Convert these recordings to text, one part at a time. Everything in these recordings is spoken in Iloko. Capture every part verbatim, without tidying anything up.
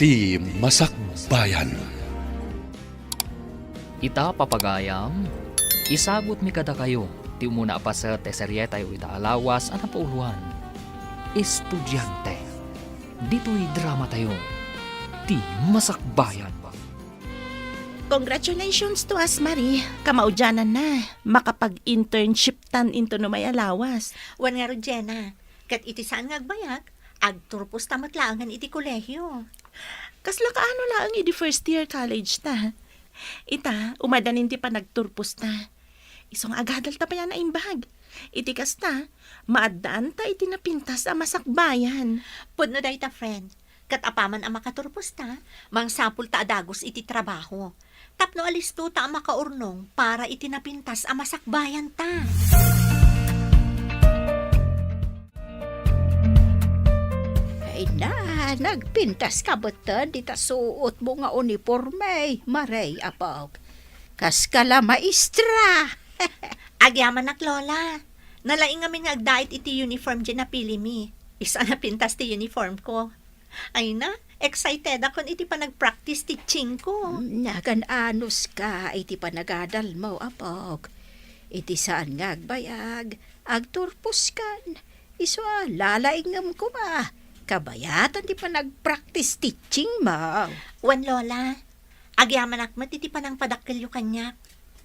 Ti Masakbayan. Ita, papagayam, isagutmi kadakayo ti umuna a paset ti serietayo ita a lawas a napauloan, Estudiante. Ditoy dramatayo, Ti Masakbayan. Congratulations to us, Marie. Kamaudianan na, makapag-internship tan into no may a lawas. Wen ngarud, Jenna, ket iti saan nga agbayag, agturposta met laengen iti kolehio. Kasla kaano laeng idi first year college ta? Ita, umadanin ti panagturposta. Isu nga agadalta pay a naimbag. Iti kasta, maaddaanta iti napintas a masakbayan. Pudno dayta, friend. Ket apaman a makaturposta, mangsapulta a dagus iti trabaho. Tapno alistota a makaurnong para iti napintas a masakbayanta. Ay na, nagpintaska metten dita suotmo nga uniporme, Marie, apok. Kaska la maestra. Agyamanak, Lola. Nalaing ngamin nga agdait iti uniform diay napilimi. Isu a napintas ti uniformko. Ay na, excitedakon iti panagpractice teachingko. Nagan-anuska iti panagadalmo, apok. Iti saan nga agbayag, agturposkan. Isu a lalaingem koma. Kabayatan ti panagpractice teachingmo. Wen, Lola, agyamanak met iti panangpadakkelyo kaniak.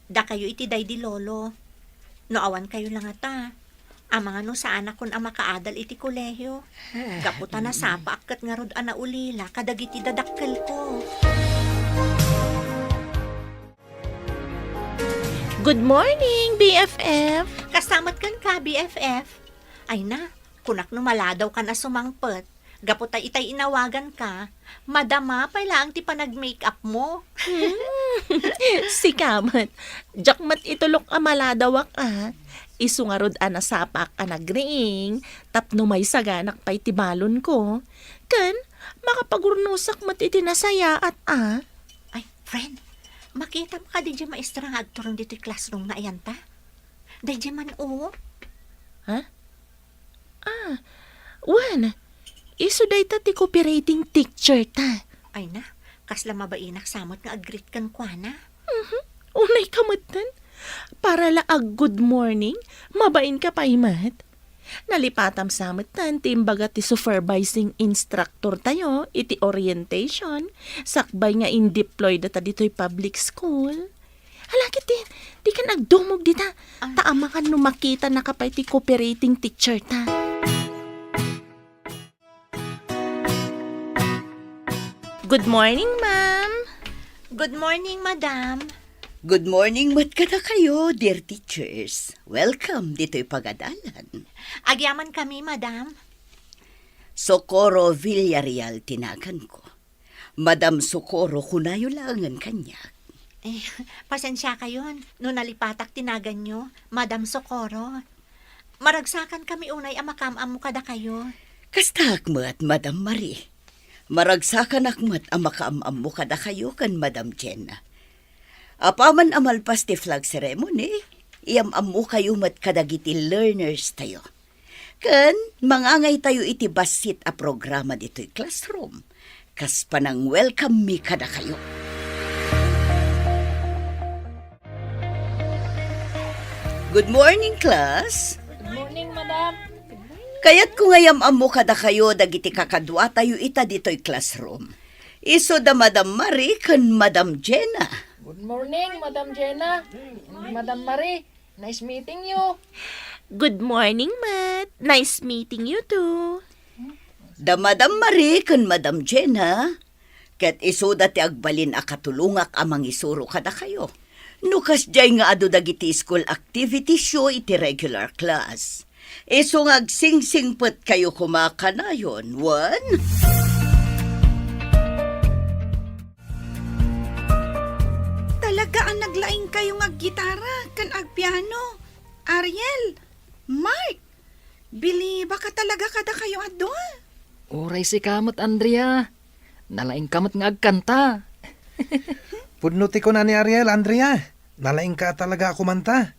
Dakayo iti daydi lolo. No awankayo la ngata, amangan no saanakon a makaadal iti kolehio. Gapu ta nasapaak ket ngarud a naulila kadagiti dadakkelko. Good morning, B F F! Kasta met kenka, B F F. Ay na, kunak no maladawkan a sumangpet. Gapu ta itay inawaganka, madama pay laeng ti panag-make-upmo. Hmm. Sika met, diak met itulok a maladawak a. Isu ngarud a nasapaak a nagriing, tapno maisaganak pay ti balonko. Ken, makapagurnosak met iti nasayaat a. Ay, friend, makitam kadi diay maestra nga agturong ditoy classroom nga ayanta? Daydiay man, o. Ha? Ah, wen, isu dayta ti cooperating teacher ta. Ay na, kasla mabainak sa met nga ag-greet kenkuana. Mhm. Unay ka metten. Para la ag-good morning, mabain ka pay met. Nalipatam sa metten ti imbaga ti supervising instructor tayo iti orientation, sakbay nga in-deploy data ditoy public school. Hala, ket di, di kan agdumog dita. Ah. Ta amangan no makitanaka pay ti cooperating teacher ta. Good morning, ma'am. Good morning, madam. Good morning met kadakayo, dear teachers. Welcome ditoy pagadalan. Agyaman kami, madam. Socorro Villarreal ti naganko. Madam Socorro, kunayo laengen kaniak. Eh, pasensiakayon no nalipatak ti naganyo, Madam Socorro. Maragsakan kami unay a makaam-ammo kadakayo. Kastaak met, Madam Marie. Maragsakanak met a makaam-ammo kadakayo ken Madam Jenna. Apaman a malpas ti flag ceremony, iyam-ammokayo met kadagiti learners tayo. Ken mangangaytayo iti bassit a programa ditoy classroom, kas panang-welcome mi kadakayo. Good morning, class. Good morning, madam. Kayatko nga iyam-ammo kadakayo dagiti kakaduatayo ita ditoy classroom. Isu da Madam Marie ken Madam Jenna. Good morning, Madam Jenna. Madam Marie. Nice meeting you. Good morning, Matt. Nice meeting you too. Da Madam Marie ken Madam Jenna, ket isuda ti agbalin a katulongak a mangisuro kadakayo. No kasdiay nga adu dagiti school activitiesyo iti regular class, isu nga agsingsingpetkayo koma kanayon, wen? Talaga a naglaingkayo nga aggitara ken agpiano. Ariel, Mark, bilibaka talaga kadakayo a dua. Uray sika met, Andrea. Nalaingka met nga agkanta. Pudno ti kuna ni Ariel, Andrea. Nalaingka talaga a kumanta.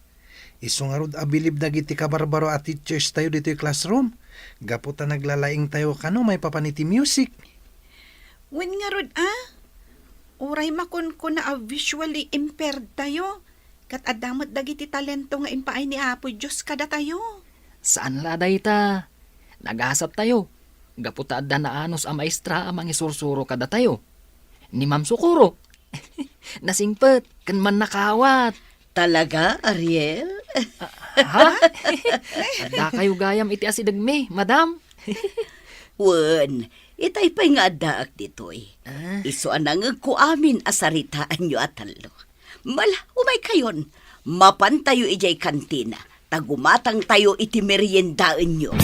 Isu ngarud a bilib dagiti kabarbaro a teachers tayo ditoy classroom, gapu ta naglalaingtayo kano maipapan iti music. Wen ngarud a, uray makunkuna a visually impaired tayo, ket adda met dagiti talento nga impaay ni Apo Dios kadatayo. Saan la dayta. Nagasat tayo. Gapu ta adda naanus a maestra a mangisursuro kadatayo. Ni Ma'am Socorro. Nasingpet ken mannakaawat. Talaga, Ariel? Ha? Adda kayo gayam iti asidegmi, madam? Wen, itay pay nga addaak ditoy. Ah. Isu a nangegko amin a saritaanyo a tallo. Mala, umay kayon. Mapan tayo idiay kantina. Ta gumatang tayo iti meriendaenyo.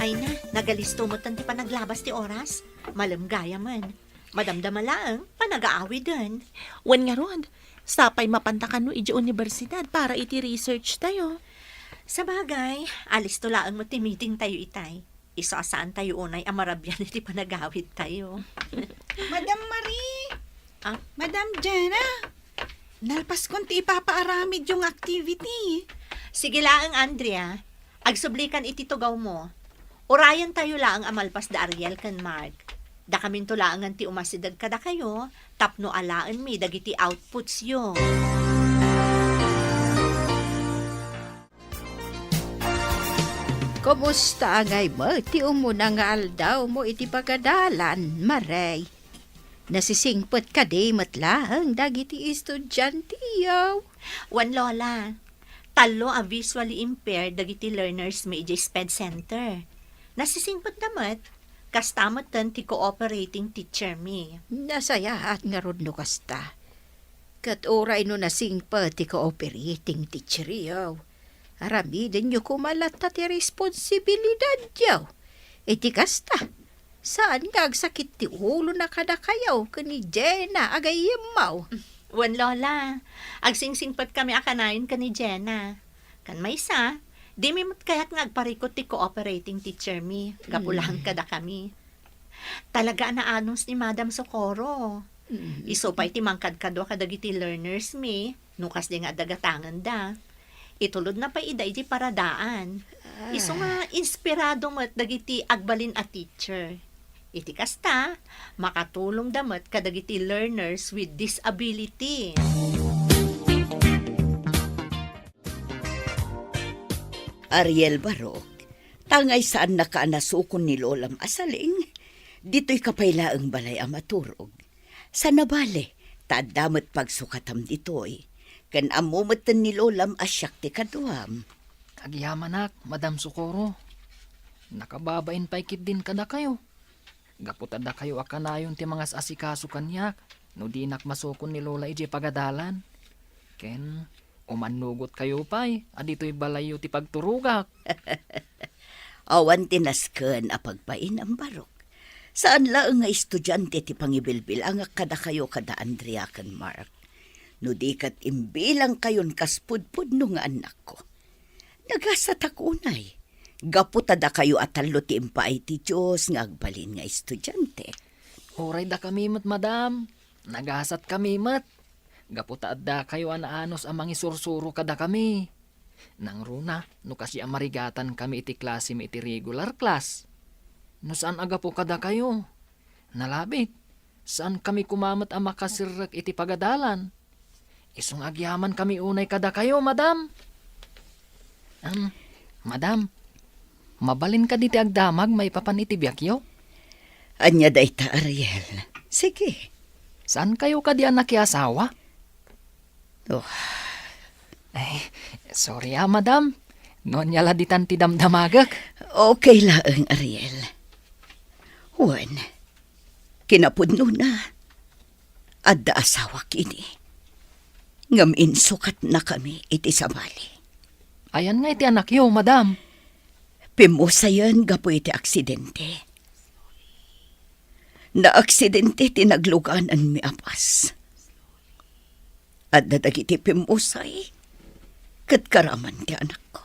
Ay na, nagalisto met ti panaglabas ti oras. Malem gayamen. Madamdama laeng, panagaawiden. Wen ngarud, sapay mapanta kano idiay universidad para iti research tayo. Sabagay, alisto laeng met ti meeting tayo itay. Isu a saan tayo unay a marabian iti panagawid tayo. Madam Marie! Ah? Madam Jenna! Nalpaskon ti ipapaaramidyo nga activity. Sige laeng, Andrea. Agsublikan iti tugawmo. Urayen tayo laeng a malpas da Ariel ken Mark. Dakaminto laengen ti umasideg kadakayo tapno alaenmi dagiti outputsyo. Kumusta ngay met ti umuna nga aldawmo iti pagadalan, Marie? Nasisingpet kadi met laeng dagiti estudianteyo? Wen, Lola. Tallo a visually impaired dagiti learners mi idiay SPED Center. Nasisingpetda met, kasta metten ti cooperating teacher mi. Nasayaat ngarud no kasta. Ket uray no nasingpet ti cooperating teacheryo, aramidenyo koma latta ti responsibilidadyo. Iti kasta, saan nga agsakit ti ulona kadakayo ken ni Jenna a gayyemmo? Wen, Lola, agsingsingpetkami a kanayon ken ni Jenna. Ken maysa, dimi met kayat nga agparikut ti cooperating teacher mi, gapu laeng kadakami. Talaga a naanus ni Madam Socorro. Mm. Isu pay ti mangkadkadua kadagiti learners mi, no kasdi nga adda gatangenda. Itulodna pay ida iti paradaan. Ah. Isu nga inspirado met dagiti agbalin a teacher. Iti kasta, makatulongda met kadagiti learners with disability. Ariel Barok, tangay saannaka a nasukon ni Lolam a Saling, ditoyka pay laeng balay a maturog. Sana bale, ta adda met pagsukatam ditoy. Ken ammo metten ni Lolam a siak ti kaduam. Agyamanak, Madam Socorro. Nakababain pay ketdin kadakayo. Gapu ta dakayo a kanayon ti mangas-asikaso kaniak no dinak masukon ni Lola idiay pagadalan. Ken umannugotkayo pay a ditoy balayyo ti pagturogak. Awan ti nasken a pagbainam, Barok. Saan laeng nga estudiante ti pangibilbilangak kadakayo kada Andrea ken Mark. No di ket imbilangkayon kas pudpudno nga annakko. Nagasatak unay. Gapu ta dakayo a tallo ti impaay ti Dios nga agbalin nga estudiante. Uray dakami met, madam. Nagasatkami met. Gapu ta addakayo a naanus a mangisursuro kadakami. Nangruna, no kasdi a marigatankami iti klasemi iti regular class. No saan a gapu kadakayo, nalabit, saankami koma met a makaserrek iti pagadalan. Isu nga agyamankami unay kadakayo, madam. Am, madam, mabalin kadi ti agdamag maipapan iti biagyo? Ania dayta, Ariel? Sige. Saankayo kadi a nakiasawa? Oh. Ay, sorry a, madam. No ania la ditan ti damdamagek. Okay laeng, Ariel. Wen, kinapudnona, adda asawak idi. Ngem insukatnakami iti sabali. Ayan nga iti anakyo, madam? Pimmusayen gapu iti aksidente. Naaksidente ti naglugananmi a bus. Adda dagiti pimmusay ket karaman ti anakko.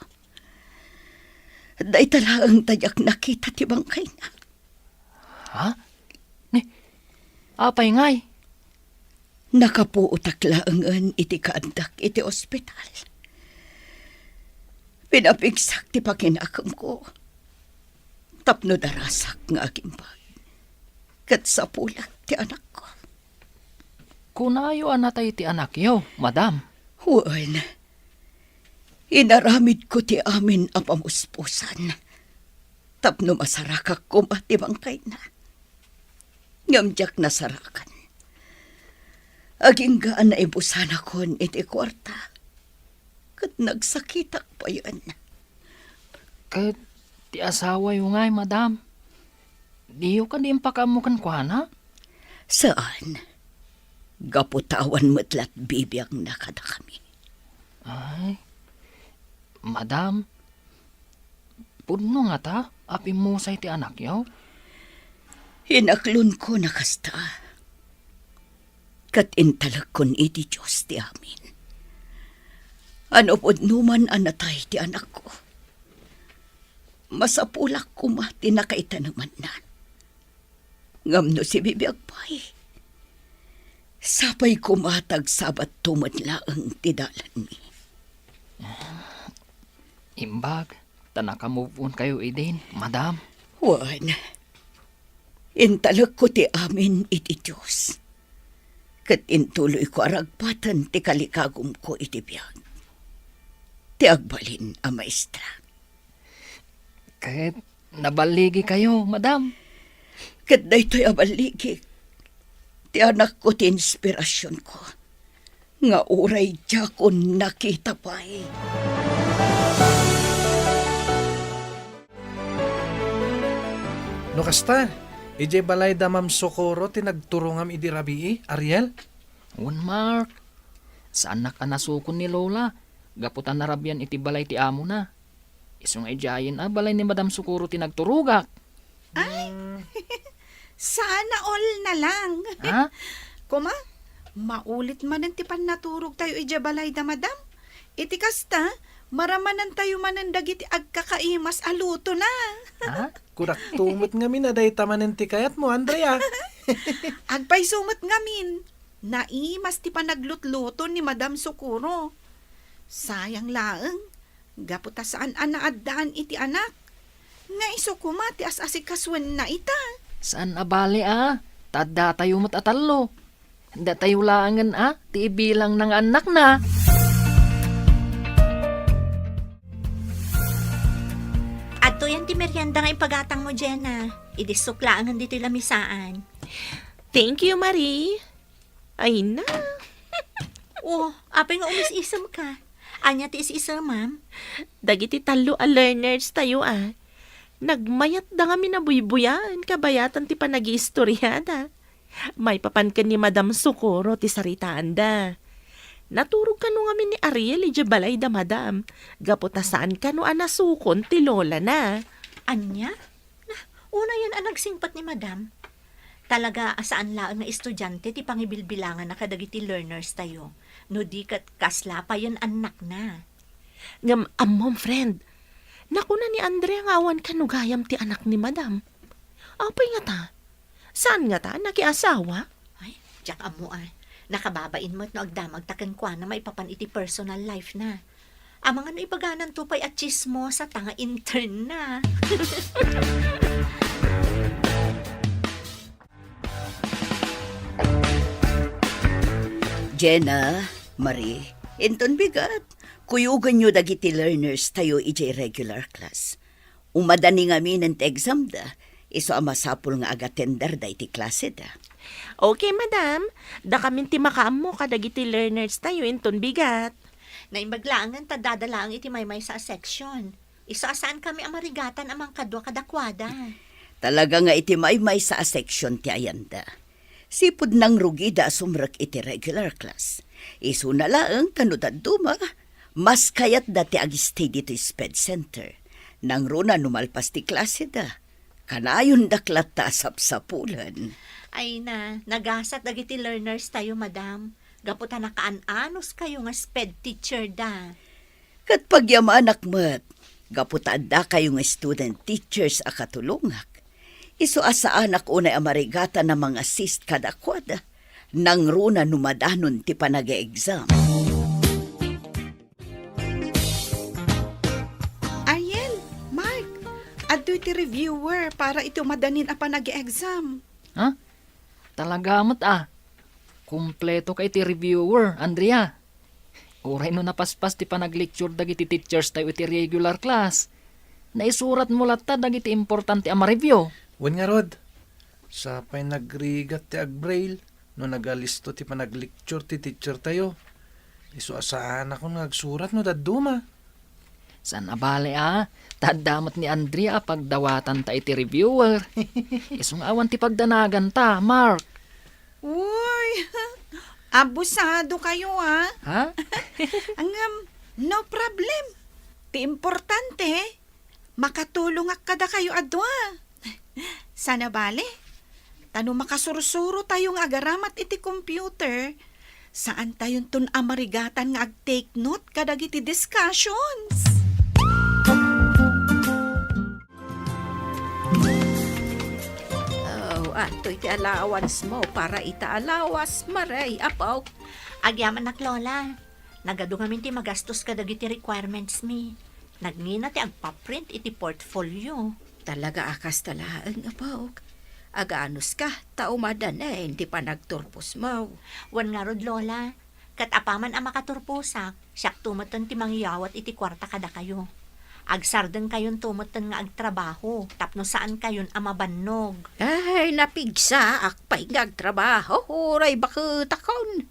Dayta laeng ta diak nakita ti bangkayna. Ha? Ni, apay ngay? Nakapuotak laengen iti kaaddak iti ospital. Pinapigsak ti pakinakemko. Tapno darasak nga agimbag, ket sapulek ti anakko. Kunayo a natay ti anakyo, madam? Wen, inaramidko ti amin a pamuspusan tapno masarakak koma ti bangkayna. Ngem diak nasarakan. Agingga a naibusanakon iti kuarta, ket nagsakitak payen. Ket ti asawayo ngay, madam? Diyo kadi impakaammo kenkuana? Saan. Gapu ta awan met la ti bibiagna kadakami. Ay, madam, pudno ngata a pimmusay ti anakyo? Inaklonko a kasta, ket intalekkon iti Dios ti amin. A no pudno man a natay ti anakko, masapulak koma ti nakaitanemanna. Ngem no sibibiag pay, sapay koma ta agsabatto met laeng ti dalanmi. Imbag ta naka-move on kayo idin, madam. Wen, intalekko ti amin iti Dios, ket intuloyko a ragpaten ti kalikagumko iti biag. Ti agbalin a maestra. Ket naballigi kayo, madam. Ket daytoy a balligik, ti anakko ti inspirasionko, nga uray diakon nakita pay. No kasta, idiay balay da Ma'am Socorro ti nagturongam idi rabii, Ariel? Wen, Mark. Saannak a nasukon ni Lola, gapu ta narabian iti balay ti amona. Isu nga idiayen a balay ni Madam Socorro ti nagturogak. Ay, sana all na lang. Ha? Kuma, maulit manen ti pannaturogtayo idiay balay da Madam. Iti kasta, maramanantayo manen dagiti agkakaimas a lutona. Ha? Kunak to met ngamin a dayta manen ti kayatmo, Andrea. Agpayso met ngamin. Naimas ti panaglutluto ni Madam Socorro. Sayang laeng, gapu ta saan a naaddaan iti anak. Nga isu koma ti as-asikasuenna ita. Saan a bale a, ta addatayo met a tallo. Datayo laengen a, ti ibilangna nga annakna. Adtoyan ti merienda nga ipagatangmo, Jenna. Idissok laengen ditoy lamisaan. Thank you, Marie. Ay na. Oh, apay nga umis-isemka? Ania ti is-isemam? Dagiti tallo a learners tayo a. Nagmayatda ngamin a buybuyaen kabayatan ti panagiistoriada. Maipapan ken ni Madam Socorro ti saritaanda. Naturog kano ngamin ni Ariel idiay balay da Madam, gapu ta saan kano a nasukon ti lolana. Ania? Nah, unayen a nagsingpet ni Madam. Talaga a saan laeng nga estudiante ti pangibilbilangana kadagiti learners tayo, no di ket kasla payen annakna. Ngem ammom, friend, nakuna ni Andrea nga awan kano gayam ti anak ni Madam. Apay ngata? Saan ngata a nakiasawa? Ay, diak ammo a. Nakababain met no agdamagta kenkuana maipapan iti personal life na. Amangan no ibagananto pay a tsismosa ta nga intern na. Jenna, Marie, inton bigat, kuyogenyo dagiti learners tayo idiay regular class. Umadani ngaminen ti exam da, isu a masapul nga agatenderda iti klaseda. Okay, madam. Dakamin ti makaammo kadagiti learners tayo inton bigat. Naimbag laengen ta dada laeng iti maymaysa a section. Isu a saan kami a marigatan a mangkadua kadakuada. Talaga nga iti maymaysa a section ti ayanda. Sipud nangrugida a sumrek iti regular class. Isuna laeng ta no dadduma, mas kayatda ti agistay ditoy sped center. Nangruna no malpas ti klaseda, kanayondak latta a sapsapulen. Ay na, nagasat dagiti learners tayo, madam. Gapu ta nakaan-anos kayo nga sped teacher da. Ket pagyamanak met, gapu ta adda kayo nga student teachers a katulongak. Isu a saanak unay a marigatan a mang-assist kadakuada, nangruna no madanon ti panag-exam. Ariel, Mark, ad Ditoy ti reviewer para iti umadanin a panag-exam. Ha? Talaga met a. Kumpleto ka iti reviewer, Andrea. Uray no napaspas ti panaglecture dagiti teachers tayo iti regular class, naisuratmo latta dagiti importante a ma-review. Wen ngarud, sapay nagrigat ti agbraille no nagalisto ti panaglecture ti teacher tayo. Isu a saanakon nga agsurat no dadduma. Saan a bale a, ta adda met ni Andrea a pagdawatanta iti reviewer. Isu nga awan ti pagdanaganta, Mark. Uy, abusado kayo, ah. Ha? Ngem, no problem. Ti importante, makatulongak kadakayo a dua. Saan a bale, ta no makasursuro tayo nga agaramat iti computer, saan tayonton a marigatan nga ag-take note kadagiti discussions. Oh, adtoy ti allowance mo para ita a lawas, Maray, apo. Agyamanak, Lola. Nagadu ngamin ti magastos kadagiti requirements mi. Nagngina ti agpaprint iti portfolio. Talaga a kasta laeng, apo. Aganuska, ta umadanen ti panagturpos mo. Wen ngarud, Lola, ket apaman a makaturposak, siakto metten ti mangyawat iti kuarta kadakayo. Agsardengkayonto metten nga agtrabaho tapno saankayon a mabannog. Ay, napigsaak pay nga agtrabaho, uray baketakon.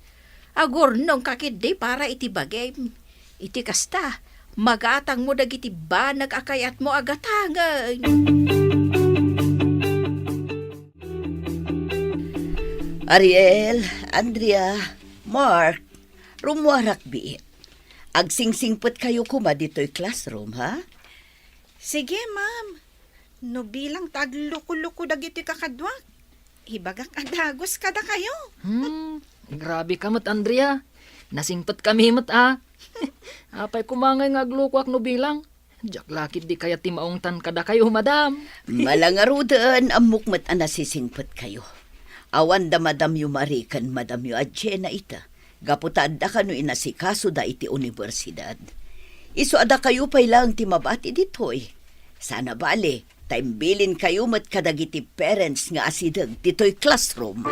Agurnongka ketdi para iti bagim. Iti kasta, magatangmo dagiti banag a kayatmo a gatangen. Ariel, Andrea, Mark, rummuarak biit. Agsingsingpetkayo koma ditoy classroom, ha? Sige, ma'am. No bilang ta agluko-luko dagiti kakaduak, ibagak a dagus kadakayo. Hmm, grabe ka met, Andrea. Nasingpetkami met, ah. Apay koma ngay nga aglukoak no bilang? Diak la ketdi kayat ti maungtan kadakayo, madam. Malangaruden, ammok met a nasisingpetkayo. Awan da madamyo Marie ken madamyo a Jenna ita, gapu ta adda kano inasikasoda iti universidad. Isu a dakayo pay laeng ti mabati ditoy. Saan a bale, ta imbilinkayo met kadagiti parents nga asideg ditoy classroom.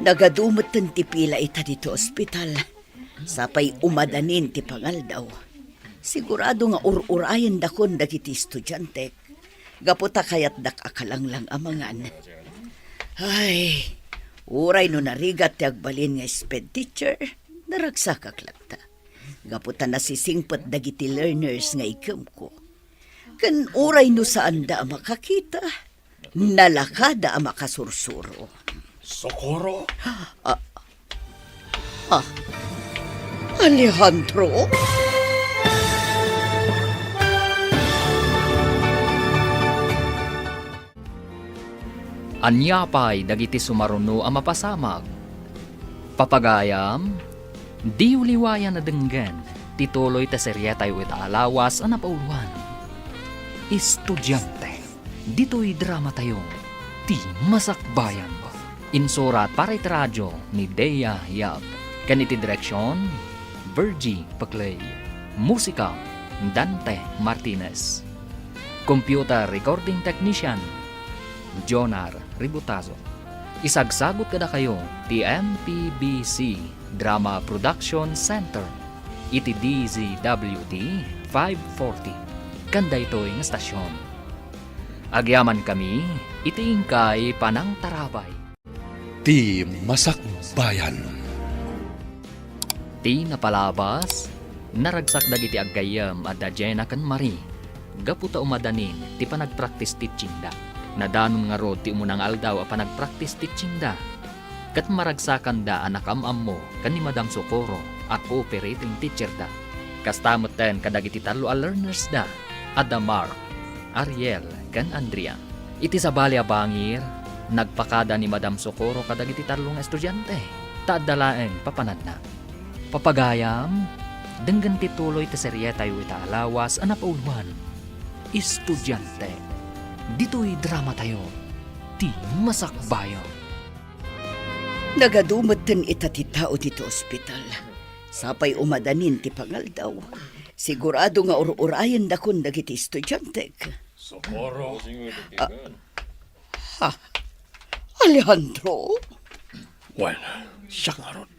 Nagadu metten ti pila ita ditoy ospital. Sapay umadanin ti pangaldaw. Sigurado nga ur-urayendakon dagiti estudiantek. Gapu ta kayatdak a kalanglang a mangan. Ay, uray no narigat ti agbalin nga sped teacher, naragsakak latta. Gapu ta nasisingpet dagiti learners nga iggemko. Ken uray no saanda a makakita, nalakada a makasursuro. Socorro? Ah, ah, Alejandro? Ania pay dagiti sumaruno a mapasamak? Papagayam, diyo liwayan a denggen ti tuloy ta serietayo ita a lawas a napauluan. Estudiante, ditoy dramatayo, ti Masakbayan. Insurat para iti radio ni Dea Yap. Ken iti direksion, Virgie Paclay. Musika, Dante Martinez. Computer Recording Technician, Jonar Ributazo. Isagsagut kadakayo ti M P B C Drama Production Center iti D Z W T five forty ken daytoy nga stasyon. Agyamankami iti inkay panangtarabay. Ti Masakbayan. Ti napalabas, naragsak dagiti aggayyem a da Jenna ken Marie gapu ta umadanin ti panagpractice teachingda. Nadanon ngarud ti umuna nga aldaw a panagpractice teachingda, ket maragsakanda a nakaam-ammo ken ni Madam Socorro a cooperating teacherda. Kasta metten kadagiti tallo a learnersda, adda Mark, Ariel, ken Andrea. Iti sabali a bangir, nagpakada ni Madam Socorro kadagiti tallo nga estudiante, ta adda laeng papananna. Papagayam, denggen ti tuloy ti serietayo ita a lawas a napauluan. Estudiante, ditoy dramatayo, ti Masakbayan. Nagadu metten ita ti tao ditoy ospital. Sapay umadanin ti pangaldaw, Sigurado nga ur-urayendakon dagiti estudiantek. Socorro. Ah, ha? Alejandro? Wen, siak ngarud.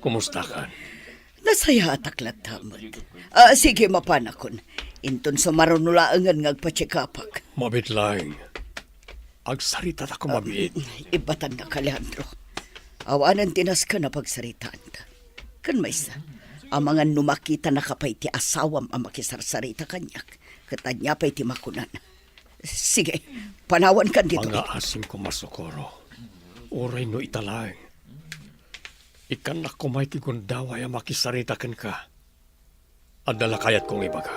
Kumustakan? Nasayaatak latta met. Ah, sige, mapanakon. Inton sumaruno laengen nga agpatsikapak. Mabit laeng. Agsaritatakon mabiit. Ibbatannak, Alejandro. Awanen ti nasken a pagsaritaanta. Ken maysa, amangan no makitanaka pay ti asawam a makisarsarita kaniak, ket ania pay ti makunana? Sige, panawankan ditoy. Mangaasim koma, Socorro. Uray no ita laeng. Ikkannak koma iti gundaway a makisarita kenka. Adda la kayatko nga ibaga.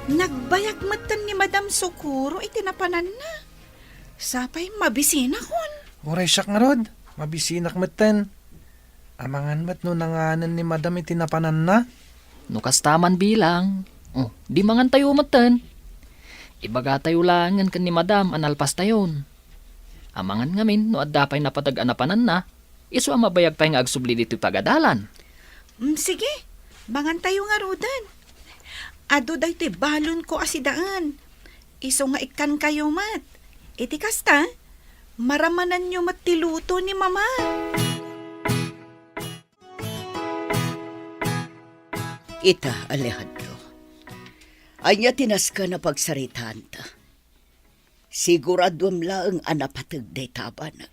Nagbayag metten ni Madam Socorro iti napananna. Sapay mabisinakon. Uray siak ngarud, mabisinak metten. Amangan met no nanganen ni Madam iti napananna? No kasta man bilang, oh, di mangantayo metten. Ibagatayo laengen ken ni Madam a nalpastayon. Amangan ngamin no adda pay napateg a napananna, isu a mabayag pay nga agsubli ditoy pagadalan. Mm, sige, mangantayo ngaruden. Adu daytoy balonko a sidaen. Isu nga ikkankayo met. Iti kasta, maramananyo met ti luto ni Mama. Ita, Alejandro. Ania ti nasken a pagsaritaanta? Siguraduem laeng a napateg dayta a banag,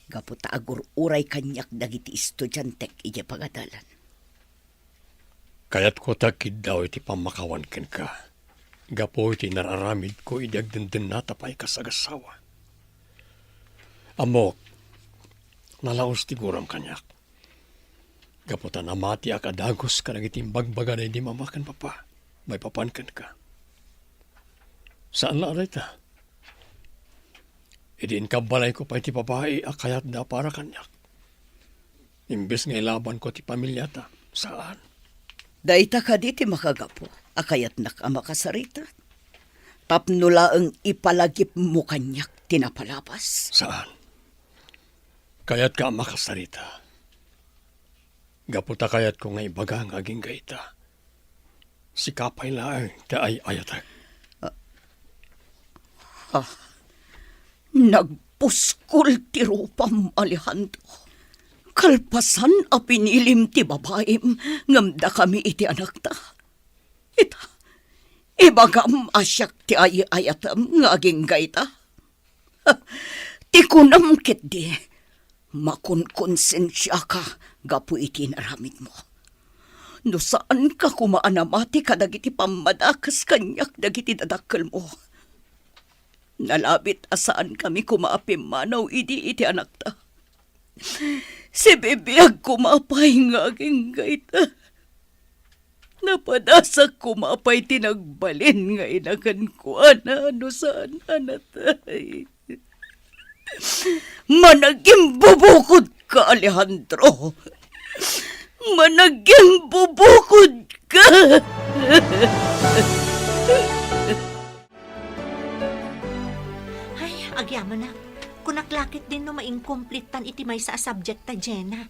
gapu ta agur-uray kaniak dagiti estudiantek idiay pagadalan. Kayatko ti agkiddaw iti pammakawan kenka, gapu iti nar-aramidko idi agdendennata pay kas agassawa. Ammok, nalaus ti guram kaniak. Gapu ta namatiak a dagus kadagiti imbagbaga ni Mama ken Papa maipapan kenka. Saan la a dayta. Idi inkabbalayko pay ti babai a kayatda para kaniak, imbes nga ilabanko ti familiata, saan. Dayta kadi ti makagapu a kayatnak a makasarita? Tapno laeng ipalagipmo kaniak ti napalabas? Saan. Kayatka a makasarita. Gapu ta kayatko nga ibaga nga agingga ita. Sika pay laeng ti ay-ayatek. Ah, ah, nagpuskol ti rupam, Alejandro. Kalpasan a pinilim ti babaim ngem dakami iti anakta. Ita, ibagam a siak ti ay-ayatem nga agingga ita. Ti kunam ketdi, makunkonsensiaka gapu iti inaramidmo. No saanka koma a namati kadagiti pammadakes kaniak dagiti dadakkelmo, nalabit a saankami koma a pimmanaw idi iti anakta. Sibibiag koma pay nga agingga ita. Napadasak koma pay ti nagbalin nga ina kenkuana no saan a natay. Managimbubukodka, Alejandro. Managimbubukodka. Ay, agyamanak. Kunak la ketdin no maingkomplittan iti maysa a subject ta, Jena.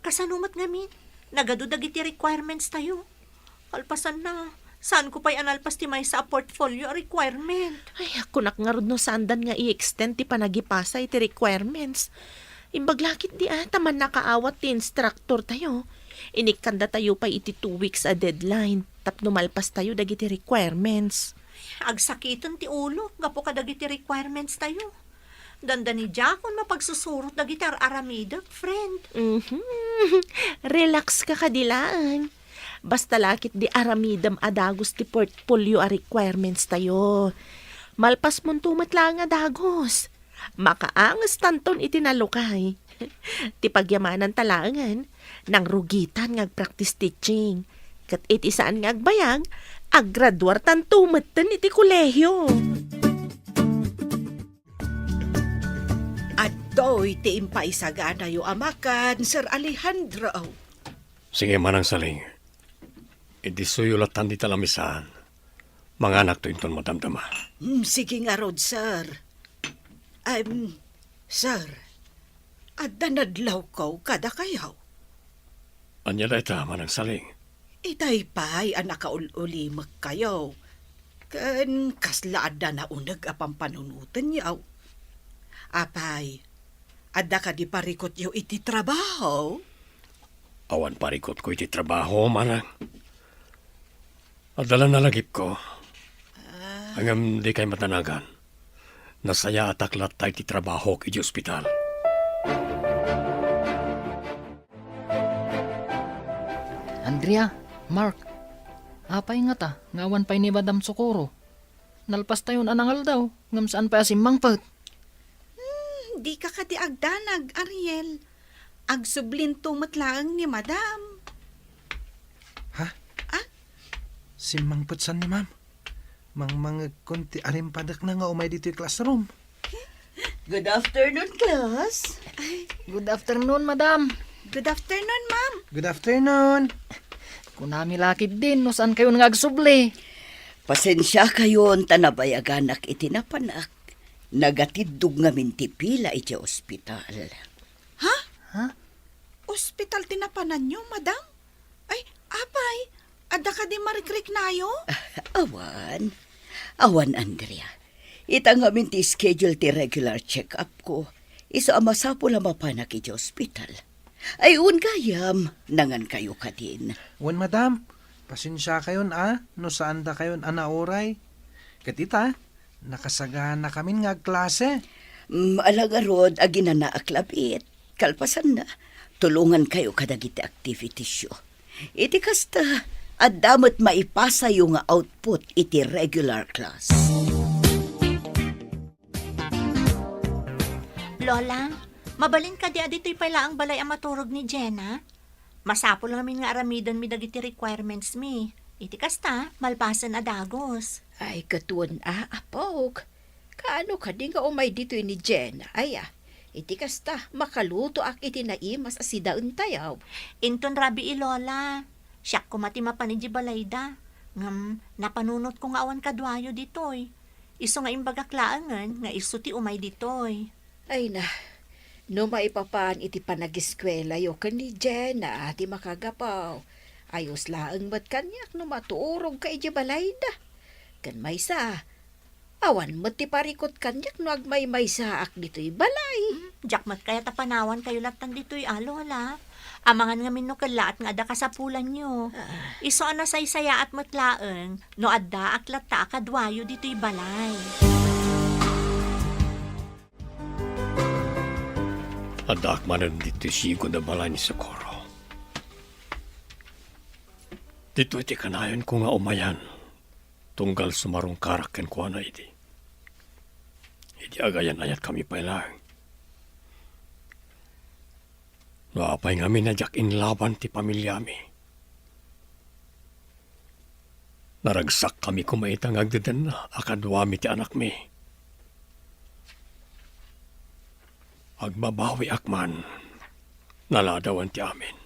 Kasano met ngamin? Nagadu dagiti requirements tayo. Kalpasanna, saanko pay a nalpas ti maysa a portfolio a requirement. Ay, kunak ngarud no saandan nga i-extend ti panagipasa iti requirements. Imbag la ketdi a, ta mannakaawat ti instructor tayo. Inikkanda tayo pay iti two weeks a deadline tapno malpas tayo dagiti requirements. Agsakiten ti ulok gapu kadagiti requirements tayo. Dandani diakon mapagsusurot dagiti ar-aramidek, friend. Mhm. Relax ka kadi laeng. Basta la ketdi aramidem a dagus ti portfolio a requirements tayo. Malpasmonto met laeng a dagus. Makaangestanton iti nalukay. Ti pagyamananta laengen, nangrugitan nga agpractice teaching. Ket iti saan nga agbayag, aggraduartanto metten iti kolehio. Adtoy ti impaisaganayo a makan, Sir Alejandro. Sige, Manang Saling. Idissoyo lattan dita lamisaan. Manganakto inton madamdama. Hmm, sige ngarud, sir. Em, sir, Adda nadlawko kadakayo. Ania dayta, Manang Saling? Itay pay a nakaul-ulimekkayo. Ken kasla adda nauneg a pampanunotenyo. Apay, adda kadi parikutyo iti trabaho? Awan parikutko iti trabaho, Manang. Adda la nalagipko. Ah. Ngem dikay madanagan. Nasayaatak latta iti trabahok iti ospital. Andrea, Mark, apay ngata nga awan pay ni Madam Socorro? Nalpastayon a nangaldaw, ngem saan pay a simmangpet. Hmm, dika kadi agdanag, Ariel. Agsublinto met laeng ni Madam. Ha? Ah? Simmangpet san ni Ma'am? Mangmangegkon ti arimpadekna nga umay ditoy classroom. Good afternoon, class. Good afternoon, Madam. Good afternoon, Ma'am. Good afternoon. Kunami la ketdin no saan kayon nga agsubli. Pasensiakayon ta nabayaganak iti napanak. Nagatiddog ngamin ti pila iti ospital. Ha? Ha? Ospital ti napananyo, Madam? Ay, apay, adda kadi marikriknayo? Awan. Awan, Andrea. Ita ngamin ti schedule ti regular check-up ko. Isu a masapul a mapanak iti ospital. Ay, wen gayam, nangankayo kadin. Wen, Madam. Pasensiakayon a, no saandakayon a nauray. Ket ita, nakasaganakamin nga agklase. Mm, ala ngarud, aginanaak labiit. Kalpasanna, tulongankayo kadagiti activitiesyo. Iti kasta, adda met maipasayo nga output iti regular class. Lola, mabalin kadi a ditoy pay laeng balay a maturog ni Jenna? Masapul ngamin nga aramidenmi dagiti requirements mi. Iti kasta, malpasen a dagus. Ay, ket wen a, apok. Kaano kadi nga umay ditoy ni Jenna, aya? Iti kasta, makalutoak iti naimas a sidaentayo. Inton rabii, Lola. Siak koma ti mapan idiay balayda. Ngem, napanunotko nga awan kaduayo ditoy. Isu nga imbagak laengen nga isu ti umay ditoy. Ay na, no maipapan iti panagiskuelayo ken ni Jenna ti makagapu, ayos laeng met kaniak no maturogka idiay balayda. Ken maysa, awan met ti parikut kaniak no agmaymaysaak ditoy balay. Hmm, diak met kayat a panawankayo lattan ditoy a, Lola. Amangan ngamin no kellaat nga adda kasapulanyo. Ah. Isu a nasaysayaat met laeng no addaak latta a kaduayo ditoy balay. Addaak manen ditoy sigud a balay ni Socorro. Ditoy ti kanayonko nga umayan, tunggal sumarungkarak kenkuana idi. Idi agayan-ayatkami pay laeng. No apay ngamin a diak inlaban ti pamiliami, naragsakkami koma ita nga agdedenna a kaduami ti anakmi. Agbabawiak man, naladawan ti amin.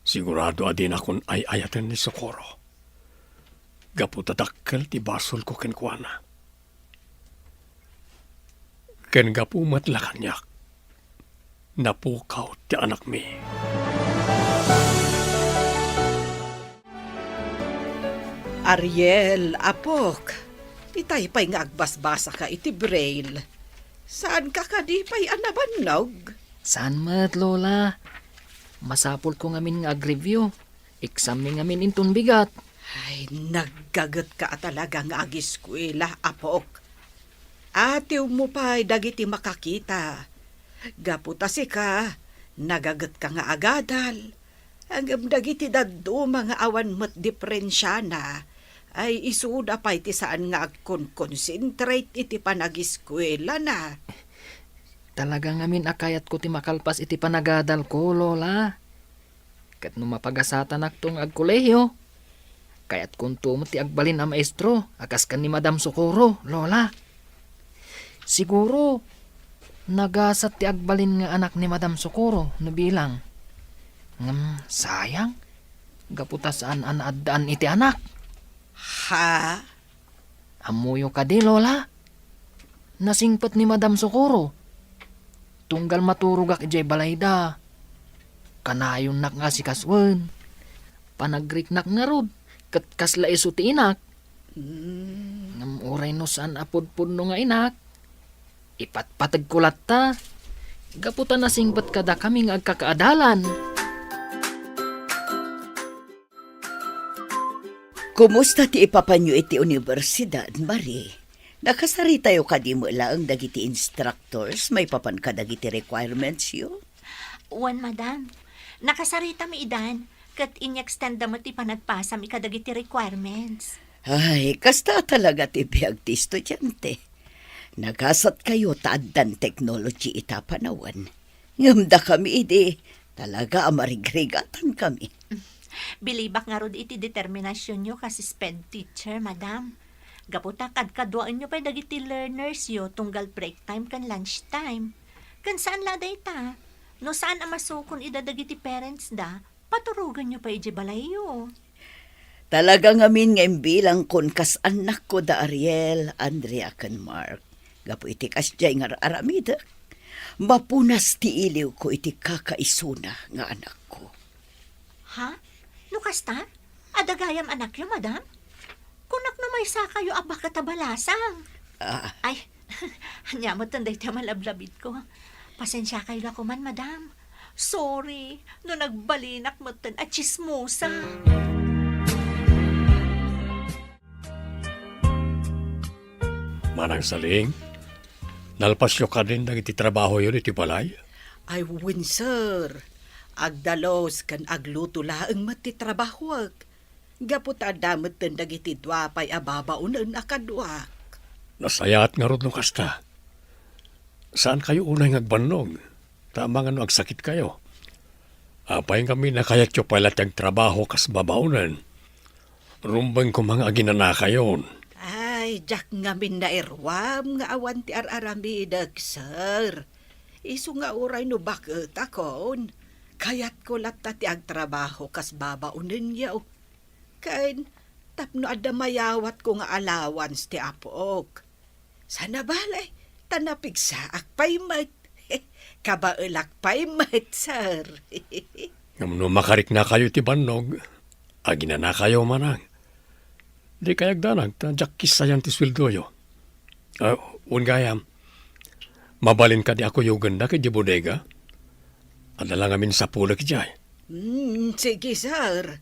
Sigurado a dinakon ay-ayaten ni Socorro, gapu ta dakkel ti basolko kenkuana. Ken gapu met la kaniak, napukaw ti anakmi. Ariel, apok, itay pay nga agbasbasaka iti braille. Saanka kadi pay a nabannog? Saan met, Lola. Masapulko ngamin nga ag-review. Exam mi ngamin inton bigat. Ay, naggagetka a talaga nga agiskuela, apok. Atiwmo pay dagiti makakita. Gapu ta sika, nagagetka nga agadal. Ngem dagiti dadduma nga awan met diperensiana, ay isuda pay ti saan nga agkonkonsentrate iti panagiskuelana. Talaga ngamin a kayatko ti makalpas iti panagadalko, Lola. Ket no mapagasatanakto nga agkolehiyo, kayatkonto met ti agbalin a maestro a kas ken ni Madam Socorro, Lola. Siguro, nagasat ti agbalin nga anak ni Madam Socorro no bilang. Ngem, sayang, gapu ta saan a naaddaan iti anak. Ha? Ammoyo kadi, Lola? Nasingpet ni Madam Socorro. tunggal maturogak idiay balayda. Kanayonnak nga asikasuen. Panagriknak ngarud, ket kasla isu ti inak. Mm. Ngem uray no saan a pudpudno nga inak, ipatpategko latta. Gapu ta nasingpet kadakami nga agkakaadalan. Kumusta ti ipapanyo iti universidad, Marie? Nakasaritayo kadi met laeng dagiti instructors maipapan kadagiti requirements yo? Wen, madam. Nakasaritami idan, ket in-extend da met ti panagpasami kadagiti requirements. Ay, kasta talaga ti biag ti estudiante. Nagasatkayo ta addan technology ita panawen. Ngem dakami idi, talaga a marigrigatankami. Bilibak ngarud iti determinasionyo kas SPED teacher, madam. Gapu ta kadkaduaenyo pay dagiti learners yo tunggal break time ken lunch time. Ken saan la dayta, no saan a masukon ida dagiti parents da, paturoganyo pay idiay balayyo. Talaga ngamin nga imbilangkon kas annakko da Ariel, Andrea, ken Mark. Gapu iti kasdiay nga ar-aramidek, mapunas ti iliwko iti kakaisuna nga anakko. Ha? No kasta, adda gayam anakyo, madam? Kunak no maysakayo a baket a balasang. Ah. Ay, ania metten daytoy a malablabitko. Pasensiakayo la koman, madam. Sorry, no nagbalinak metten a tsismosa. Manang Saling, nalpasyo kadin dagiti trabahoyo iti balay? Ay, wen, sir. Agdalus ken agluto laeng met ti trabahoek. Gapu ta adda metten dagiti dua pay a babaonen a kaduak. Nasayaat ngarud no kasta. Saankayo unay nga agbannog, ta amangan no agsakitkayo. Apay ngamin a kayatyo pay la ti agtrabaho kas babaonen? Rumbeng koma nga aginanakayon. Ay, diak ngamin nairuam nga awan ti ar-aramidek, sir. Isu nga uray no baketakon, kayatko latta ti agtrabaho kas babaonenyo. Ken tapno adda mayawatko nga allowance ti apok. Sana bale, ta napigsaak pay met. Kabaelak pay met, sir. Ngem no makariknakayo iti bannog, aginanakayo manang. Dikay agdanag ta diak kissayan ti sueldoyo. Ah, wen gayam, mabalin kadi a kuyogendak idiay bodega? Adda la ngamin sapulek idiay. Hmm, sige, sir.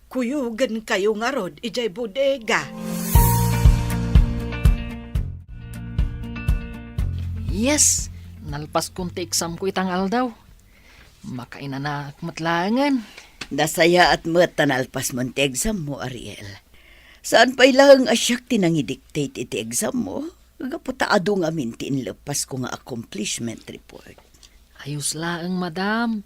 Kuyogenkayo ngarud idiay bodega. Yes! Nalpaskon ti examko ita nga aldaw. Makainanaak met laengen. Nasayaat met ta nalpasmon ti exammo, Ariel. Saan pay laeng a siak ti nangidictate iti exammo, gapu ta adu ngamin ti inleppasko nga accomplishment report. Ayos laeng, madam.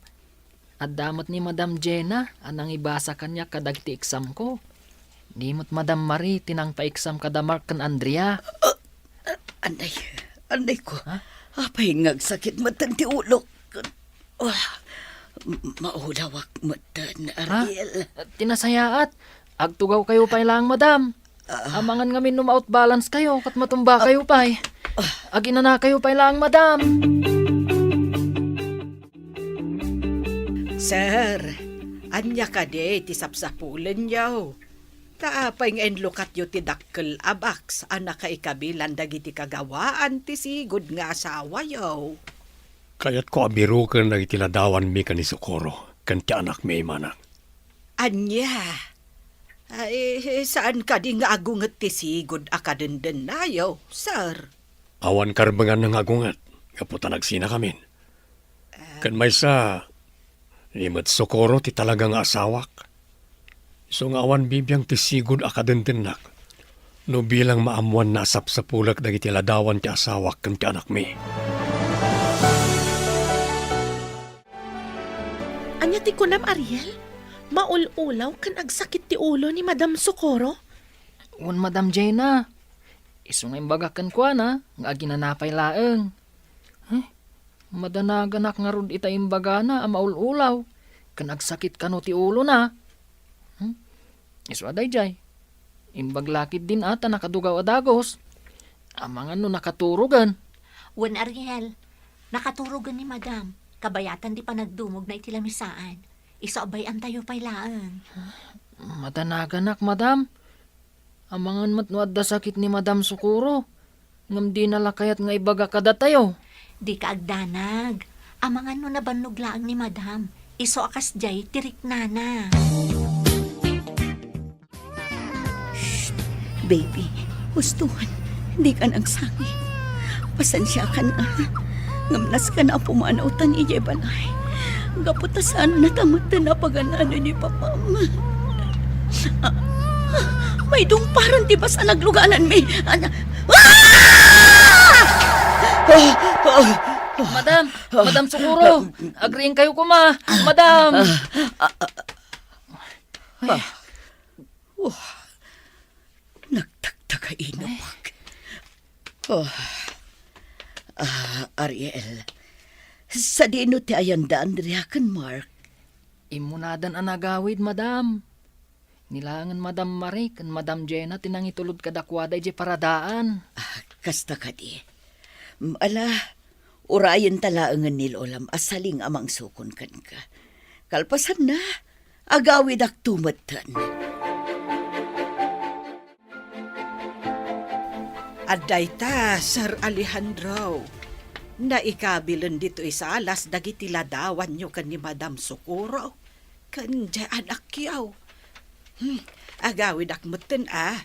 Adda met ni Madam Jenna a nangibasa kaniak kadagiti examko. Ni met Madam Marie ti nangpa-exam kada Mark ken Andrea. Ah, ah, anay, anay ko. Ha? Apay nga agsakit metten ti ulok. Ah, m-, maulawak metten, ha? Ariel. Ti nasayaat, agtugawkayo pay laeng, madam. Ah. Amangan ngamin no ma-out balance kayo, ket matumba kayo pay. Ah. Aginanakayo pay laeng, madam. Sir, ania kadi ti sapsapulenyo? Ta apay nga inlukatyo ti dakkel a box a nakaikabilan dagiti kagawaan ti sigud nga asawayo? Kayatko a biroken dagiti ladawanmi ken ni Socorro ken ti anakmi, manang. Ania? Ay, saan kadi nga agunget ti sigud a kadendennayo, sir? Awan karbenganna nga agunget, gapu ta nagsinakamin. Ken maysa, ni met Socorro ti talaga nga asawak. Isu nga awan bibiang ti sigud a kadendennak no bilang maammoanna a sapsapulek dagiti ladawan ti asawak ken ti anakmi. Ania ti kunam, Ariel? Maul-ulaw ken agsakit ti ulo ni Madam Socorro? Wen, Madam Jenna. Isu nga imbagak kenkuana nga aginana pay laeng. Huh? Madanaganak ngarud ita imbagana a maul-ulaw ken agsakit kano ti ulona. Hmm? Isu a daydiay. Imbag la ketdin a ta nakadugaw a dagus. Amangan no nakaturogen. Wen, Ariel, Nakaturogen ni Madam. Kabayatan ti panagdumogna iti lamisaan. Isu a bay-antayo pay laeng. Madanaganak, Madam. Amangan met no adda sakit ni Madam Socorro, ngem dina la kayat nga ibaga kadatayo. Dika agdanag. Amangan no nabannog laeng ni Madam. Isu a kasdiay ti riknana. Shh! Baby, husto, dikan agsangit. Pasensiakan, a. Ngem nasken a pumanawtan idiay balay. Gapu ta saanna ta metten a pagan-ano ni Papam. A, a, may dungparan ti bas a naglugananmi. Ana-, ah! Ah! Ah! Madam! Madam Socorro! Agriingkayo koma! Madam! Ah! Wah, nagtagtagay inupag. Oh. Ah, Ariel, sadino ti ayanda Andrea ken Mark? Immunadan a nagawid, Madam. Ni laengen Madam Marie ken Madam Jenna ti nangitulod kadakuada idiay paradaan. Ah, kasta kadi. Mm, ala, urayenta laengen ni Lolam a saling a mangsukon kenka. Kalpasanna, agawidakto metten. Adda ita, Sir Alejandro. Naikabilen ditoy salas dagiti ladawanyo ken ni Madam Socorro ken diay anakyo. Hmm, agawidak metten, a.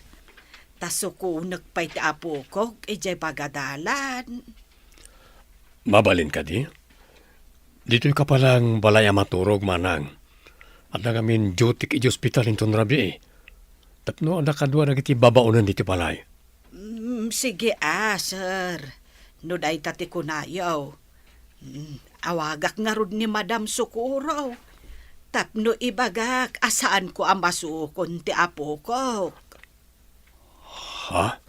Ta sukonek pay ti apokok idiay pagadalan. Mabalin kadi? Ditoy ka pay laeng balay a maturog, manang. Adda ngamin dutyk idiay ospital inton rabii. Tapno adda kadua dagiti babaonen ditoy balay. Mm, sige, a, sir. No dayta ti kunayo. Mm, awagak ngarud ni Madam Socorro. Tapno ibagak a saanko a masukon ti apokok. Ha?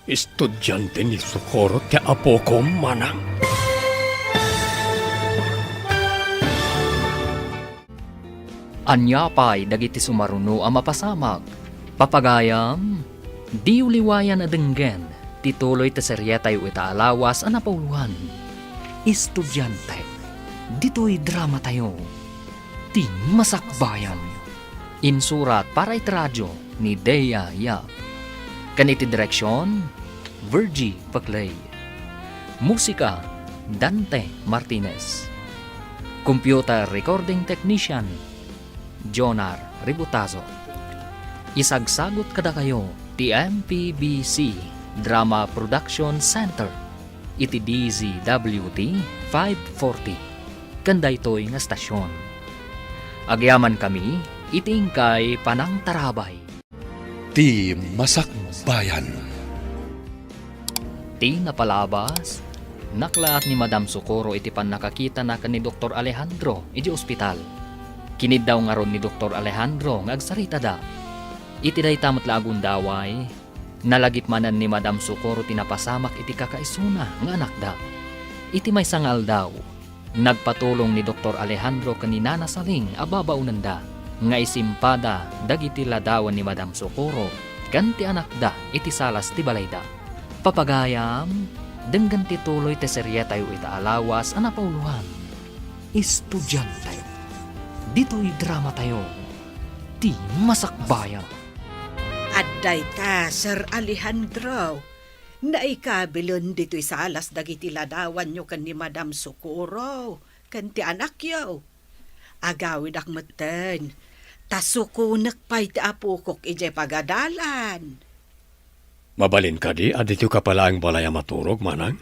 Estudiante ni Socorro ti apokom, manang? Ania pay dagiti sumaruno a mapasamak? Papagayam, diyo liwayan a denggen ti tuloy ti serietayo ita a lawas a napauloan. Estudiante, ditoy dramatayo. Ti Masakbayan. Insurat para iti radio ni Dea Yap. Ken iti direksion, Virgie Paclay. Musika, Dante Martinez. Computer recording technician, Jonar Ributazo. Isagsagut kadakayo ti M P B C Drama Production Center iti D Z W T five forty ken daytoy nga estasion. Agyamankami iti inkay panangtarabay. Ti Masakbayan. Ti napalabas, naklaat ni Madam Socorro iti pannakakitana ken ni Doktor Alejandro idiay ospital. Kiniddaw ngarud ni Doktor Alejandro nga agsaritada. Iti dayta met la a gundaway, nalagip manen ni Madam Socorro ti napasamak iti kakaisuna nga anakda. Iti maysa nga aldaw, nagpatulong ni Doktor Alejandro ken ni Nana Saling a babaonenda nga isimpada dagiti ladawan ni Madam Socorro ken ti anakda iti salas ti balayda. Papagayam, denggen ti tuloy ti serietayo ita a lawas a napauloan. Estudiante. Ditoy dramatayo, Ti Masakbayan. Adda ita, Sir Alejandro. Naikabilen ditoy salas dagiti ladawanyo ken ni Madam Socorro ken ti anakyo. Agawidak metten, ta sukonek pay ti apokok idiay pagadalan. Mabalin kadi a ditoy ka pay laeng balay a maturog, manang?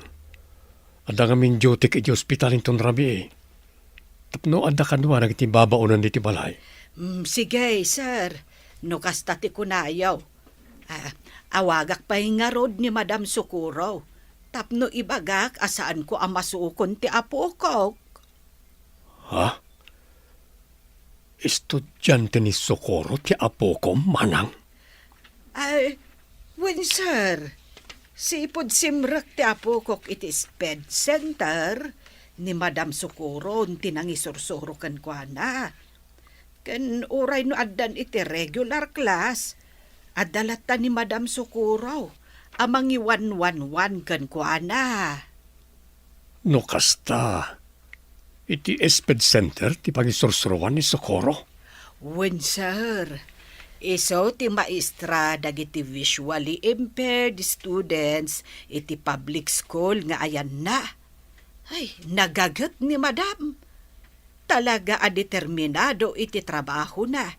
Adda ngamin dutyk idiay ospital inton rabii. Tapno adda kadua dagiti babaonen ditoy balay. Mm, sige, sir. No kasta ti kunayo. Ah, awagak pay ngarud ni Madam Socorro tapno ibagak a saanko a masukon ti apokok. Ha? Estudiante ni Socorro ti apokom, manang? Ay, wen, sir. Sipud simrek ti apokok iti SPED Center, ni Madam Socorro ti nangisursuro kenkuana. Ken uray no addan iti regular class, adda latta ni Madam Socorro a mangiwanwanwan kenkuana. No kasta, iti SPED Center ti pangisursuroan ni Socorro? Wen, sir. Isu ti maestra dagiti visually impaired students iti public school nga ayanna. Ay, nagaget ni Madam. Talaga a determinado iti trabahona.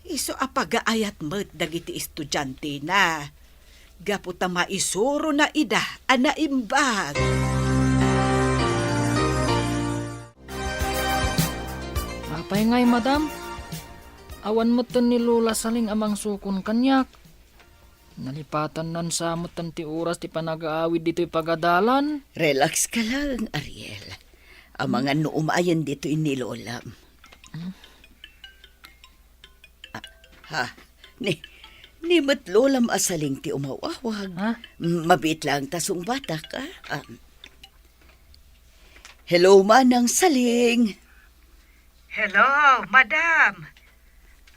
Isu a pagaayat met dagiti estudiantena, gapu ta maisurona ida a naimbag. Apay ngay, madam? Awan metten ni Lola Saling a mangsukon kaniak. Nalipatannan sa metten ti oras ti panagaawid ditoy pagadalan. Relax ka lang, Ariel. Amangan no umayen ditoy ni Lolam. Ah, ha? Ni, ni met Lolam a Saling ti umawawag. Ha? M-, mabiit lang ta sungbatak, ah. Ah. Hello, Manang Saling. Hello, madam.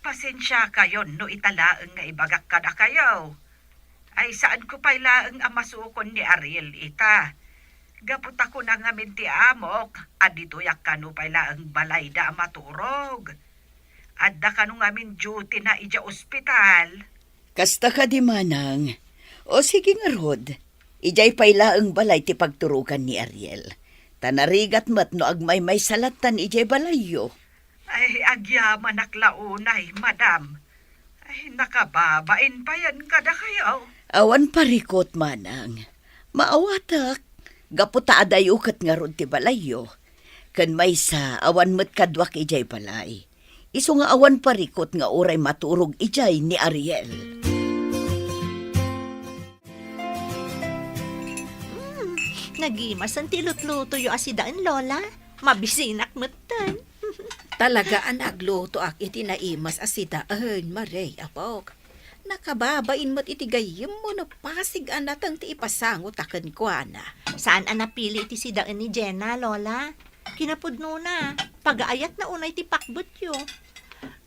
Pasensiakayon no ita laeng nga ibagak kadakayo. Ay, saanko pay laeng a masukon ni Ariel ita. Gapu ta kuna ngamin ti amok a ditoyak kano pay laeng balayda a maturog. Adda kano ngamin duty na idiay ospital. Kasta kadi, manang. O sige ngarud, idiay pay laeng balay ti pagturogan ni Ariel. Ta narigat met no agmaymaysa lattan idiay balayyo. Ay, agyamanak la unay, madam. Ay, nakababain payen kadakayo. Awan parikut, manang. Maawatak, gapu ta adayo ket ngarud ti balayyo. Ken maysa, awan met kaduak idiay balay. Isu nga awan parikut nga uray maturog idiay ni Ariel. Hmm, nagimasen ti lutlutoyo a sidaen, Lola. Mabisinak metten. Talaga a naglutoak iti naimas a sidaen, Marie, apok. Nakababain met iti gayyemmo no pasig a nateng ti ipasangota kenkuana. Saan a napili iti sidaen ni Jenna, Lola? Kinapudnona, pagaayatna unay ti pakbetyo.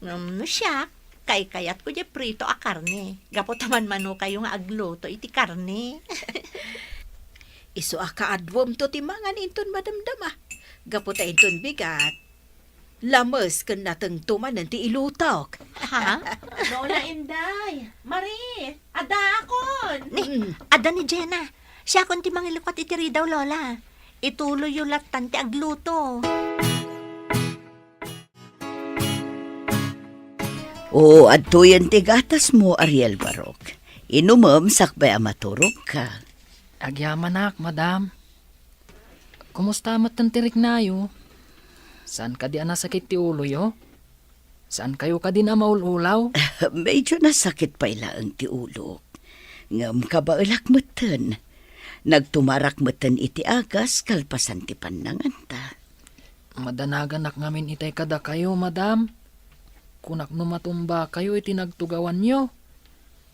Ngem no siak, kaykayatko diay prito a karne. Gapu ta manmanokayo nga agluto iti karne. Isu a kaaduamto ti mangan inton madamdama. Gapu ta inton bigat, lames ken natengto manen ti ilutok. Ha? Lola Inday, Marie, addaakon. Ni, mm, adda ni Jenna. Siakon ti mangilukat iti ridaw, Lola. Ituloyyo lattan ti agluto. Oo, adtoyen ti gatasmo, Ariel Barok. Inumem sakbay a maturogka. Agyamanak, madam. Kumusta metten ti riknayo? Saan kadi a nasakit ti uloyo? Saan kayo kadi a maul-ulaw? Medyo nasakit pay laeng ti ulok. Ngem kabaelak metten. Nagtumarak metten iti agas kalpasan ti pannanganta. Madanaganak ngamin itay kadakayo, madam. Kunak no matumbakayo iti nagtugawanyo.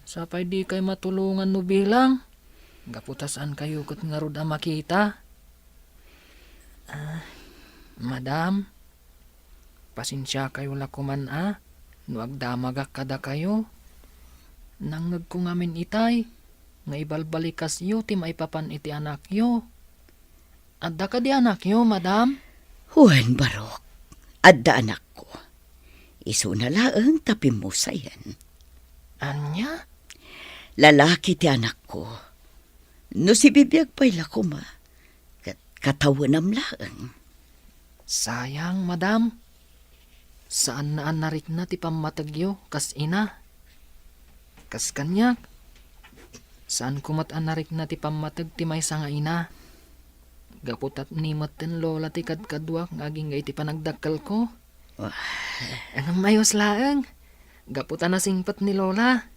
Sapay dikay matulongan no bilang. Gapu ta saankayo ket ngarud a makita. Ah, madam, pasensiakayo la koman a no agdamagak kadakayo. Nangngegko ngamin itay nga ibalbalikasyo ti maipapan iti anakyo. Adda kadi anakyo, madam? Wen, Barok, adda anakko. Isuna laeng ta pimmusayen. Ania? Lalaki ti anakko. No sibibiag pay la koma, ket katawenam laeng. Sayang, madam. Saanna a narikna ti pammategyo kas ina. Kas kaniak, saanko met a narikna ti pammateg ti maysa nga ina. Gapu ta ni metten lola ti kadkaduak nga agingga iti panagdakkelko. Wah. Ngem ayos laeng. Gapu ta nasingpet ni lola.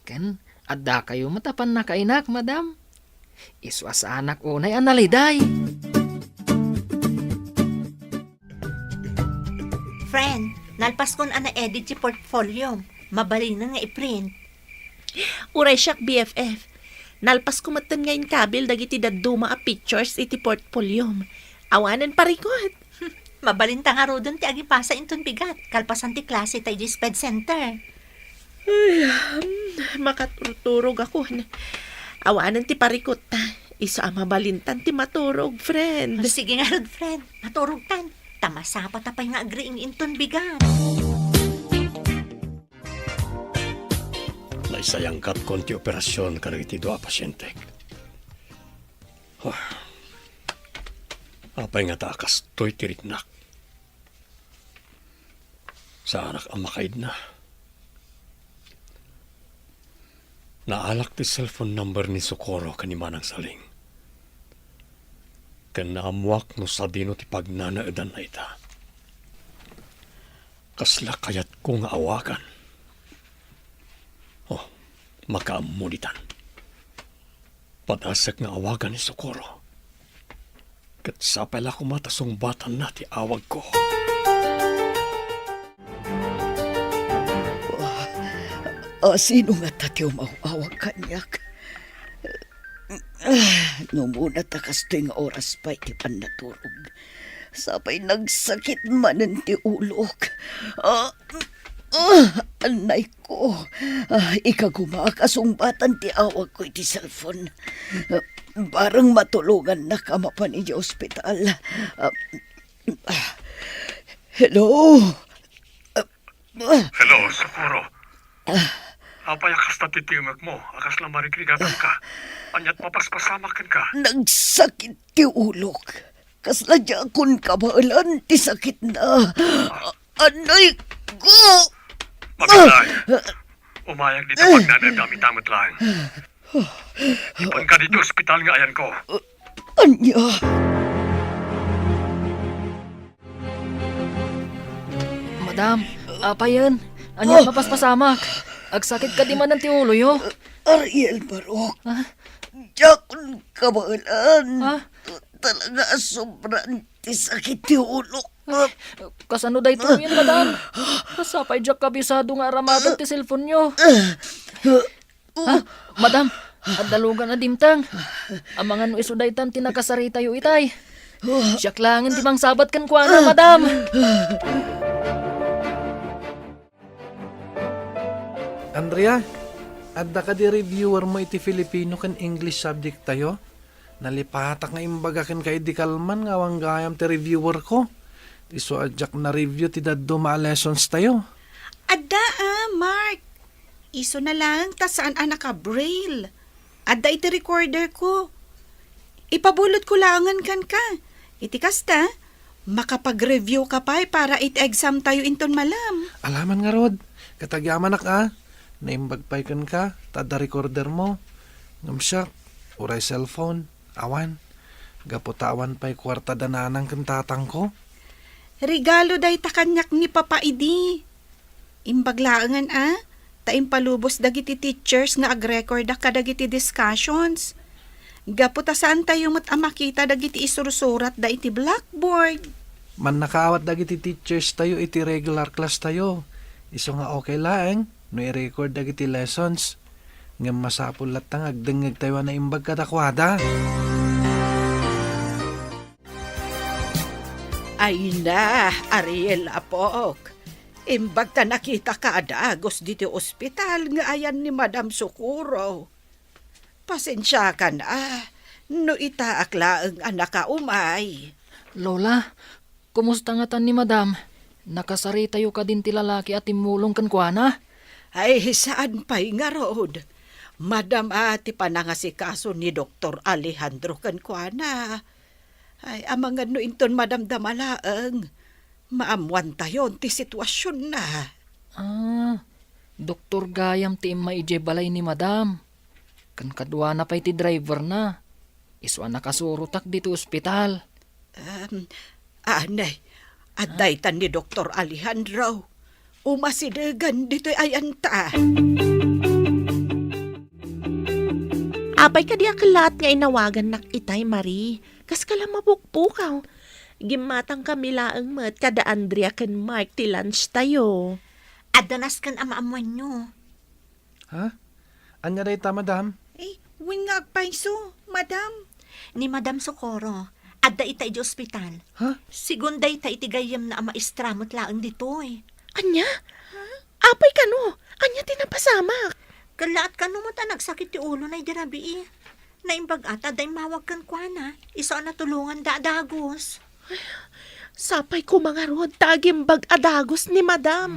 Ken, addakayo met a pannakainak, madam. Isu a saanak unay a naliday. Friend, nalpaskon a na-edit ti portfolio. Mabalinen nga i-print. Uray siak, B F F. Nalpasko metten nga inkabil dagiti dadduma a pictures iti portfoliom. Awanen parikut. Mabalinta ngaruden ti agipasa inton bigat, kalpasan ti klase ta idiay sped center. Ay, hmm, makaturturogakon. Awanen ti parikutta. Isu a mabalintan ti maturog, friend. Sige ngarud, friend. Maturogtan. Ta masapata pay nga agriing inton bigat. Naisayangkatkon ti operasion kadagiti dua a pasientek. Huh. Apay ngata a kastoy ti riknak? Saanak a makaidna. Naalak ti cellphone number ni Socorro ken ni Manang Saling. Ken naammuak no sadino ti pagnanaedanna ita. Kasla kayatko nga awagan. Oh, makaammo ditan. Padasek nga awagan ni Socorro. Ket sapay la koma ta sungbatanna ti awagko. Ah, sino ngata ti umaw-awag kaniak? Ah, no muna ta kastoy nga oras pay ti pannaturog. Sapay nagsakit manen ti ulok. Ah, ah, anay ko. Ah, ikagumaak a sungbatan ti awagko iti cellphone. Ah, bareng matulongannak a mapan idiay ospital. Ah, ah, hello? Ah, ah. Hello, Socorro. Apay a kasta ti tingekmo a kasla marigrigatanka? Ania't mapaspasamak kenka? Nagsakit ti ulok. Kasla diakon kabaelan ti sakitna. Anay ko! Mabiglay. Umayag dita pagnanaedam ita met laeng. Ipanka ditoy ospital nga ayanko. Ania? Madam, apayen, ania mapaspasamak? Agsakit kadi manen ti uloyo? Ariel Barok. Ah? Diakon kabaelan. Ah? Talaga a sobran ti sakit ti ulok. Ay, kasano daytoyen, madam? Sapay diak kabisado nga aramaten ti cellphone-yo. Ah, madam, adda lugan a dimteng. Amangan no isu daytan ti nakasaritayo itay. Siak laengen ti mangsabat kenkuana, madam. Andrea, adda kadi reviewer mo iti Filipino ken English subject tayo? Nalipatak nga imbaga kenka idi kalman nga awan gayam ti reviewer ko. Isu a diak na-review ti dadduma a lessons tayo. Adda, ah, Mark. Isu na laeng ta saan a naka-braille. Adda iti recorder ko. Ipabulot ko laengen kenka. Iti kasta, makapag-review ka pay para iti exam tayo inton malam. Alaman ngarud, ket agyamanak a, naimbag pay kenka, ta adda recorder mo. Ngem siak, uray cellphone, awan. Gapu ta awan pay kuarta da nanang ken tatangko. Regalo dayta kaniak ni Papa idi. Imbag laengen a, ta impalubos dagiti teachers nga agrekorda kadagiti discussions. Gapu ta saantayo met a makita dagiti isursuratda iti blackboard. Mannakaawat dagiti teachers tayo iti regular class tayo. Isu nga okay laeng no i-record dagiti lessons. Ngem masapul latta nga agdengngegtayo a naimbag kadakuada. Ay na, Ariel, apok. Imbag ta nakitaka a dagus ditoy ospital nga ayan ni Madam Socorro. Pasensiakan a, no itaak laeng a nakaumay. Lola, kumusta ngatan ni Madam? Nakasaritayo kadin ti lalaki a timmulong kenkuana? Ay, saan pay ngarud. Madam a ti panangasikaso ni Doktor Alejandro kenkuana. Ay, amangan no inton madamdama laeng, maammuantayon ti situasionna. Ah, doktor gayam ti immay idiay balay ni Madam. Ken kaduana pay ti driverna. Isu a nakasurotak ditoy ospital. Em, anay, adda itan ni Doktor Alejandro. Umasidegan ditoy ayanta. Apay kadi a kellaat nga inawagannak itay, Marie? Kaskala mapukpukaw. Gimmatangkami laeng met kada Andrea ken Mark ti lunch tayo. Adda nasken a maammoanyo. Ha? Ania dayta, madam? Eh, wen nga agpayso, madam. Ni Madam Socorro, adda ita idiay ospital. Ha? Sigun dayta iti gayyemna a maestra met laeng ditoy. Ania? Ha? Apay kano? Ania ti napasamak? Kellaat kano met a nagsakit ti ulona idi rabii. Naimbag a ta adda immawag kenkuana, isu a natulonganda a dagus. Sapay koma ngarud ta agimbag a dagus ni Madam.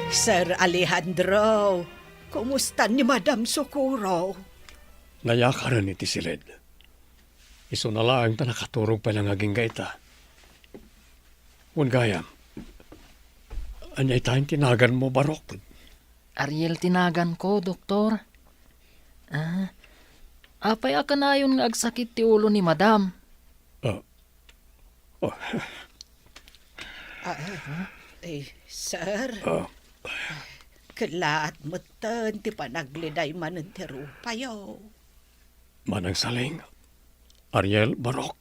Sir Alejandro, kumusta ni Madam Socorro? Nayakaren iti siled. Isuna laeng ta nakaturog pay la nga agingga ita. Wen gayam, ania ita ti naganmo, Barok? Ariel ti naganko, Doktor. Ah, apay a kanayon nga agsakit ti ulo ni Madam? Ah, oh. Ah, eh, sir. Ah. Kellaat metten ti panagledaymanen ti rupayo. Manang Saling, Ariel, Barok.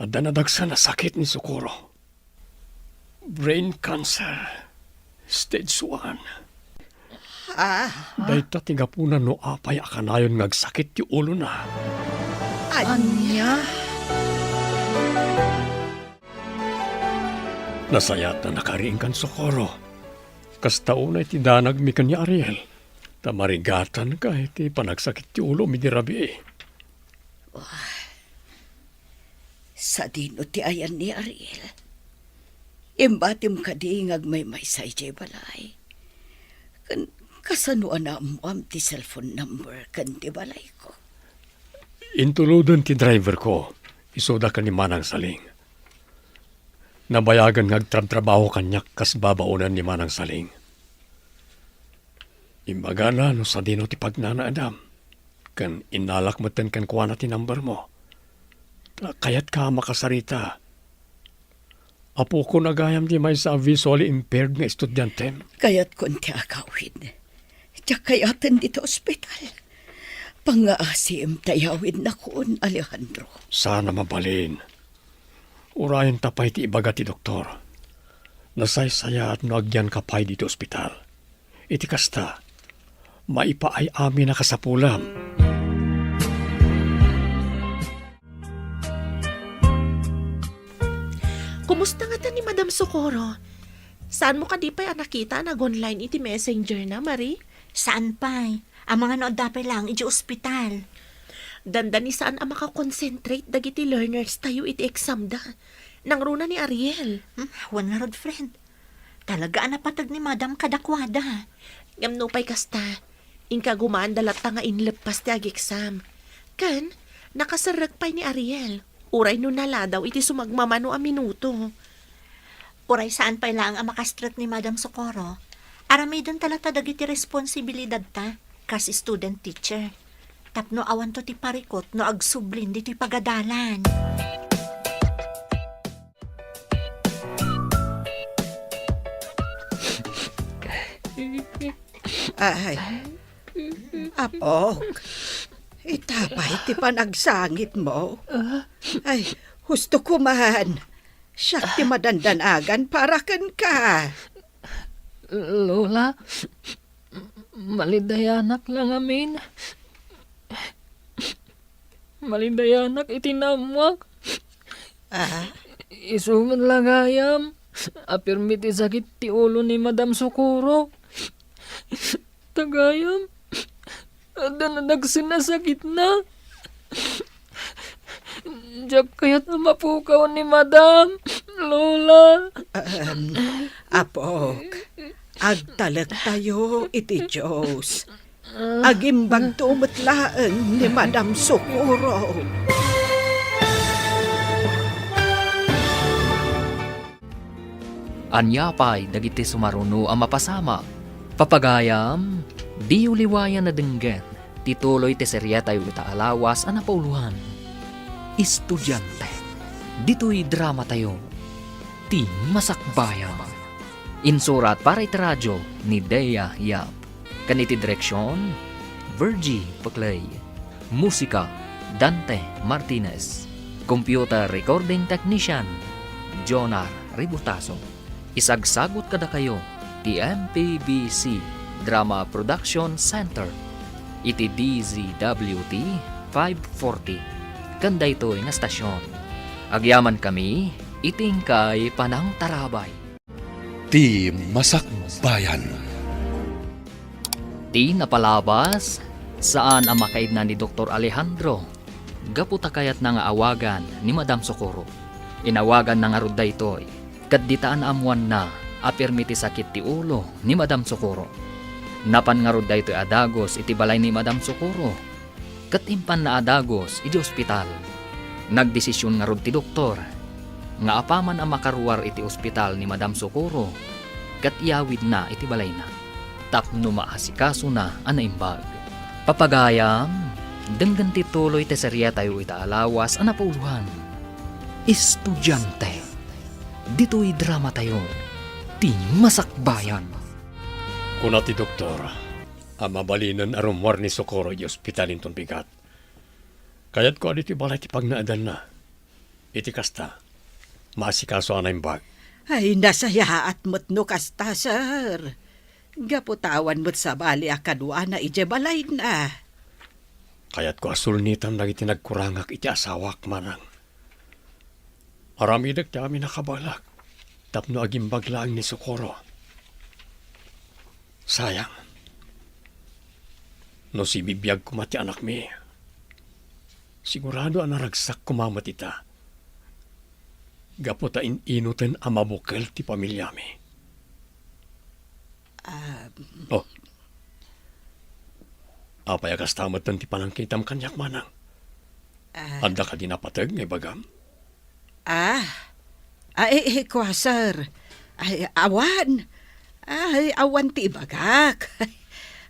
Adda nadagsen a sakit ni Socorro. Brain cancer, stage one. Ah? Dayta ti gapuna no apay a kanayon nga agsakit ti ulona. Ania? Nasayaat a nakariingkan, Socorro. Kasta unay ti danagmi ken ni Ariel. Ta marigatanka iti panagsakit ti ulom idi rabii. Wah, sadino ti ayan ni Ariel? Imbatim kadi nga agmaymaysa idiay balay? Ken kasano a naammoam ti cellphone number ken ti balayko? Intuloden ti driverko, isuda ken ni Manang Saling. Nabayagen nga agtrabtrabaho kaniak kas babaonen ni Manang Saling. Imbagana no sadino ti pagnanaedam, ken innalak metten kenkuana ti numbermo. Ta kayatka a makasarita. Apokon a gayam ti maysa a visually impaired nga estudiantem. Kayatkon ti agawid. Diak kayaten ditoy ospital. Pangngaasem ta iyawidnakon, Alejandro. Saan a mabalin. Urayenta pay ti ibaga ti doktor. Nasaysayaat no agyanka pay ditoy ospital. Iti kasta, maipaay-aminak a sapulam. Kumusta ngata ni Madam Socorro? Saanmo kadi pay a nakita a nag-online iti messenger na, Marie? Saan pay. Amangan no adda pay laeng idiay ospital. Dandani saan a makakonsentrate dagiti learners tayo iti exam da. Nangruna ni Ariel. Hmm, wen ngarud, friend. Talaga a napateg ni Madam kadakuada. Ngem nupay kasta, inkagumaanda latta nga inleppas ti ageksam. Ken, nakaserrek pay ni Ariel, uray no naladaw iti sumagmamano a minuto. Uray saan pay laeng a makastrek ni Madam Socorro, aramidenta latta dagiti responsibilidadta kas student teacher. Tapno awanto ti parikut no agsublin ditoy pagadalan. Ay, apok, ita pay ti panagsangitmo. Ay, husto ko man. Siak ti madandanagan para kenka. Lola, malidayanak la ngamin. Malidayanak iti naammoak. Ah? Isu met la gayam a pirmi ti sakit ti ulo ni Madam Socorro. Ta gayam, adda nadagsen a sakitna. Diak kayat a mapukaw ni Madam, Lola. Em, apok, agtalektayo iti Dios. Agimbagto met laeng ni Madam Socorro. Ania pay dagiti sumaruno a mapasamak? Papagayam, diyo liwayan a denggen ti tuloy ti serietayo ita a lawas a napauloan. Estudiante, ditoy dramatayo, Ti Masakbayan. Insurat para iti radio ni Dea Yap. Ken iti direksion, Virgie Peclay. Musika, Dante Martinez. Computer recording technician, Jonar Ributaso. Isagsagut kadakayo ti M P B C Drama Production Center iti D Z W T five forty ken daytoy nga stasyon. Agyamankami iti inkay panangtarabay. Ti Masakbayan. Ti napalabas, saan a makaidna ni Doktor Alejandro gapu ta kayatna nga awagan ni Madam Socorro. Inawaganna ngarud daytoy, ket dita naammoanna a pirmi ti sakit ti ulo ni Madam Socorro. Napan ngarud daytoy a dagus iti balay ni Madam Socorro, ket impanna a dagus iti ospital. Nagdesision ngarud ti doktor nga apaman a makaruar iti ospital ni Madam Socorro, ket iyawidna iti balayna tapno maasikasona a naimbag. Papagayam, denggen ti tuloy ti seriatayo ita a lawas a napauluan, Estudiante. Ditoy dramatayo, Ti Masakbayan. Kuna ti doktor a mabalinen a rummuar ni Socorro iti ospital inton bigat. Kayatko a ditoy balay ti pagnaedanna. Iti kasta, maasikaso a naimbag. Ay, nasayaat met no kasta, sir. Gapu ta awan met sabali a kaduana idiay balayna. Kayatko a sulnitan dagiti nagkurangak iti asawak, manang. Aramidek ti amin a kabaelak tapno agimbag laeng ni Socorro. Sayang. No sibibiag koma ti anakmi, sigurado a naragsak koma met ita. Gapu ta in-inuten a mabukel ti pamiliami. Ah, Oh. Apay a kasta metten ti panangkitam kaniak, manang? Ah. Adda kadi napateg nga ibagam? Ah. Ay, ay, kua, sir. Ay, awan. Ay, awan ti ibagak.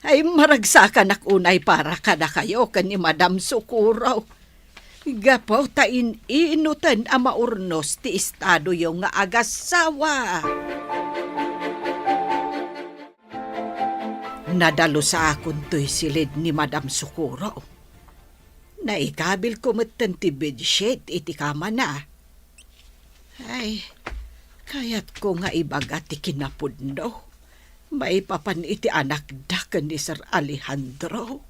Ay, maragsakanak unay para kadakayo ken ni Madam Socorro. Gapu ta in-inuten a maurnos ti estadoyo nga agassawa. Nadalus a kuntoy silid ni Madam Socorro. Naikabilko metten ti bedsheet iti kamana. Ay, kayatko nga ibaga ti kinapudno maipapan iti anakda ken ni Sir Alejandro.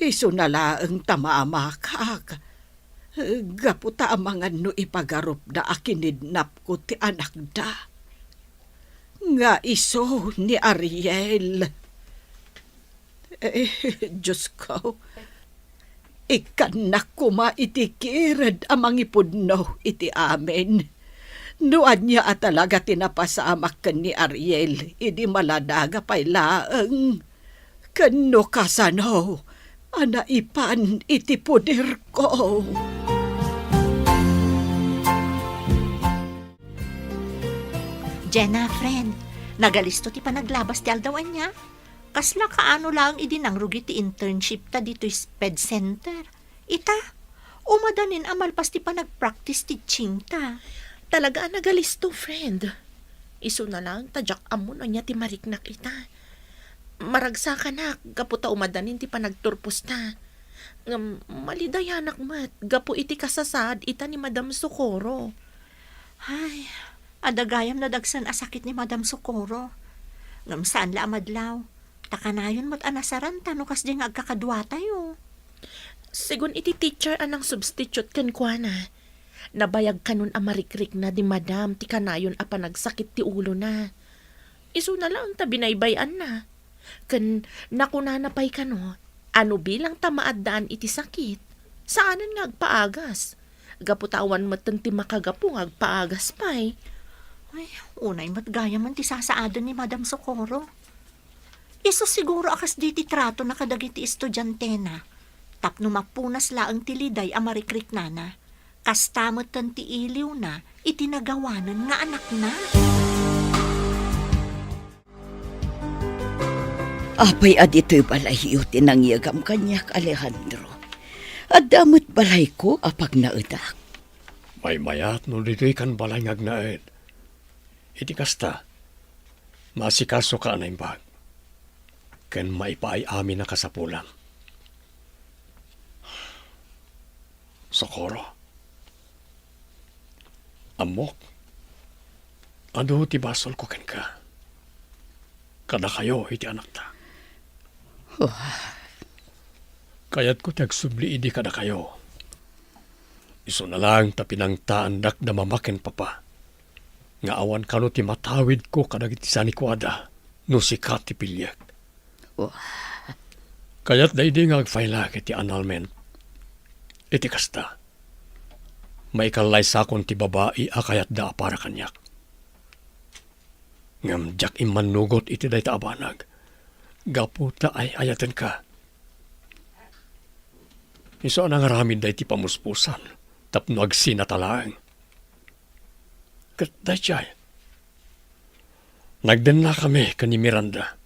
Isuna laeng ta maamakak, gapu ta amangan no ipagarupda a kinidnapko ti anakda. Nga isu ni Ariel. Eh, Diosko, ikkannak koma iti kired a mangipudno iti amin. No ania a talaga ti napasamak ken ni Ariel idi maladaga pay laeng, ken no kasano a naipan iti poderko. Jenna, friend, nagalisto ti panaglabas ti aldaw ania? Kasla kaano laeng idi nangrugi ti internship ta ditoy SPED Center. Ita, umadanin a malpas ti panagpractice teaching ta. Talaga a nagalisto, friend. Isuna laeng ta diak ammo no ania ti mariknak ita. Maragsakanak gapu ta umadanin ti panagturposta. Ngem malidayanak met gapu iti kasasaad ita ni Madam Socorro. Ay, adda gayam nadagsen a sakit ni Madam Socorro. Ngem saan la a madlaw. Ta kanayon met a nasaranta no kasdiay nga agkakaduatayo. Segun iti teacher a nangsubstitute kenkuana, nabayag kanon a marikrikna ni Madam ti kanayon a panagsakit ti ulona. Isuna laeng ta binaybay-anna. Ken nakunana pay kano a no bilang ta maaddaan iti sakit, saanen nga agpaagas. Gapu ta awan metten ti makagapu nga agpaagas pay. Ay, unay met gayamen ti sasaaden ni Madam Socorro. Isu siguro a kasdi ti tratona kadagiti estudiantena, tapno mapunas laeng ti liday a marikriknana. Kasta metten ti iliwna iti nagawanen nga anakna. Apay a ditoy balayyo ti nangyegam kaniak, Alejandro? Adda met balayko a pagnaedak. Maymayat no ditoy kan balay nga agnaed. Iti kasta, maasikasoka a naimbag, ken maipaay amin a kasapulam. Socorro, ammok, adu ti basolko kenka, kadakayo iti anakta. Kayatko ti agsubli idi kadakayo. Isuna laeng ta pinangtaandak da mama ken papa nga awan kano ti matawidko kadagiti sanikuada no sika ti piliek. Kayatda idi nga agfaylak iti annulment. Iti kasta, maikallaysakon ti babai a kayatda a para kaniak. Ngem diak immannugot iti dayta a banag, gapu ta ay-ayatenka. Isu a nangaramid daydi pamuspusan tapno agsinata laeng. Ket daydiay, nagdennakami ken ni Miranda,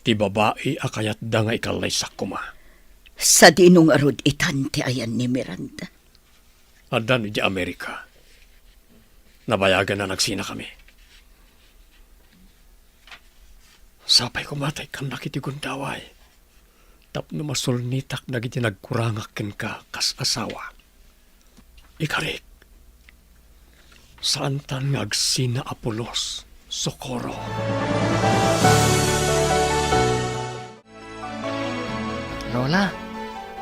ti babai a kayatda nga ikallaysak koma. Sadino ngarud itan ti ayan ni Miranda? Addan idiay Amerika. Nabayagen a nagsinakami. Sapay koma ta ikkannak iti gundaway tapno masulnitak dagiti nagkurangak kenka kas asawa. Ikarik, saantan nga agsina a pulos, Socorro. Lola,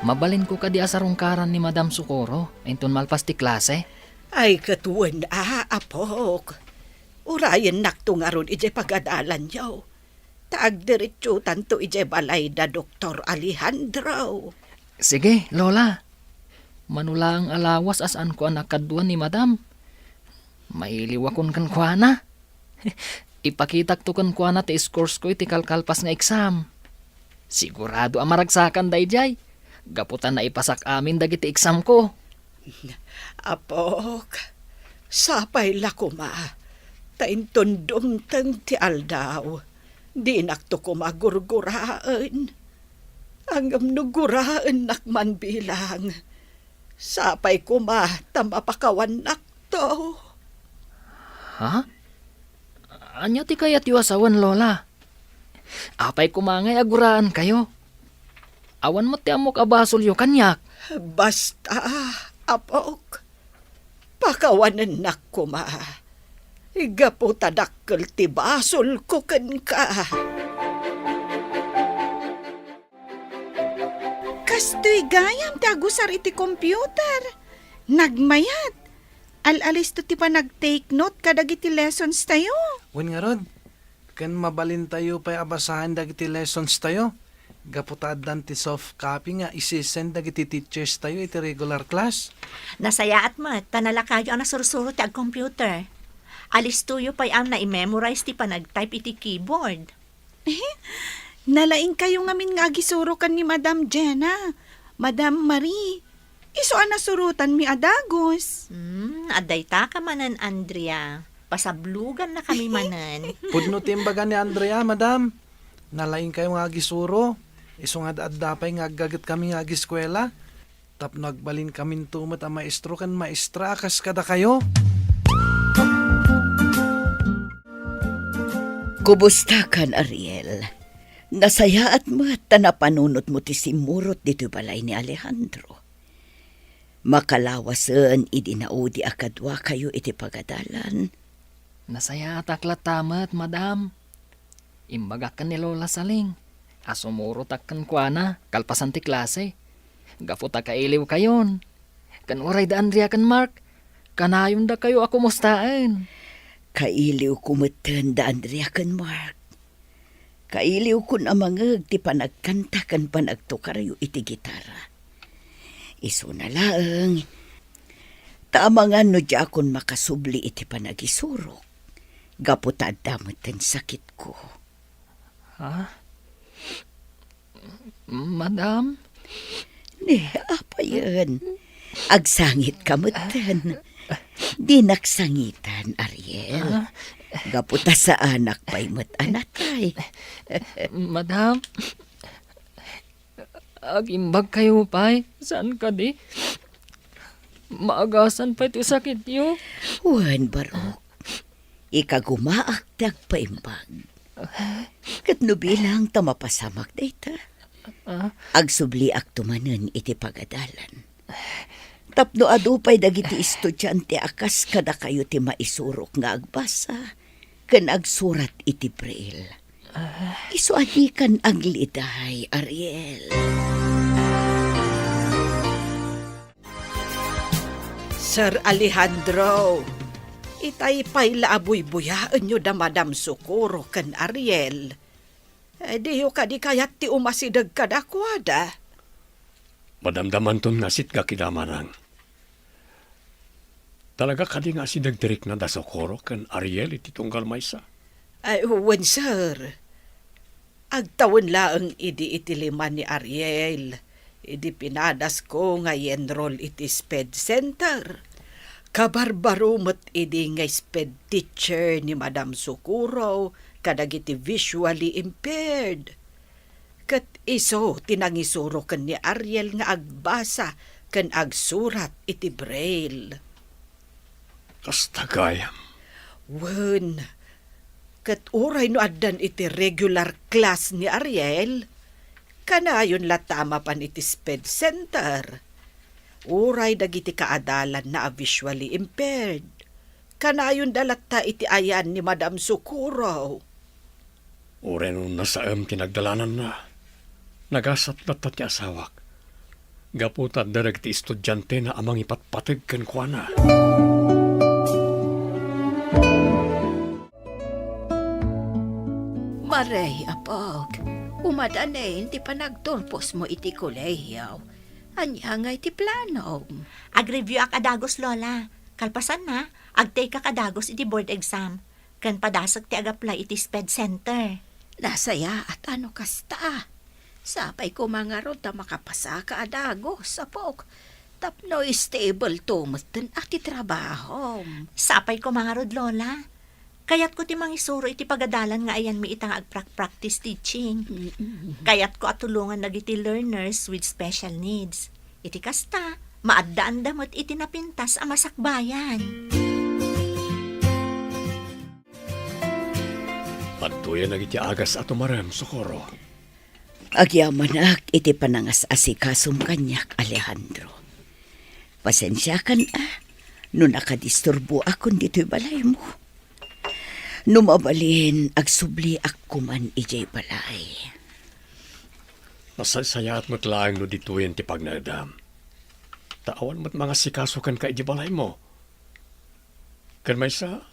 mabalinko kadi a sarungkaran ni Madam Socorro inton malpas ti klase? Ay, ket wen a, apok. Urayennakto ngarud idiay pagadalanyo. Ta agdiretsotanto idiay balay da Doktor Alejandro. Sige, Lola. Mano laeng a lawas a saanko a nakaduan ni Madam. Mailiwakon kenkuana. Ipakitakto kenkuana ti scores ko iti kalkalpas nga exam. Sigurado a maragsakan daydiay, gapu ta naipasak amin dagiti exam ko. Apok, sapay la koma, ta inton dumteng ti aldaw, dinakto koma gurguraen. Ngem no guraennak man bilang, sapay koma ta mapakawannakto. Ha? Ania ti kayatyo a sawen, Lola? Apay koma ngay a guraenkayo? Awan met ti ammok a basolyo kaniak. Basta, apok, pakawanennak koma. Gapu ta dakkel ti basolko kenka. Kastoy gayam ti agusar iti computer. Nagmayat. Al-alisto ti panag-take note kadagiti lessons tayo. Wen ngarud, ken mabalintayo pay a basaen dagiti lessons tayo, gapu ta addan ti soft copy nga isi-send dagiti teachers tayo iti regular class. Nasayaat met, ta nalakayo a nasursuro ti ag-computer. Alistoyo pay a nai-memorize ti panag-type iti keyboard. Nalaingkayo ngamin nga agisuro ken ni Madam Jenna, Madam Marie. Isu a nasurotanmi a dagus. Hmm, adda ita ka manen, Andrea. Pasablogannakami manen. Pudno ti imbaga ni Andrea, Madam. Nalaingkayo nga agisuro. Isu nga adda pay nga aggagetkami nga agiskuela. Tapno agbalinkaminto met a maestro ken maestra a kas kadakayo. Kumustakan, Ariel? Nasayaat met ta napanunotmo ti simmurot ditoy balay ni Alejandro. Makalawasen idi naudi a kaduakayo iti pagadalan. Nasayaatak latta met, Madam. Imbagak ken ni Lola Saling a sumurotak kenkuana kalpasan ti klase, gapu ta kailiwkayon. Ken uray da Andrea ken Mark, kanayondakayo a kumustaen. Kailiwko metten da Andrea ken Mark. Kailiwkon a mangngeg ti panagkanta ken panagtukaryo iti gitara. Isuna laeng, ta amangan no diakon makasubli iti panagisurok, gapu ta adda metten sakitko. Ha? Madam? Ni, apayen. Agsangitka metten. Dinak sangitan, Ariel. Ah. Gapu ta saanak pay met a natay. Madam, agimbagkayo pay, saan kadi? Maagasan pay ti sakityo. Wen, barok. Ikagumaak ti agpaimbag. Ket no bilang ta mapasamak dayta, ah, agsubliakto manen iti pagadalan. Tapno adu pay dagiti estudiante a kas kadakayo ti maisurok nga agbasa ken agsurat iti braille. Ah. Isu a dikan agliday, Ariel. Sir Alejandro, itay pay la a buybuyaenyo da Madam Socorro ken Ariel. Eh, diyo kadi kayat ti umasideg kadakuada? Madamdamanton nga sitgak ida, manang. Talaga kadi nga asideg ti rikna da Socorro ken Ariel iti tunggal maysa? Ay, wen, sir. Agtawen laeng idi iti lima ni Ariel, idi pinadasko nga i-enroll iti SPED Center. Kabarbaro met idi nga SPED teacher ni Madam Socorro kadagiti visually impaired. Ket isu ti nangisuro ken ni Ariel nga agbasa ken agsurat iti Braille. Kasta gayam. Wen, ket uray no addan iti regular class ni Ariel, kanayon latta a mapan iti SPED Center. Uray dagiti kaadalanna a visually impaired, kanayonda latta iti ayan ni Madam Socorro. Uray no nasaem ti nagdalananna, nagasat latta ti asawak, gapu ta adda dagiti estudiantena a mangipatpateg kenkuana. Maray, apok, umadanin ti panagturposmo iti kolehiyo. Ania ngay ti planom? Ag-review-ak a dagus, Lola. Kalpasanna, ag-take-ak a dagus iti board exam. Ken padasek ti ag-apply iti SPED Center. Nasayaat a no kasta. Sapay koma ngarud ta makapasaka a dagus, apok. Tapno stable to metten a ti trabahom. Sapay koma ngarud, Lola. Kayatko ti mangisuro iti pagadalan nga ayanmi ita nga agprak-practice teaching. Mm-mm. Kayatko a tulongan dagiti learners with special needs. Iti kasta, maaddaanda met iti napintas a masakbayan. Adtoyen dagiti agas a tumarem, Socorro. Agyamanak iti panangas-asikasom kaniak, Alejandro. Pasensiakan, a, no nakadisturboakon ditoy balaymo. No mabalin, agsubliak koman idiay balay. Nasaysayaat met laeng no ditoyen ti pagnaedam. Ta awan met mangasikaso kenka idiay balaymo. Ken maysa,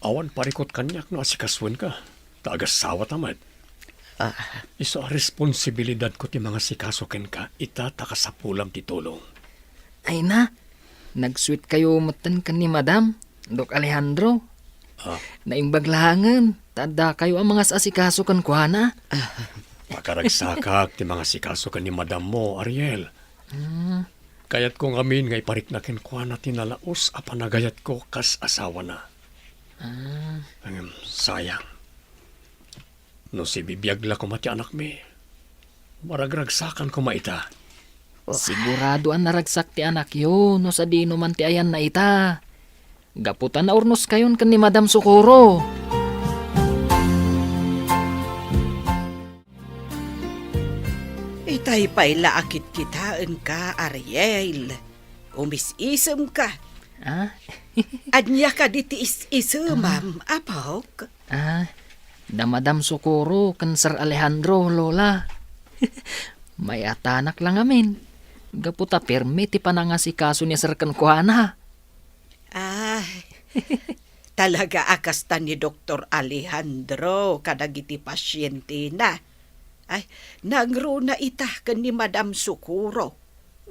awan parikut kaniak no asikasoenka, ta agasawata met. Ah. Isu a responsibilidadko ti mangasikaso kenka, ita ta kasapulam ti tulong. Ay na, nagsuitkayo metten ken ni Madam, Doc Alejandro. Ah. Naimbag laengen, ta addakayo a mangas-asikaso kenkuana. Ah. Pakaragsakak ti mangasikaso ken ni Madammo, Ariel. Hmm. Kayatko ngamin nga iparikna kenkuana ti nalaus a panagayatko kas asawana. Ah. Ngem, sayang. No sibibiag la koma ti anakmi, maragragsakan koma ita. Sigurado a naragsak ti anakyo no sadino man ti ayanna ita. Gapu ta naurnoskayon ken ni Madam Socorro. Itay pay la a kitkitaenka, Ariel. Umis-isemka. Ah? Ania kadi ti is-isemam, apok? Ah, da Madam Socorro ken Sir Alejandro, Lola. Mayatanak la ngamin. Gapu ta permi ti panangasikaso ni Sir kenkuana. Ah, talaga a kasta ni Doktor Alejandro kadagiti pasientena. Ay, nangruna ita ken ni Madam Socorro.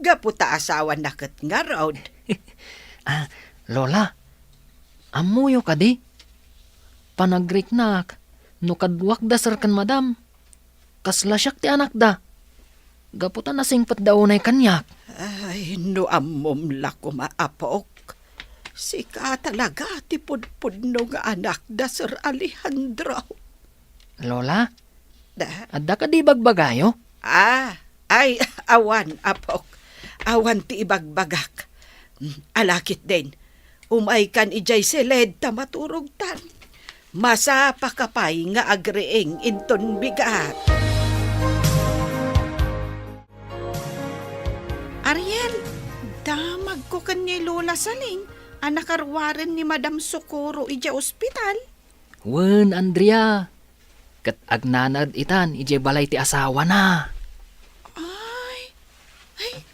Gapu ta asawana ket ngarud. Ah, Lola, ammoyo kadi? Panagriknak, no kaduak da Sir ken Madam, kasla siak ti anakda. Gapu ta nasingpetda unay kaniak. Ay, no ammom la koma, apok. Sika talaga ti pudpudno nga anak da Sir Alejandro. Lola, da? Adda kadi bagbagayo? Ah, ay, awan, apok. Awan ti ibagbagak. Mm, alakit din. Umaykan idiay siled ta maturogtan. Masapaka pay nga agriing inton bigat. Ariel, damagko ken ni Lola Saling a nakaruaren ni Madam Socorro idiay ospital. Wen, Andrea. Ket agnanaed itan idiay balay ti asawana. Ay, ay,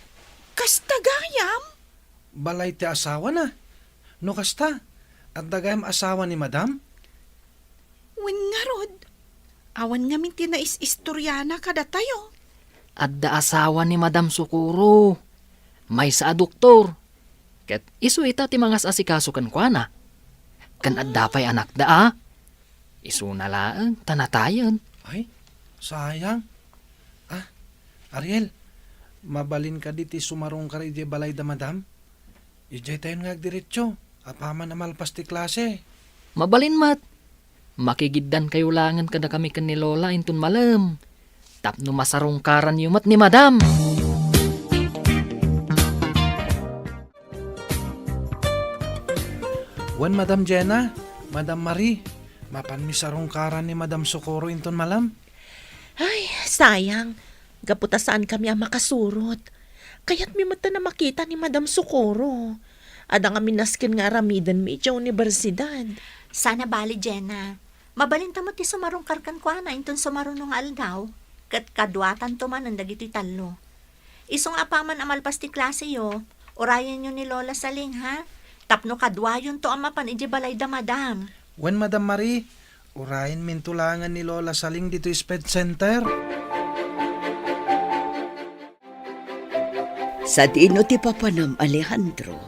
kasta gayam? Balay ti asawana? No kasta, adda gayam asawa ni Madam? Wen ngarud, Awan ngamin ti nais-istoriana kadatayo. Adda asawa ni Madam Socorro. Maysa a doktor. Ket isu ita ti mangas-asikaso kenkuana. Ken adda pay anakda a. Isuna laeng ta natayen. Ay, sayang. Ah, Ariel, mabalin kadi ti sumarungkar idiay balay da Madam? Idiay tayon nga agdiretso, apaman a malpas ti klase. Mabalin met. Makigiddankayo laengen kadakami ken ni Lola inton malem, tapno masarungkaranyo met ni Madam. Wen, Madam Jenna, Madam Marie, mapanmi sarungkaran ni Madam Socorro inton malem? Ay, sayang. Gapu ta saankami a makasurot. Kayatmi met a makita ni Madam Socorro. Adda ngamin nasken nga aramidenmi idiay universidad. Saan a bali, Jenna. Mabalinta met ti sumarungkar kenkuana inton sumaruno nga aldaw, ket kaduatanto manen dagitoy tallo. Isu nga apaman a malpas ti klaseyo, urayenyo ni Lola Saling, ha? Tapno kaduayonto a mapan idiay balay da Madam. Wen, Madam Marie, urayenminto laengen ni Lola Saling ditoy Sped Center. Sadino ti papanam, Alejandro?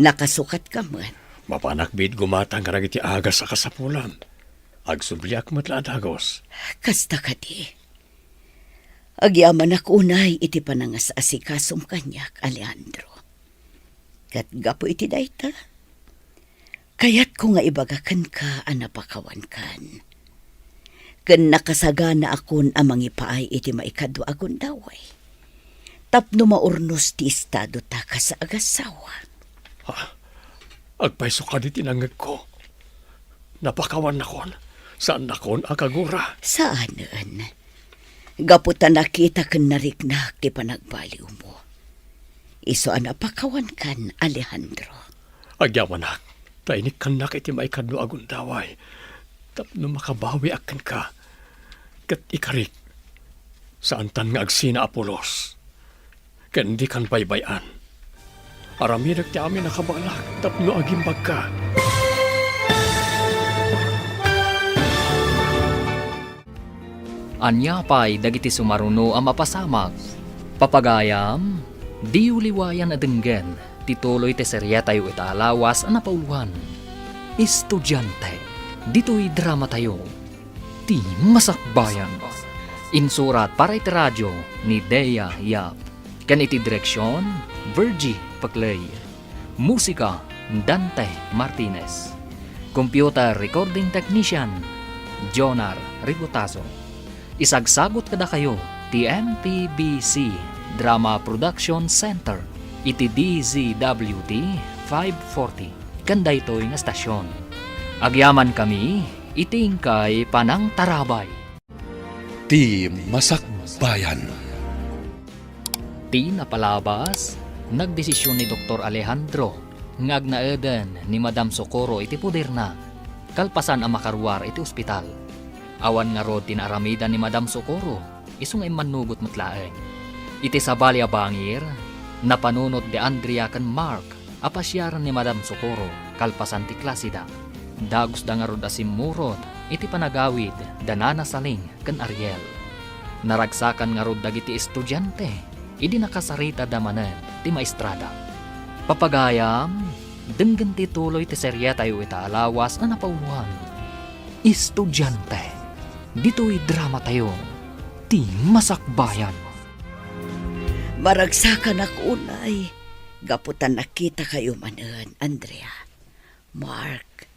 Nakasukatka met? Mapanak biit gumatang kadagiti agas a kasapulam. Agsubliak met la a dagus. Kasta kadi. Agyamanak unay iti panangas-asikasom kaniak, Alejandro. Ket gapu iti dayta, kayatko nga ibaga kenka a napakawankan. Ken nakasaganakon a mangipaay iti maikadua a gundaway tapno maurnos ti estadota kas agassawa. Ha? Agpayso kadi ti nangngegko. Napakawannakon. Saannakon a kagura. Saanen. Gapu ta nakita ken nariknak ti panagbaliwmo. Isu a napakawankan, Alejandro. Agyamanak, ta inikkannak iti maikadua a gundaway tapno makabawiak kenka. Ket ikarik, saantan nga agsina a pulos. Ken dikan baybay-an. Aramidek ti amin a kabaelak tapno agimbagka. Ania pay dagiti sumaruno a mapasamak? Papagayam, diyo liwayan a denggen ti tuloy ti serietayo ita a lawas a napauloan. Estudiante, ditoy dramatayo. Ti Masakbayan. Insurat para iti radio ni Dea Yap. Ken iti direksion, Virgie Paclay. Musika, Dante Martinez. Computer recording technician, Jonar Rigotazo. Isagsagut kadakayo ti M P B C Drama Production Center iti D Z W T five forty ken daytoy nga stasyon. Agyamankami iti inkay panangtarabay. Ti Masakbayan. Ti napalabas, nagdesisyon ni Doktor Alejandro nga agnaeden ni Madam Socorro iti poderna, kalpasan a makaruar iti ospital. Awan ngarud ti naaramidan ni Madam Socorro, isu nga immannugot met laeng. Iti sabali a bangir, napanunot ni Andrea ken Mark a pasiaran ni Madam Socorro kalpasan ti klaseda. Dagusda ngarud a simmurot iti panagawid da Nana Saling ken Ariel. Naragsakan ngarud dagiti estudiante idi nakasaritada manen ti maestrada. Papagayam, denggen ti tuloy ti serietayo ita a lawas a napauloan. Estudiante, ditoy dramatayo, Ti Masakbayan. Maragsakanak unay gapu ta nakitakayo manen, Andrea. Mark,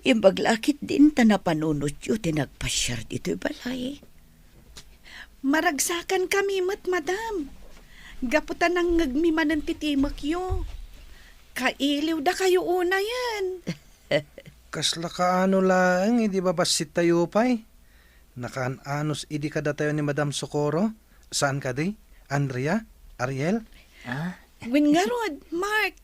imbag la ketdin ta napanunotyo ti nagpasiar ditoy balay. Maragsakankami met, madam. Gapu ta nangngegmi manen ti timekyo. Kailiwdakayo unayen. Kasla kaano laeng idi babassittayo pay? Nakaan-anos idi kadatayo ni Madam Socorro? Saan kadi? Andrea? Ariel? Ah? Wen ngarud, Mark.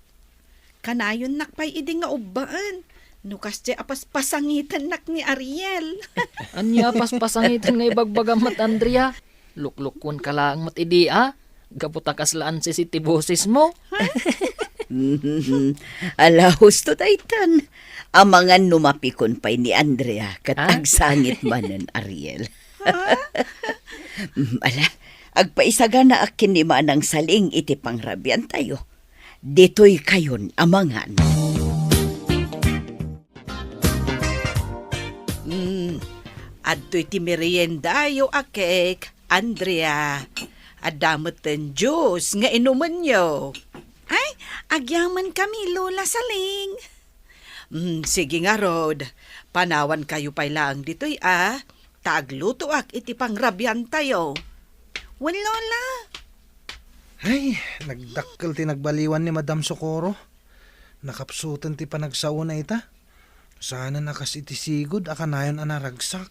Kanayonnak pay idi nga ubbaen no kasdiay a paspasangitennak ni Ariel. Ania a paspasangiten nga ibagbagam met, Andrea? Luklukkuenka laeng met idi, a? Gapu ta kasla ansisi ti bosesmo. Mhm. Ala, husto daytan. Amangan no mapikon pay ni Andrea ket Ah? agsangit manen Ariel. Mm, ala, agpaisaganaak ken ni Manang Saling iti pangrabiantayo. Ditoy kayon amangan. Mm, adtoy ti meriendayo a cake, Andrea. Adda metten juice nga inumenyo. Ay, agyamankami, Lola Saling. Mm, sige ngarud, panawankayo pay laeng ditoy, a, ta aglutoak iti pangrabiantayo. Wen, Lola. Ay, nagdakkel ti nagbaliwan ni Madam Socorro. Nakapsuten ti panagsaona ita. Saanen a kas iti sigud a kanayon a naragsak.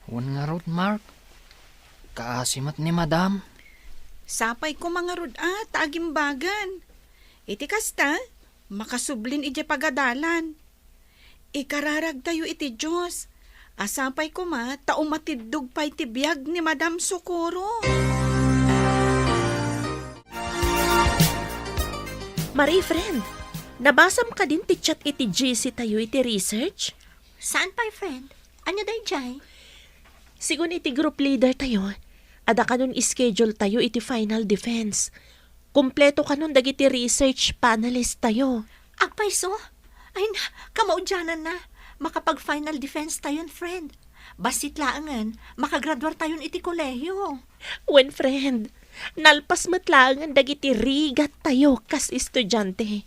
Wen ngarud, Mark. Kaasi met ni Madam. Sapay koma ngarud a ta agimbagan. Iti kasta, makasublin idiay pagadalan. Ikararagtayo iti Dios. A sapay koma ta umatiddog pay ti biag ni Madam Socorro. Marie, friend, nabasam kadin ti chat iti G C tayo iti research? Saan pay, friend? Ania daydiay? Sigun iti group leader tayo, adda kanon schedule tayo iti final defense. Kompleto kanon dagiti research panelist tayo. Agpayso? Ay na, kamaudiananna. Makapag-final defense tayon, friend. Bassit laengen, makagraduar tayon iti kolehiyo. Wen, friend, nalpas met laengen dagiti rigat tayo kas estudiante.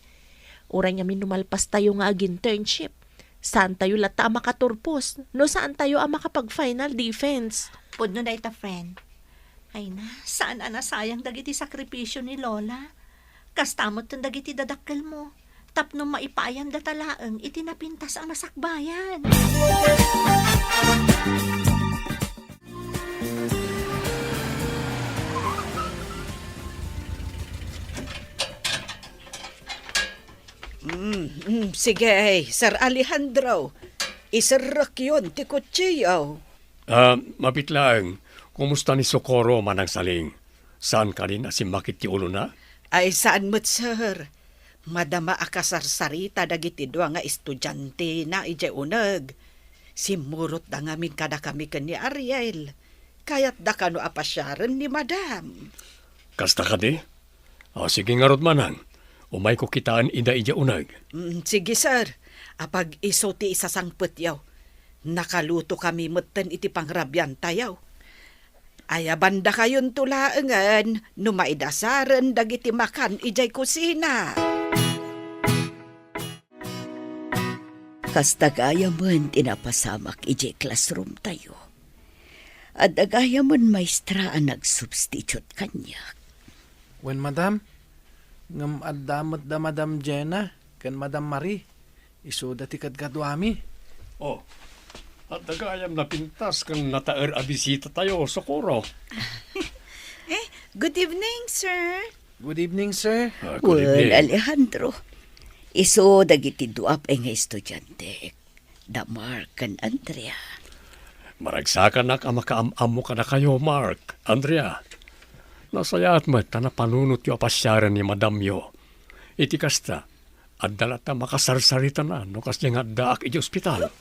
Uray ngamin no malpas tayo nga ag-internship, saan tayo latta a makaturpos no saan tayo a makapag-final defense. Pudno dayta, friend. Ay na, saan a nasayang dagiti sakripisio ni Lola. Kasta metten dagiti dadakkelmo. Tapno maipaayandata laeng iti napintas a masakbayan. Mm, mm, sige, Sir Alejandro. Iserrekyon ti kutsiyo. Ah, mabit laeng, kumusta ni Socorro, Manang Saling? Saan kadin a simmakit ti ulona? Ay, saan met, sir. Madama a kasarsarita dagiti dua nga estudiantena idiay uneg. Simmurotda ngamin kadakami ken ni Ariel. Kayatda kano a pasiaren ni Madam. Kasta kadi? O, sige ngarud, Manang. Umayko kitaen ida idiay uneg. Mm, sige, sir. Apag isu ti isasangpetyo. Nakalutokami metten iti pangrabiantayo. Ayabandakayonto laengen no maidasaren dagiti makan idiay kusina. Kasta gayamen ti napasamak idiay classroom tayo. Adda gayamen maestra a nagsubstitute kaniak. Wen, madam, ngem adda met da Madam Jenna ken Madam Marie. Isuda ti kadkaduami. Oh, adda gayam napintas ken nataer a bisita tayo, Socorro. Eh, good evening, sir. Good evening, sir. Ah, good Wen, evening. Alejandro. Isu dagiti dua pay nga estudiante, da Mark ken Andrea. Maragsakanak a makaam-ammo kadakayo, Mark, Andrea. Nasayaat met ta napanunotyo a pasiaren ni madamyo. Iti kasta, adda latta makasarsaritana no kasdiay nga addaak iti ospital.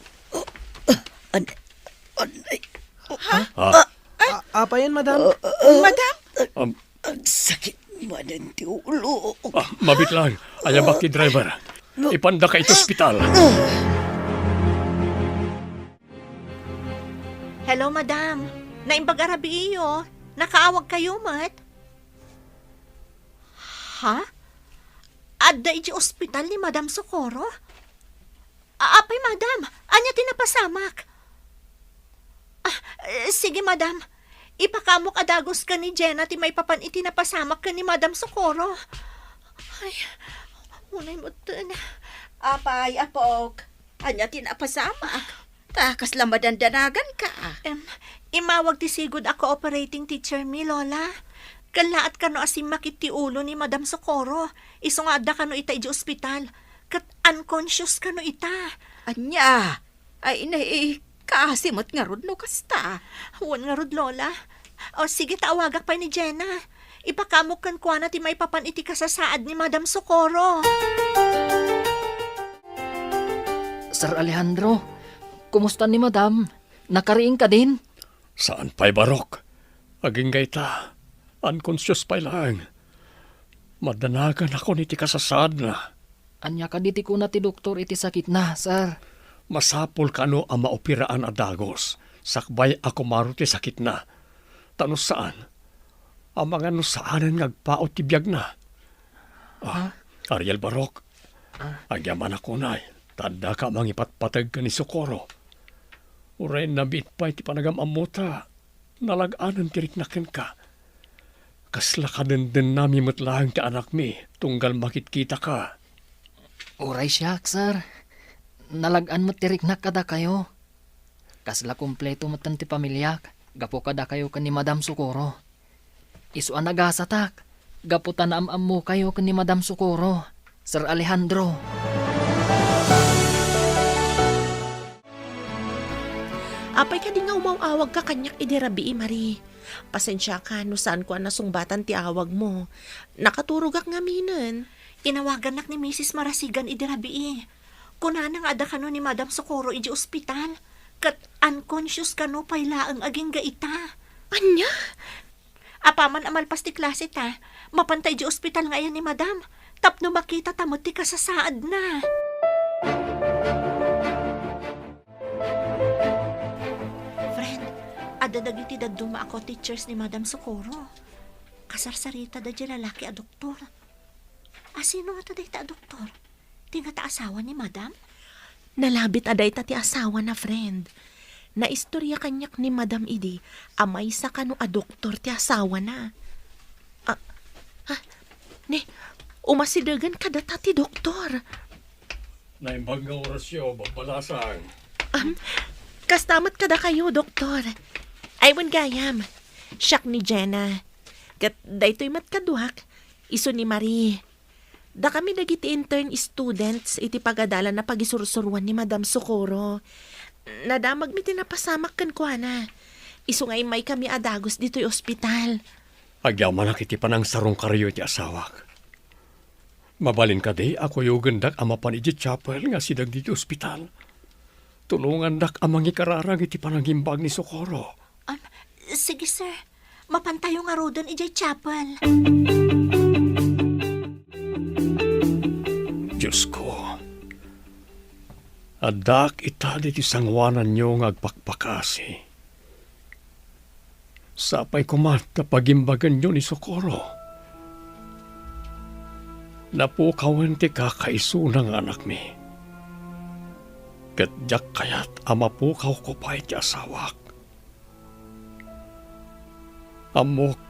An-, an-, ay, Ha? Ah, A-, apayen, madam? Madam? Um, Agsakit manen ti ulo. Ah, mabit lang. Ayabak ti driver. Ipandaka iti ospital. Hello, madam. Naimbag a rabiiyo. Nakaawag kayo met? Ha? Adda iti ospital ni Madam Socorro? A-, apay, madam? Ania ti napasamak? Ah, eh, sige, madam. Ipakaamok a dagus ken ni Jenna ti maipapan iti napasamak ken ni Madam Socorro. Ay, unay metten. Apay, apok? Ania ti napasamak? Ta kasla madandanaganka. Em, immawag ti sigud a cooperating teacher mi, Lola. Kellaat kano a simmakit ti ulo ni Madam Socorro. Isu nga adda kano ita idiay ospital. Ket unconscious kano ita. Ania? Ay, nay, kaasi met ngarud no kasta. Wen ngarud, Lola. O, sige, ta awagak pay ni Jenna. Ipakamok kenkuana ti maipapan iti kasasaad ni Madam Socorro. Sir Alejandro, kumusta ni Madam? Nakariing kadin? Saan pay, Barok. Agingga ita, unconscious pay laeng. Madanagan ako iti kasasaadna. Ania kadi ti kuna ti doktor iti sakitna, sir? Masapul kano a maoperaan a dagus, sakbay a kumaro ti sakitna. Ta no saan, amangan no saanen nga agpaut ti biagna. Ah, Ha? Ariel Barok, Ah. agyamanak unay, ta addaka a mangipatpateg ken ni Socorro. Uray nabiit pay ti panagam-ammota, nalag-anen ti riknak kenka. Kasla kadendennami met laeng ti anakmi, tunggal makitkitaka. Uray siak, sir. Nalag-an met ti riknak kadakayo. Kasla kompleto metten ti pamiliak, gapu kadakayo ken ni Madam Socorro. Isu a nagasatak, gapu ta naam-ammokayo ken ni Madam Socorro, Sir Alejandro. Apay kadi nga umaw-awagka kaniak idi rabii, Marie? Pasensiaka no saanko a nasungbatan ti awagmo. Nakaturogak ngaminen. Inawagannak ni Misis Marasigan idi rabii. Kunana nga adda kano ni Madam Socorro idiay ospital, ket unconscious kano pay laeng agingga ita. Ania? Apaman a malpas ti klase ta, mapanta idiay ospital nga ayan ni Madam, tapno makitata met ti kasasaadna. Friend, adda dagiti dadduma a co-teachers ni Madam Socorro. Kasarsaritada diay lalaki a doktor. A, sino ngata dayta a doktor? Ti ngata asawa ni Madam? Nalabit a dayta ti asawana, friend. Naistorya kaniak ni Madam idi a maysa kano a doktor ti asawana. Ah, ah, ne, umasidegen kadata ti doktor. Naimbag nga orasyo, babbalasang. Am, kasta met kadakayo, doktor. Ay, wen gayam. Siak ni Jenna. Ket daytoy met kaduak, isu ni Marie. Dakami dagiti intern students iti pagadalan a pagisursuroan ni Madam Socorro. Nadamagmi ti napasamak kenkuana. Isu nga immaykami a dagus ditoy ospital. Agyamanak iti panangsarungkaryo iti asawak. Mabalin kadi a kuyogendak a mapan idiay chapel nga asideg ditoy ospital? Tulongandak a mangikararag iti panangimbag ni Socorro. Am, sige, sir. Mapantayo ngaruden idiay chapel. Diosko, addaak ita ditoy sangoananyo nga agpakpakasi. Sapay koma ta pagimbagenyo ni Socorro. Napukawen ti kakaisuna nga anakmi. Ket diak kayat a mapukawko pay ti asawak. Ammok,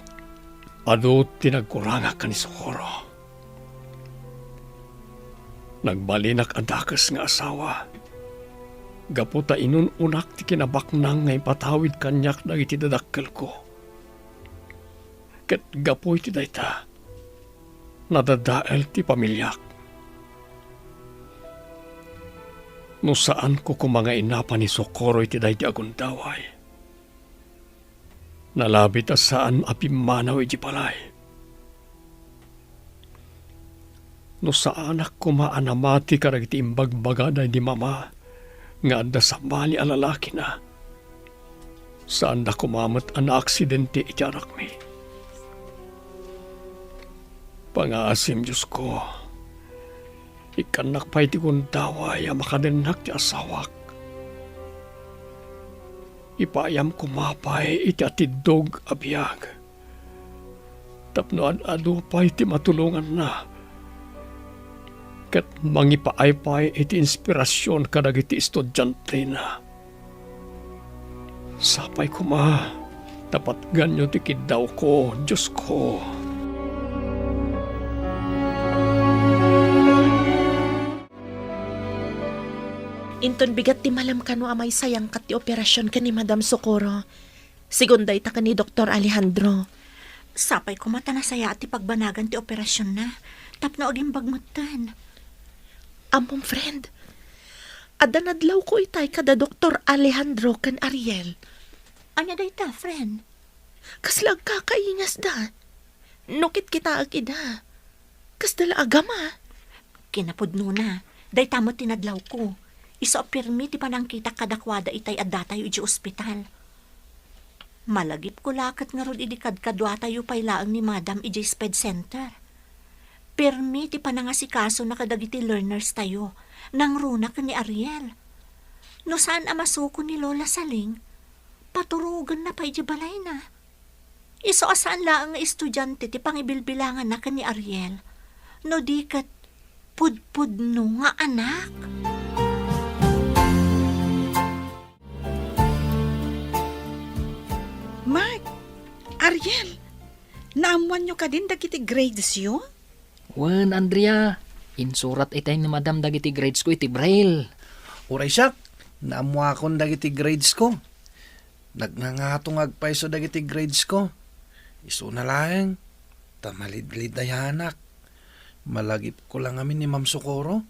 adu ti nagkurangak ken ni Socorro. Nagbalinak a dakes nga asawa, gapu ta inun-unak ti kinabaknang nga impatawid kaniak dagiti dadakkelko. Ket gapu iti dayta, nadadael ti pamiliak. No saanko koma nga inapa ni Socorro iti daydi a gundaway, nalabit a saan a pimmanaw iti balay. No saanak koma a namati kadagiti imbagbagada ni Mama nga adda sabali a lalakina, saanda koma met a naaksidente iti anakmi. Pangaasim, Diosko, ikkannak pay ti gundaway a makadennak ti asawak. Ipaayam koma pay iti atiddog a biag tapno ad-adu pay ti matulonganna ket mangipaay pay iti inspirasion kadagiti estudiantena. Sapay koma, ta patganyo ti kiddawko, Diosko. Inton bigat ti malem kano a maisayangkat ti operasion ken ni Madam Socorro, sigun dayta ken ni Doktor Alejandro. Sapay koma ta nasayaat ti pagbanagan ti operasionna tapno agimbag metten. Ammom, friend, adda nadlawko itay kada Doktor Alejandro ken Ariel. Ania dayta, friend? Kasla agkakaingasda. No kitkitaek ida, kasta la a gama. Kinapudnona, dayta met ti nadlawko. Isu a pirmi ti panangkitak kadakuada itay addatayo idiay ospital. Malagipko la ket ngarud idi kadkaduatayo pay laeng ni Madam idiay sped center. Pirmi ti panangasikasona kadagiti learners tayo, nangruna ken ni Ariel. No saan a masuko ni Lola Saling, paturogenna pay idiay balayna. Isu a saan laeng nga estudiante ti pangibilbilanganna ken ni Ariel, no di ket pudpudno nga anak. Mark, Ariel, naammoanyo kadin dagiti gradesyo? Wen, Andrea, insurat itay ni Madam dagiti gradesko iti braille. Uray siak, naammoakon dagiti gradesko. Nagngangato nga agpayso dagiti gradesko. Isuna laeng, ta malidlidayanak. Malagipko la ngamin ni Ma'am Socorro.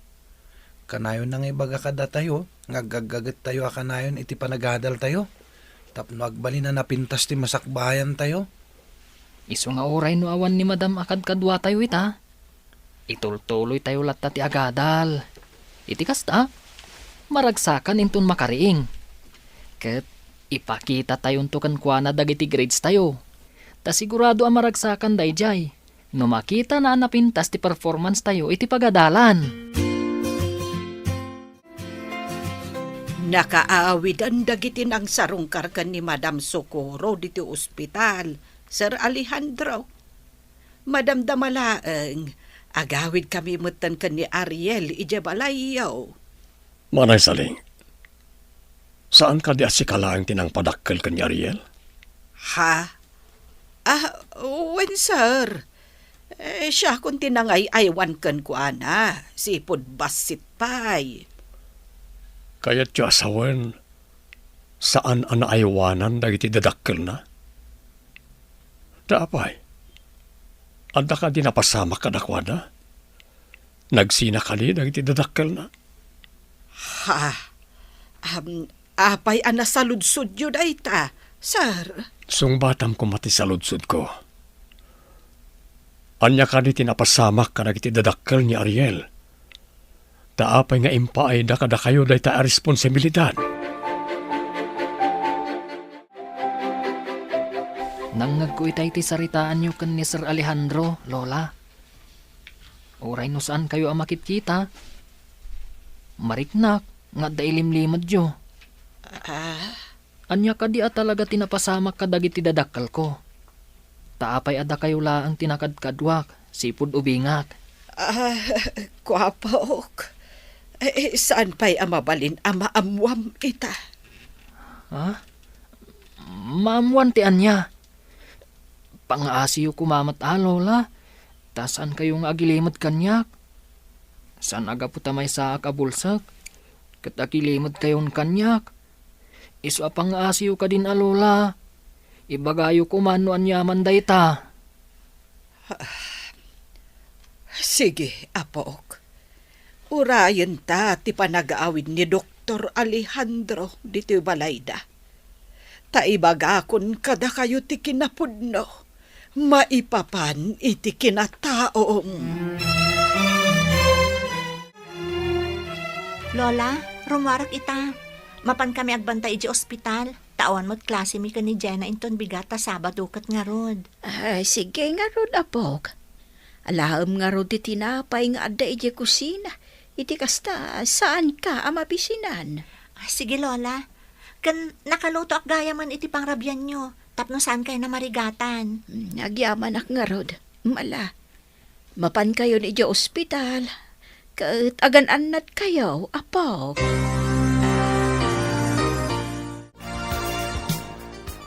Kanayonna nga ibaga kadatayo nga aggaggagettayo a kanayon iti panagadaltayo tapno agbalin a napintas ti masakbayantayo. Isu nga uray no awan ni Madam a kadkaduatayo ita, itultuloytayo latta ti agadal. Iti kasta, maragsakan inton makariing. Ket ipakitatayonto kenkuana dagiti gradestayo. Ta sigurado a maragsakan daydiay no makitana a napintas ti performance tayo iti pagadalan. Nakaawiden dagiti nangsarungkar ken ni Madam Socorro diti ospital, Sir Alejandro. Madamdama laeng, agawidkami metten ken ni Ariel idiay balayyo. Manay Saling, saan kadi a sika laeng ti nangpadakkel ken ni Ariel? Ha? Ah, wen, sir. Eh, siakon ti nangay-aywan kenkuana, sipud bassit pay. Kayatyo a sawen, saan a naaywanan dagiti dadakkelna? Ta apay, adda kadi napasamak kadakuada? Nagsina kadi dagiti dadakkelna? Ha? Am, apay a nasaludsodyo dayta, sir? Sungbatam koma ti saludsodko. Ania kadi ti napasamak kadagiti dadakkel ni Ariel? Ta apay nga impaayda kadakayo dayta a responsibilidad? Nangngegko itay ti saritaanyo ken ni Sir Alejandro, Lola. Uray no saankayo a makitkita, mariknak nga adda ilimlimedyo. Ah? Ania kadi a talaga ti napasamak kadagiti dadakkelko? Ta apay a dakayo laeng ti nakadkaduak, sipud ubingak. Ah, kuapok. Eh, saan pay a mabalin a maammuam ita? Ha? Maammuan ti ania? Pangaasiyo koma met a, Lola, ta saankayo nga agilimed kaniak. Saan a gapu ta maysaak a bulsek, ket agilimedkayon kaniak. Isu a pangaasiyo kadin a, Lola. Ibagayo koma no aniaman dayta. Sige, apok. Urayenta ti panagaawid ni Doktor Alejandro ditoy balayda. Ta ibagakon kadakayo ti kinapudno maipapan iti kinataom. Lola, rummuarek ita. Mapan kami agbantay idiay ospital. Ta awan met klasemi ken ni Jenna inton bigat ta Sabado ket ngarud. Ah, sige ngarud, apok. Alaem ngarud ti tinapay nga adda idiay kusina. Iti kasta, saanka a mabisinan. Ah, sige, Lola. Ken nakalutoak gayamen iti pangrabianyo, tapno saankayo a marigatan. Hmm, agyamanak ngarud. Mala. Mapankayon idiay ospital, ket agan-annadkayo, apok.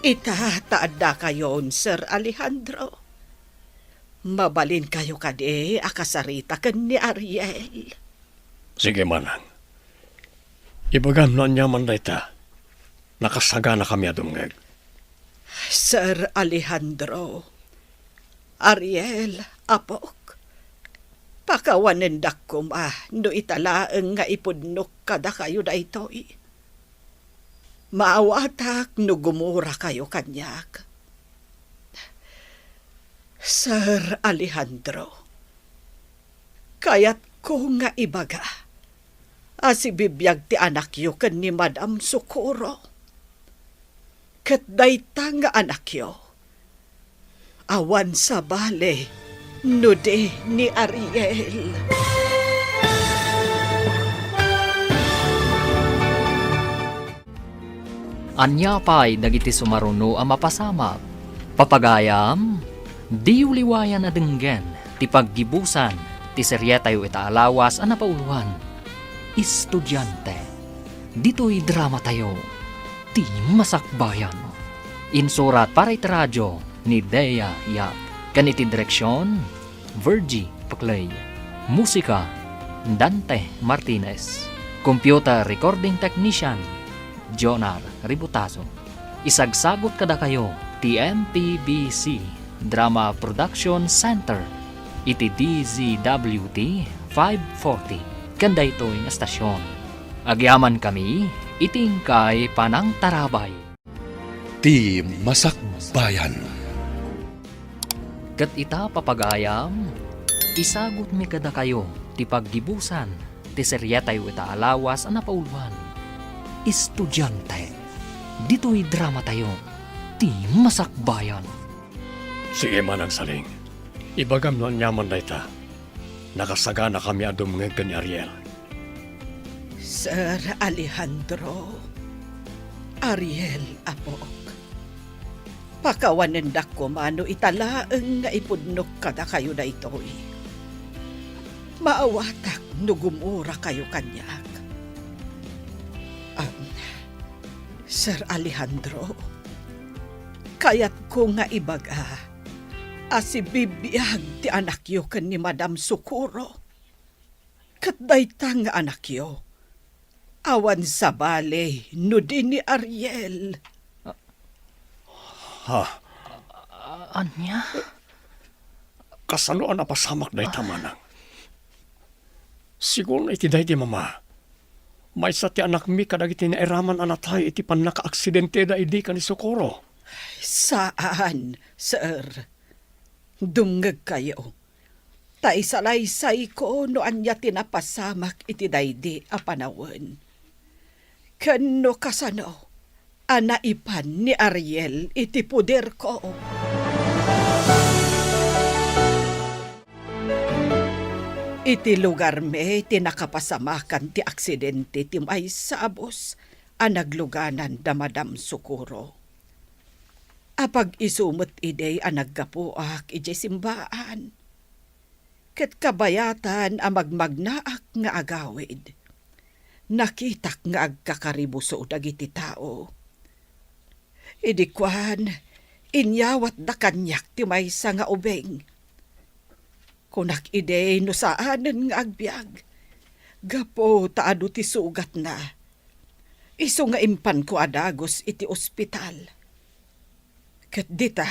Ita ta addakayon, Sir Alejandro. Mabalinkayo kadi a kasarita ken ni Ariel. Sige, manang. Ibagam no aniaman dayta. Nakasaganakami a dumngeg. Sir Alejandro, Ariel, apok, pakawanendak koma no ita laeng nga ipudnok kadakayo daytoy. Maawatak no gumurakayo kaniak. Sir Alejandro, kayatko nga ibaga a sibibiag ti anakyo ken ni Madam Socorro. Ket dayta nga anakyo, awan sabali no di ni Ariel. Ania pay dagiti sumaruno a mapasamak? Papagayam, diyo liwayan a denggen ti paggibusan ti serietayo ita a lawas a napauloan, Estudiante. Ditoy dramatayo, Ti Masakbayan. Insurat para iti radio ni Dea Yap. Ken iti direksion, Virgie Paclay. Musika, Dante Martinez. Computer recording technician, Jonar Ributazo. Isagsagut kadakayo ti M P B C Drama Production Center iti D Z W T five forty ken daytoy nga estasion. Agyamankami iti inkay panangtarabay. Ti Masakbayan. Ket ita, papagayam, isagutmi kadakayo ti paggibusan ti serietayo ita a lawas a napauloan, Estudiante. Ditoy dramatayo, Ti Masakbayan. Sige, Manang Saling. Ibagam no aniaman dayta. Nakasaganakami a dumngeg ken ni Ariel. Sir Alejandro, Ariel, apok. Pakawanendak koma no ita laeng nga ipudnok kadakayo daytoy. Maawatak no gumurakayo kaniak. Am, Sir Alejandro, kayatko nga ibaga a sibibiag ti anakyo ken ni Madam Socorro. Ket dayta nga anakyo, awan sabali no di ni Ariel. Ha? Ania? Kasano a napasamak dayta, manang? Sigun iti daydi, mama, maysa ti anakmi kadagiti nairaman a natay iti pannakaaksidenteda idi ken ni Socorro. Saan, sir. Dumngegkayo. Ta isalaysayko no ania ti napasamak iti daydi a panawen. Ken no kasano a naipan ni Ariel iti poderko. Iti lugarmi ti nakapasamakan ti aksidente ti maysa a bus a nagluganan da Madam Socorro. Apag-isu met idi a naggapuak idiay simbaan. Ket kabayatan a magmagnaak nga agawid, nakitak nga agkakaribuso dagiti tao. Idi kuan, inyawatda kaniak ti maysa nga ubing. Kunak idi no saanen nga agbiag, gapu ta adu ti sugatna. Isu nga impanko a dagus iti ospital. Ket dita,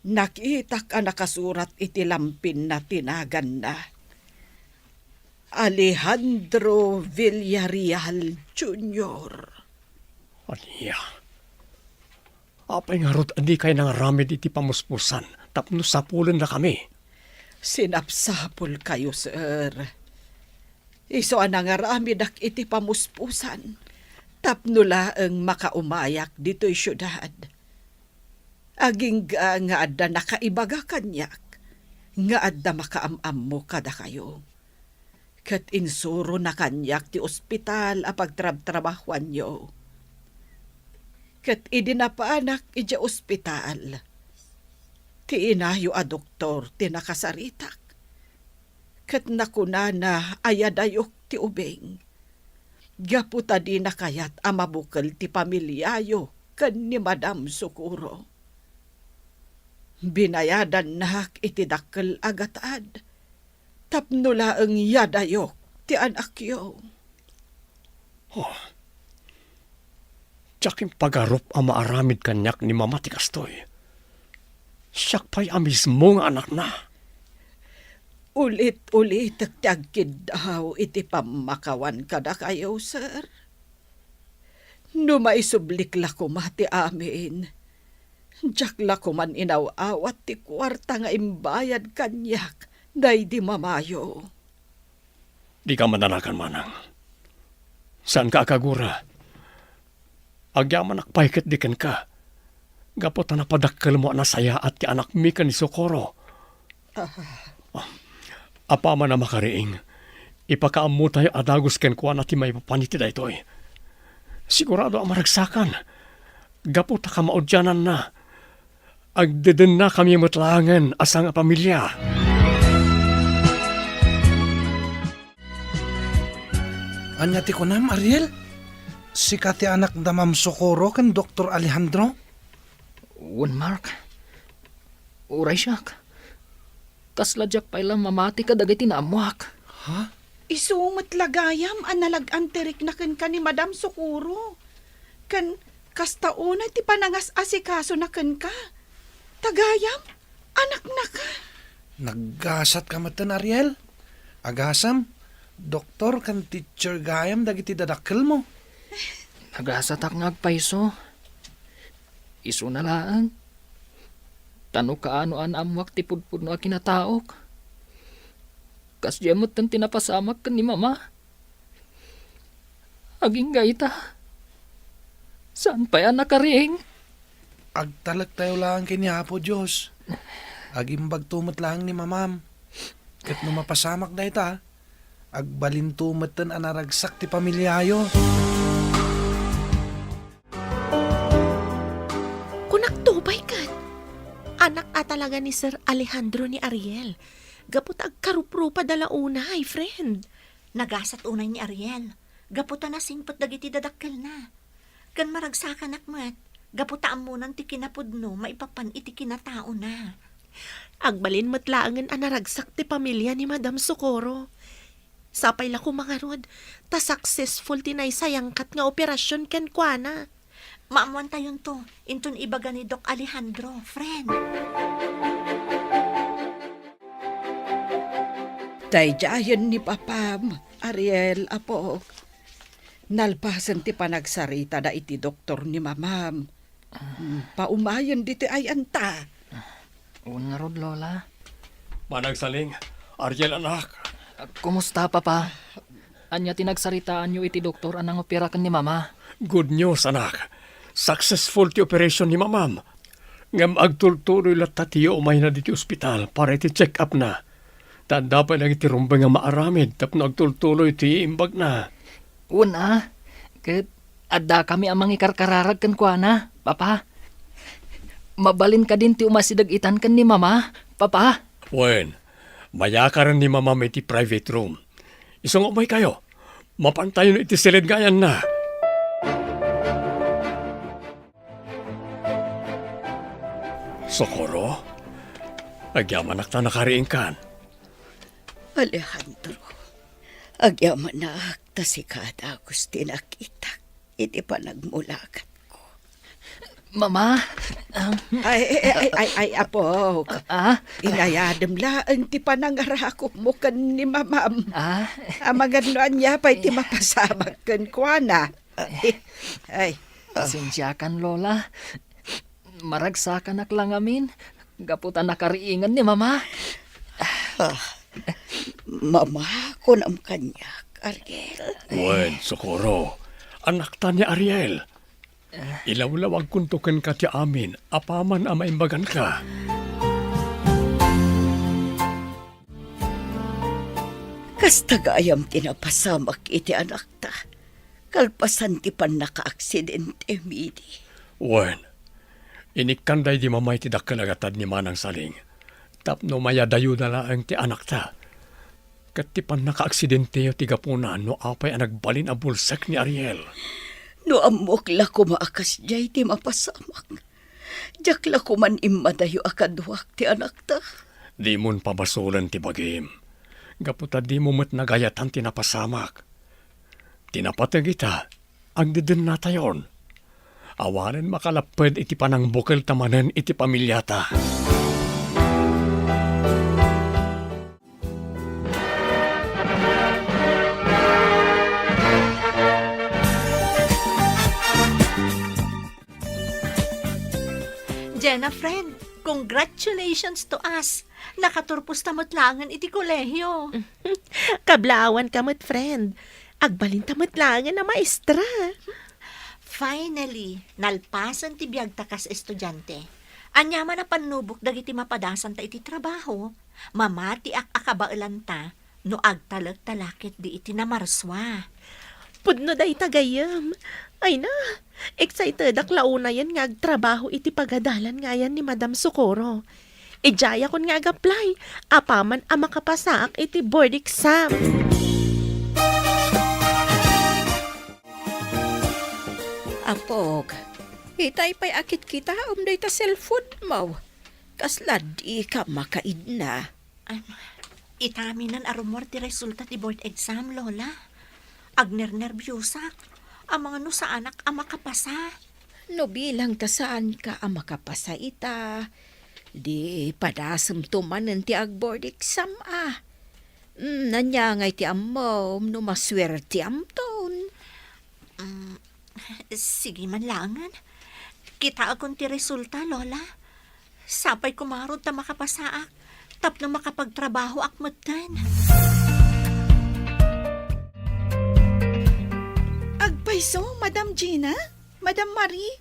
nakitak a nakasurat iti lampinna ti naganna, Alejandro Villarreal Junior. Ania? Apay ngarud a dikay nangaramid iti pamuspusan tapno sapulennakami? Sinapsapulkayo, sir. Isu a nangaramedak iti pamuspusan tapno laeng makaumayak ditoy siudad. Agingga nga adda nakaibaga kaniak nga adda makaam-ammo kadakayo. Ket insurona kaniak ti ospital a pagtrabtrabahuanyo. Ket idi napanak idiay ospital, ti inayo a doktor ti nakasaritak. Ket nakunana a yadayok ti ubing, gapu ta dina kayat a mabukel ti pamiliayo ken ni Madam Socorro. Binayadannak iti dakkel a gatad tapno laeng yadayok ti anakyo. Oh, diak impagarup a maaramid kaniak ni Mama ti kastoy. Siak pay a mismo nga anakna. Ulit-ulitek ti agkiddaw iti pammakawan kadakayo, sir. No maisublik la koma ti amin, Diak la koman inaw-awat ti kuarta nga imbayad kaniak daydi mamayo. Dika madanagan, manang. Saanka a kagura. Agyamanak pay ketdi kenka. Gapu ta napadakkelmo a nasayaat ti anakmi ken ni Socorro. Ah. Apaman a makariing, ipakaammotayo a dagus kenkuana ti maipapan iti daytoy. Sigurado a maragsakan. Gapu ta kamaudiananna, agdedennakami met laengen a sangapamilia. Ania ti kunam, Ariel? Sika ti anak da Ma'am Socorro ken Doktor Alejandro? Wen, Mark. Uray siak. Kasla diak pay la mamati kadagiti naammoak. Ha? Isu met la gayam a nalag-an ti rikna kenka ni Madam Socorro. Ken kasta unay ti panangas-asikasona kenka. Ta gayam, anaknaka. Naggasatka metten, Ariel. Agasam, doktor ken teacher gayam dagiti dadakkelmo. Nagasatak nga agpayso. Isuna laeng. Ta no kaano a naammoak ti pudpudno a kinataok, kasdiay metten ti napasamak ken ni Mama. Agingga ita, saan pay a nakariing. Agtalektayo laeng ken ni Apo Dios. Agimbagto met laeng ni Mamam. Ket no mapasamak dayta, agbalinto metten a naragsak ti pamiliayo. Kunakto pay ket, anak a talaga ni Sir Alejandro ni Ariel, gapu ta agkaruprupada la unay, friend. Nagasat unay ni Ariel, gapu ta nasingpet dagiti dadakkelna. Ken maragsakanak met, gapu ta ammonan ti kinapudno maipapan iti kinataona. Agbalin met laengen a naragsak ti pamilia ni Madam Socorro. Sapay la koma ngarud, ta successful ti naisayangkat nga operasyon kenkuana. Maammoantayonto, inton ibaga ni Doc Alejandro, friend. Daydiayen ni Papam, Ariel, apok. Nalpasen ti panagsaritada iti doktor ni Mamam. Hmm, paumayen ditoy ay-anta. Wen ngarud, Lola. Manang Saling, Ariel, anak. Kumusta, Papa? Ania ti nagsaritaanyo iti doktor a nangopera ken ni Mama? Good news, anak. Successful ti operation ni Mamam. Ngem agtultuloy latta ti umayna ditoy ospital para iti check-up-na. Ta adda pay dagiti rumbeng a maaramid tapno agtultuloy ti imbagna. Wen a, ket addakami a mangikarkararag kenkuana, Papa. Mabalin kadin ti umasideg itan ken ni Mama, Papa? Wen, mayakaren ni Mamam iti private room. Isu nga umaykayo, mapantayon iti siled nga ayanna. Socorro, agyamanak ta nakariingkan. Alejandro, agyamanak ta sika a dagus ti nakitak iti panagmulagatko. Mama, ah, Ay, ay, ay, ay, ay, apok. Ah? Inayadem laeng ti panangarakupmo ken ni Mamam. Ah? Amangan no ania pay ti mapasamak kenkuana. Ay, ay. Pasensiakan, Lola. Maragsakanak la ngamin, gapu ta nakariingan ni Mama. Ah, Mama, kunam kaniak, Ariel. Wen, Socorro, anakta ni Ariel. Ilawlawagkonto kenka ti amin apaman a maimbaganka. Kasta gayam ti napasamak iti anakta, kalpasan ti pannakaaksidente, Midi. Wen, inikkan daydi Mama iti dakkel a gatad ni Manang Saling tapno mayadayona laeng ti anakta. Ket ti pannakaaksidenteo ti gapuna no apay a nagbalin a bulsek ni Ariel. No ammok la koma a kasdiay ti mapasamak, diak la koman immadayo a kaduak ti anakta. Dimon pabasolen ti bagim, gapu ta dimo met nagayatan ti napasamak. Ti napateg ita, agdedennatayon. Awanen makalapped iti panangbukelta manen iti pamiliata. Jenna, friend, congratulations to us. Nakaturpos ta met laengen iti kolehio. Kablaawan ka met, friend. Agbalin ta met laengen a maestra. Finally, nalpasen ti biagta kas estudiante. Ania man a pannubok dagiti mapadasanta iti trabaho, mamatiak a kabaelanta no agtalek ta la ketdi iti namarsua. Pudno dayta gayyem. Ay na, excitedak la unayen nga agtrabaho iti pagadalan nga ayan ni Madam Socorro. Idiayakon nga ag-apply, apaman a makapasaak iti board exam. Apok, itay pay a kitkitaem dayta cellphone mo. Kasla dika makaidna. Am, itaminen a rummuar ti resulta ti board exam, Lola. Agnernerbiosak. Amangan no saanak a makapasa. No bilang ta saanka a makapasa ita, di padasemto manen ti ag-board exam a. Mm, ania ngay ti ammom no masuertiamton? Mm, sige man laengen. Kitaekon ti resulta, Lola. Sapay kumarud ta makapasaak tapno makapagtrabahoak metten. Agpayso, Madam Gina? Madam Marie?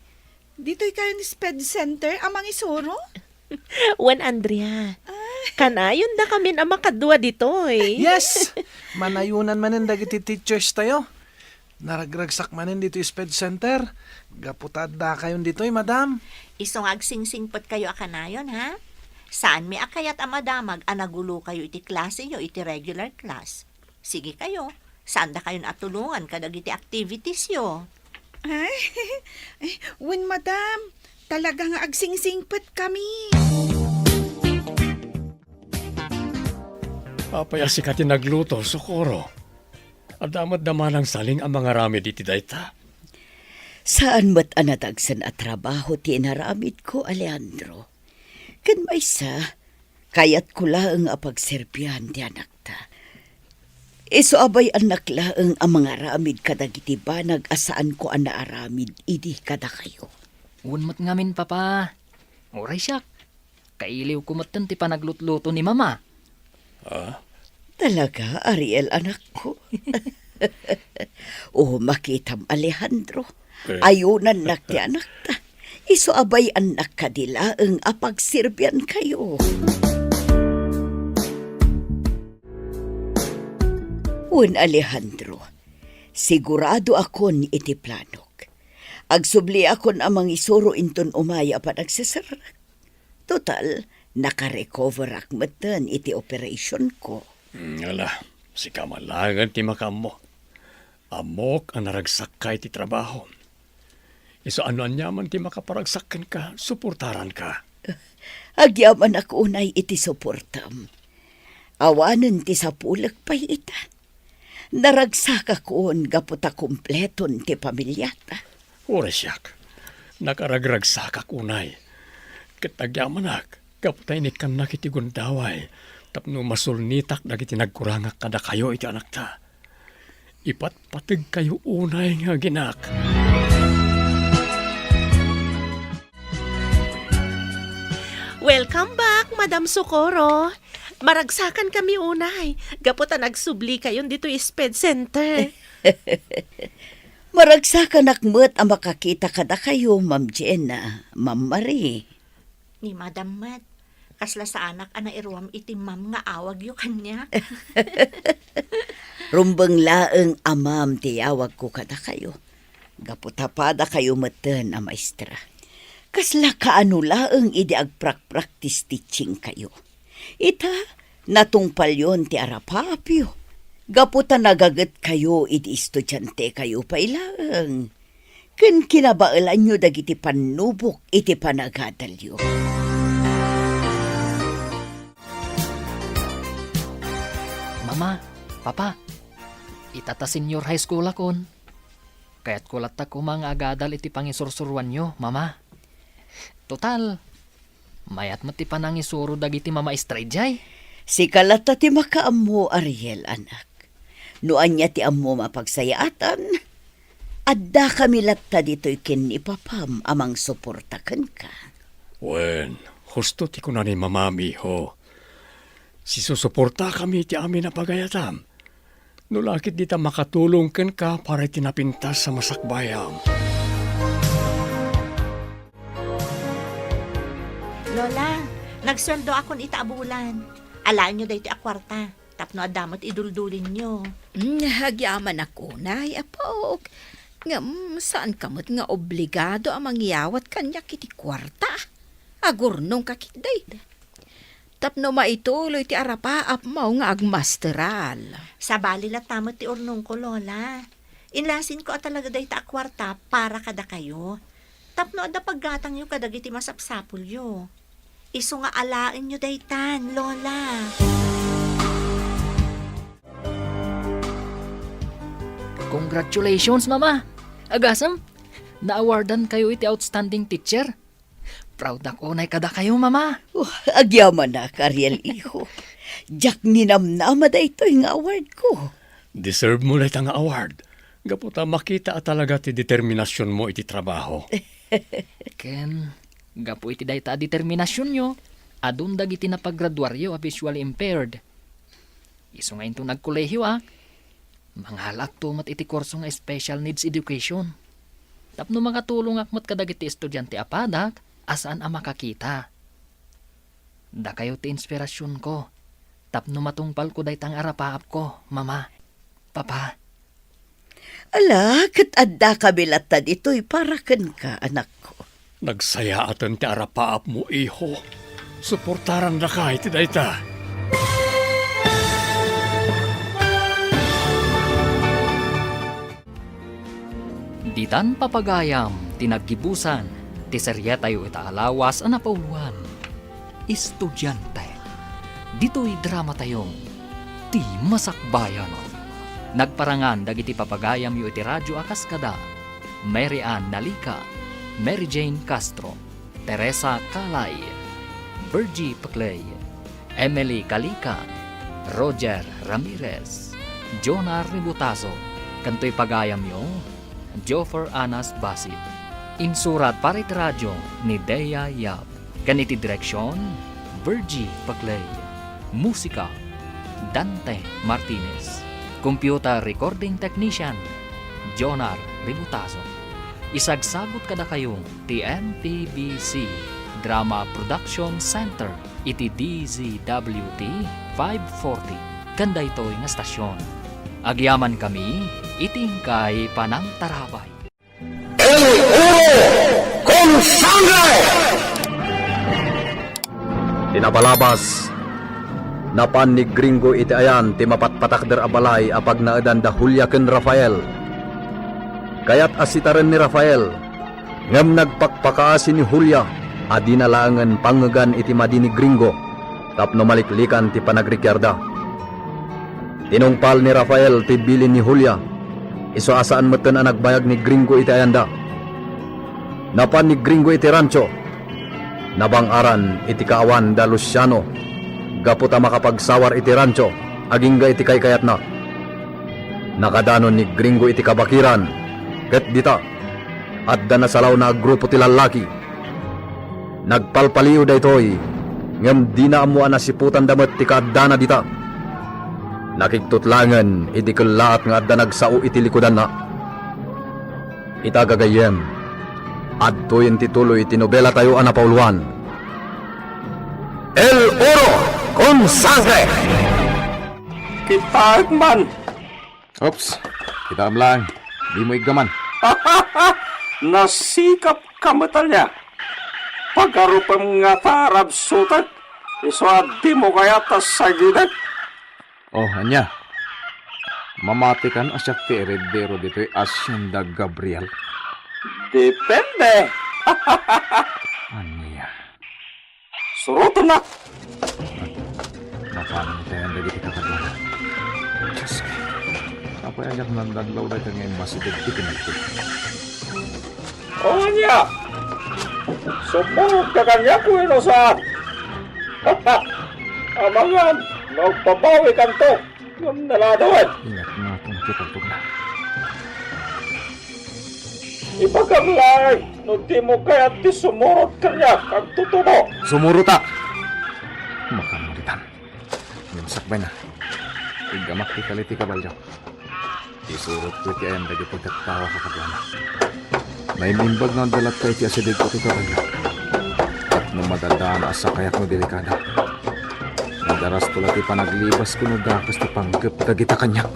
Ditoy kayo ni Sped Center a mangisuro? Wen, Andrea. Ah. Kanayon dakamin a makadua ditoy. Yes! Manayonan manen dagiti teachers tayo. Naragragsak manen ditoy Sped Center. Gapu ta addakayon ditoy, madam. Isu nga agsingsingpet kayo a kanayon, ha? Saanmi a kayat a madamag a nagulo kayo iti klase yo iti regular class. Sige kayo, saan dakayon a tulongan kadagiti activities yo. Ay, ay, wen, madam, talaga nga agsingsingpet kami. Apay a sika ti nagluto, Socorro? Adda met da manang saling a mangaramid iti dayta? Saan met a nadagsen a trabaho ti inaramidko, Alejandro. Ken maysa, kayatko laeng a pagserbian ti anakta. Isu a bay-annak laeng a mangaramid kadagiti banag a saanko a naaramid idi kadakayo. Wen met ngamin, Papa. Uray siak, kailiwko metten ti panaglutluto ni Mama. Ah? Talaga, Ariel, anakko? O, makitam, Alejandro. Eh. Ayunannak ti anakta. Isu a bay-annak kadi laeng a pagserbiankayo. Wen, Alejandro, siguradoakon iti planok. Agsubliakon a mangisuro inton umay a panagseserrek. Total, nakarecoverak metten iti operationko. Mm, ala, sika man laengen ti makaammo. Ammok a naragsakka iti trabaho. Isu a no aniaman ti makaparagsak kenka, suportaranka. Agyamanak unay iti suportam. Awanen ti sapulek pay ita. Naragsakakon gapu ta kompleton ti pamiliata. Uray siak, nakaragragsakak unay. Ket agyamanak gapu ta inikkannak iti gundaway tapno masulnitak dagiti nagkurangak kadakayo iti anakta. Ipatpategkayo unay nga aginak. Welcome back, Madam Socorro. Maragsakan kami unay, gapu ta nagsubli kayon ditoy Sped Center. Maragsakanak met a makakita kadakayo, Ma'am Jenna, Ma'am Marie. Ni Madam met, kasla saanak a nairuam iti ma'am nga awagyo kaniak. Rumbeng laeng a ma'am ti yawagko kadakayo. Gapu ta padakayo metten a maestra. Kasla kaano laeng idi agprakpraktis teachingkayo. Ita, natungpalyon ti arapapyo. Gapu ta nagagetkayo idi estudiantekayo pay laeng. Ken kinabaelanyo dagiti pannubok iti panagadalyo. Mama, Papa, ita ta senior high school akon. Kayatko latta koma nga agadal iti pangisursuroanyo, Mama. Total, mayat met ti panangisuro dagiti mamaestra idiay. Sika latta ti makaammo, Ariel, anak. No ania ti ammom a pagsayaatan, addakami latta ditoy ken ni papam a mangsuporta kenka. Wen, husto ti kuna ni Mamam, iho. Sisusuportakami iti amin a pagayatam. No la ket dita makatulong kenka para iti napintas a masakbayam. Lola, nagsueldoakon ita a bulan. Alaenyo daytoy a kuarta. Tapno adda met iduldulinyo. Mm, agyamanak unay, apok. Ngem, saanka met nga obligado a mangyawat kaniak iti kuarta. Agurnongka ketdi. Tapno maituloy ti arapaapmo nga agmasteral. Sabali latta met ti urnongko, Lola. Inlasinko a talaga dayta a kuarta para kadakayo. Tapno adda paggatangyo kadagiti masapsapulyo. Isu nga alaenyo daytan, Lola. Congratulations, Mama! Agasem, na-awardankayo iti outstanding teacher. Proud ako unay kadakayo, Mama. Oh, agyamanak, Ariel, iho. Diak ninamnama daytoy nga award ko. Deserve mo dayta nga award. Gapu ta makita a talaga ti determinasionmo iti trabaho. Ken, gapu iti dayta a determinasionyo, adun dagiti napagraduaryo a visually impaired. Isu nga inton agkolehioak, mangalakto met iti kurso nga special needs education. Tapno makatulongak met kadagiti estudiante a padak a saan a makakita. Dakayo ti inspirasionko, tapno matungpalko dayta nga arapaapko, Mama, Papa. Ala, ket addakami latta ditoy para kenka, anakko. Nagsayaaten ti arapaapmo, iho. Suportarandaka iti dayta. Ditan papagayam ti naggibusan ti serietayo ita a lawas a napauloan. Estudiante. Ditoy dramatayo, Ti Masakbayan. Nagparangan dagiti papagayamyo iti radyo a kas kada Mary Ann Nalica, Mary Jane Castro, Teresa Calay, Virgie Paclay, Emily Calica, Roger Ramirez, Jonah Ributazo, ken toy pagayamyo, Joffer Anas Basit. Insurat para iti radyo ni Dea Yap. Ken iti direksion, Virgie Paclay. Musika, Dante Martinez. Computer recording technician, Jonar Ributazo. Isagsagut kadakayo ti M P B C Drama Production Center iti D Z W T five forty ken daytoy nga stasyon. Agyamankami iti inkay panangtarabay. El oro con sangre! Ti napalabas, napan ni Gringo iti ayan ti mapatpatakder a balay a pagnaedan da Julia ken Rafael. Kayat a sitaren ni Rafael, ngem nagpakpakaasi ni Julia a dina laengen pangngegan iti madi ni Gringo tapno maliklikan ti panagrikiarda. Tinungpal ni Rafael ti bilin ni Julia, isu a saan metten a nagbayag ni Gringo iti ayanda. Napan ni Gringo iti rancho. Nabang-aran iti kaawan da Luciano gapu ta makapagsawar iti rancho agingga iti kaykayatna. Nakadanon ni Gringo iti kabakiran, ket dita, adda nasalawna a grupo ti lallaki. Nagpalpaliw daytoy, ngem dina ammo a nasiputanda met ti kaaddana dita. Nakigtutlangen idi kellaat nga adda nagsao iti likudanna. Ita gagayyem, adtoyen ti tuloy ti nobelatayo a napauloan, El Oro con Sangre! Kitaek man! Oops, kitaem lang. Dimo iggaman. Nasikapka met ania? Pagarupem ngata a rabsutek, isu a dimo kayat a sagidek? Oh, ania? Mamatikan a siak ti eredero ditoy Hacienda Gabriel? Depende. Ania? Surotennak! Mapanon tayo ang dagiti kakaduana. Diyos ko. Apay a diak nandaglaw dayta nga imbasi dagiti kinagkit. O ania? Sumurot ka kaniak wenno saan? Amangan, magbabawi kanto. Ngem naladawen. Ingat nga kung nakipagpugna. Ibagam laeng no dimo kayat ti sumurot kaniak, agtutubo. Sumurotak! Makanuritan. Ngem sakbayna, iggamak ti kali ti kabalio. Isurotko iti ayan dagiti tattawa kakaduana. Naim-imbag nga agdalatta iti asidegko ti kabalio. Tapno madadaan a sakayak no delikada. Madarasto la ti panaglibasko no dakes ti panggep dagita kaniak.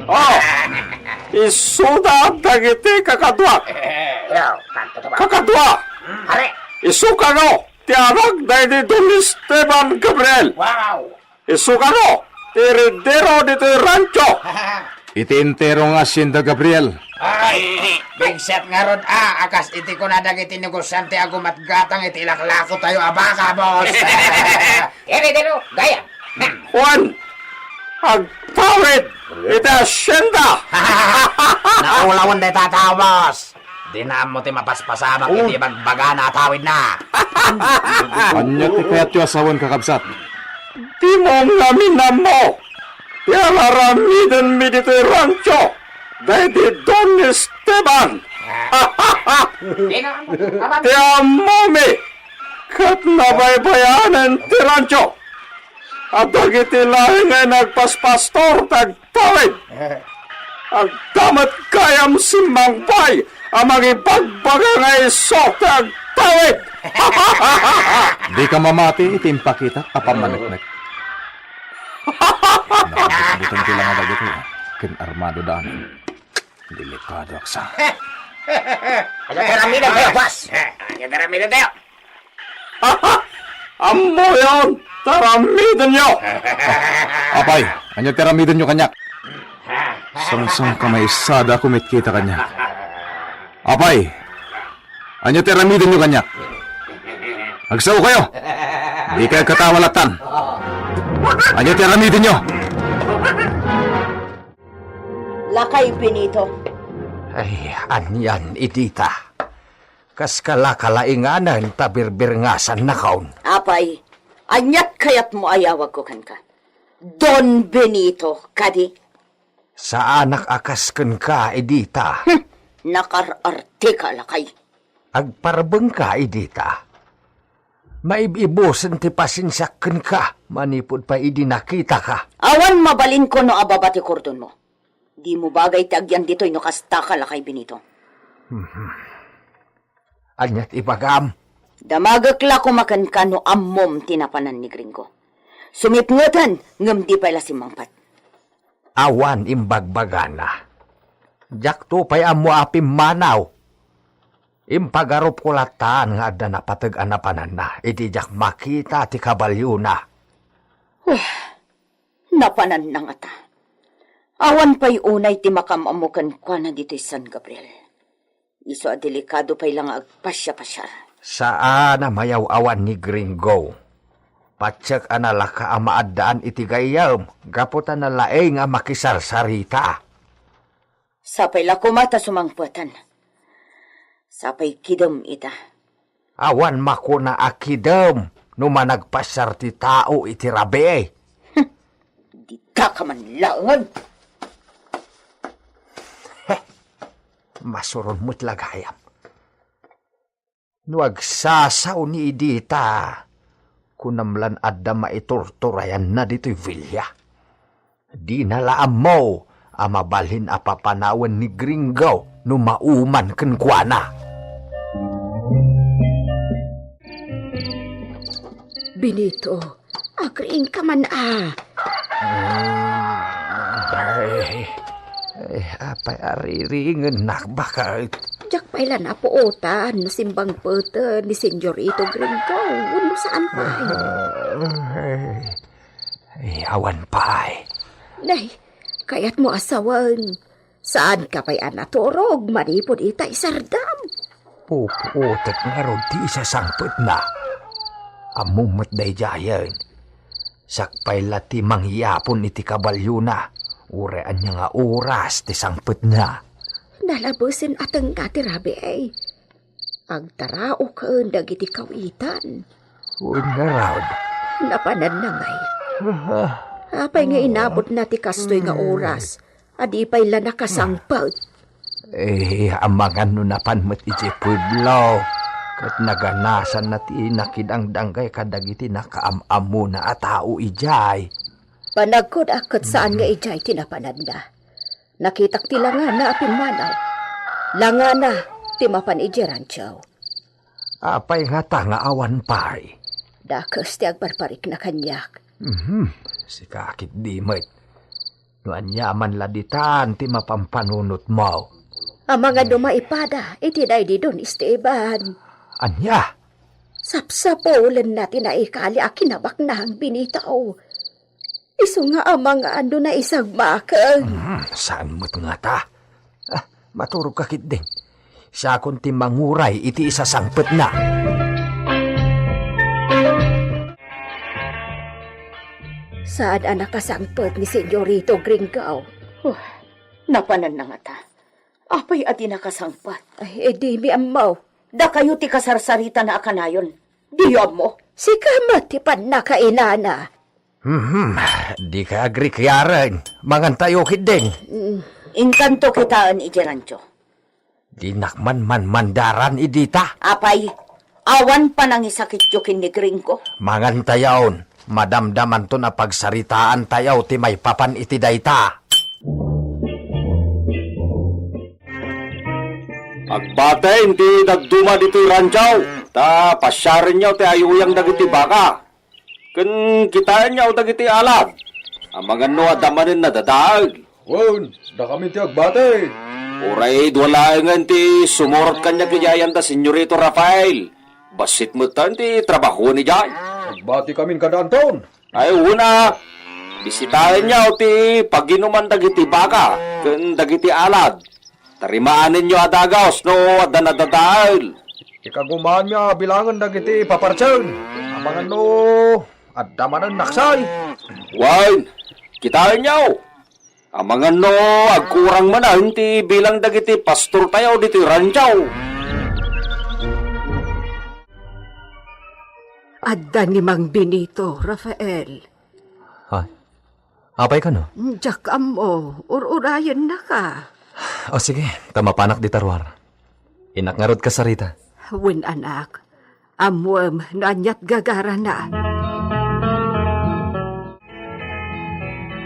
Oh! Isuda dagiti kakaduak! Yo, kanto to ba? Kakadua! Are! Isu kano ti anak daydi Don Esteban Gabriel! Wow! Isu kano ti heredero ditoy rancho! Iti entero nga hacienda, Gabriel. Ay, bigset ngarud a, a kas iti kuna dagiti negosiante a gumatgatang iti laklako tayo a baka, boss. Heredero, gayam. Wen, agtawid iti hacienda! Naulawen dayta a tao, boss. Dina ammo ti mapaspasamak iti bagbagana a tawidna. Ania ti kayatyo a sawen, kakabsat? Dimo ngamin ammo ti ar-aramidenmi ditoy rancho daydi Don Esteban. Dina ammo. Ti ammomi ket nabaybay-anen ti rancho. A dagiti laeng nga nagpaspastor ti agtawid. Agda met gayam simmangbay a mangibagbaga nga isu ti agtawid. Dika mamati iti impakitak a pammaneknek. Nakabutbutan ti langa dagitoy, ken armadoda amin. Delikadoak sa. Ania ti aramiden tayo, boss? Ania ti aramiden tayo? Ammoyon ti aramidenyo! Apay, ania ti aramidenyo kaniak? Sangsanka maisada a kumitkita kaniak. Apay, ania ti aramidenyo kaniak? Agsao kayo! Dikay agkatawa lattan! Ania ti aramidenyo? Lakay, Benito. Ay, anian, Edita? Kas kalakalainganen ta birbiringgasannakon. Apay, aniat kayatmo a yawagko kenka? Don Benito, kadi? Saanak a kas kenka, Edita. Hmm, nakar-arteka, lakay. Agparbengka, Edita. Maib-ibusen ti pasensiak kenka manipud pay idi nakitaka. Awan mabalinko no ababa ti kordonmo. Dimo bagay ti agyan ditoy no kastaka, lakay Benito. Mhm. Ania ti ibagam? Damagek la koma kenka no ammom ti napanan ni Gringo. Sumipngeten ngem di pay la simmangpet. Awan imbagbagana. Diakto pay ammo a pimmanaw. Impagarupko lattan nga adda napateg a napananna idi diak makita ti kabalyona. Wah, napananna ngata. Awan pay unay ti makaam-ammo kenkuana ditoy San Gabriel. Isu a delikado pay la nga agpasiapasiar. Saan a mayaw-awan ni Gringo. Patiek a nalaka a maaddaan iti gayyem gapu ta nalaing a makisarsarita. Sapay la koma ta sumangpeten. Sapay kidem ita. Awan makuna a kidem no managpasiar ti tao iti rabii. Dita ka man laengen. Heh, masuron met la gayam. No agsasao ni Edita, kunam lan adda maiturturayanna ditoy villa. Dina la ammo a mabalin a papanawen ni Gringo no mauman kenkuana. Benito, agriingka man a. Ay, ay, apay a riringennak, baket? Diak pay la napuotan no simbangpeten ni Senyorito Gringo wenno saan pay. Ay, ay, awan pay. Nay, kayatmo a sawen, saanka pay a naturog manipud ita isardam? Pupuotek ngarud ti isasangpetna. Ammom met daydiayen. Sakpay la ti mangyapon iti kabalyona, uray ania nga oras ti sangpetna. Nalabesen a tengnga ti rabii. Agtaraoken dagiti kawitan. Wen ngarud. Napananna ngay. Ah. Apay nga inabotna ti kastoy nga oras? a di pay la nakasangpet. Eh, amangan no napan met idiay pueblo, ket naganasanna ti nakidangdanggay kadagiti nakaam-ammona a tao idiay. Panagkunak ket saan nga idiay ti napananna. Nakitak ti langana a pimmanaw. Langana ti mapan idiay rancho. Apay ngata nga awan pay? Dakes ti agparparikna kaniak. Mhm, sika ketdi met. No aniaman la ditan ti mapampanunotmo. Amangan no maipada iti daydi Don Esteban. Ania? Sapsapulenna ti naikali a kinabaknang binitaw. Isu nga amangan no naisagmaken. Hmm, saan met ngata? Ah, maturogka ketdin. Siakon ti manguray iti isasangpetna. Saan a nakasangpet ni Senyorito Gringo. Huh, napananna ngata. Apay a di nakasangpet? Ay, eh, dimi ammo. Dakayo ti kasarsaritana a kanayon. Diyo ammo. Sika met ti pannakainana. Mhm. Dika agrikyaran. Mangantayo ketdin. Mm. Inkanto kitaen idiay rancho. Dinak man manmandaran idita. Apay, awan panangisakityo ken ni Gringo? Mangantayon. Madamdamanton a pagsaritaantayo ti maipapan iti dayta. Agbaten ti dadduma ditoy rancho, ta pasiarenyo ti ay-uyang dagiti baka. Ken kitaenyo dagiti alad. Amangan no adda manen nadadael. Wen, dakami ti agbati. Uray dua laengen ti sumurot kaniak idiay ayan da Senyorito Rafael. Bassit metten ti trabahoen idiay. Agbati kamin kada Anton. Ay, una, bisitaenyo ti paginuman dagiti baka ken dagiti alad. Tarimaanenyo a dagus no adda nadadael. Ikagumaanmi a bilangen dagiti papartien. Amangan no adda manen naksay. Wen, kitaenyo. Amangan no agkurang manen ti bilang dagiti pastortayo ditoy rancho. Adda ni Mang Benito, Rafael. Ha? Apay kano? Diak ammo, ur-urayennaka. O sige, ta mapanak dita ruar. Innak ngarud kasarita. Wen, anak, ammoem no aniat gagarana.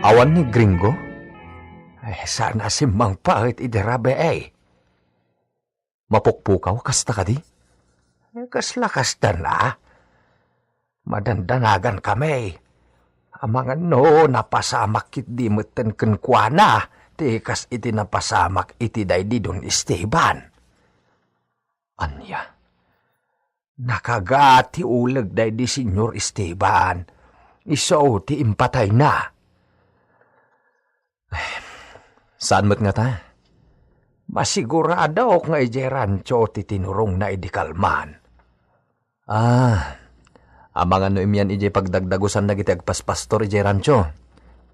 Awan ni Gringo? Ay, saan a simmangpet idi rabii. Mapukpukaw kasta kadi? Kasla kasta na. Madandanagankami. Amangan no napasamak ketdi metten kenkuana ti kas iti napasamak iti daydi Don Esteban. Ania? Nakaga ti uleg daydi Senyor Esteban. Isu ti impatayna. Saan met ngata? Masiguradok nga idiay rancho ti tinurongna idi kalman. Ah, amangan no imian idiay pagdagdagusan dagiti agpaspastor idiay rancho.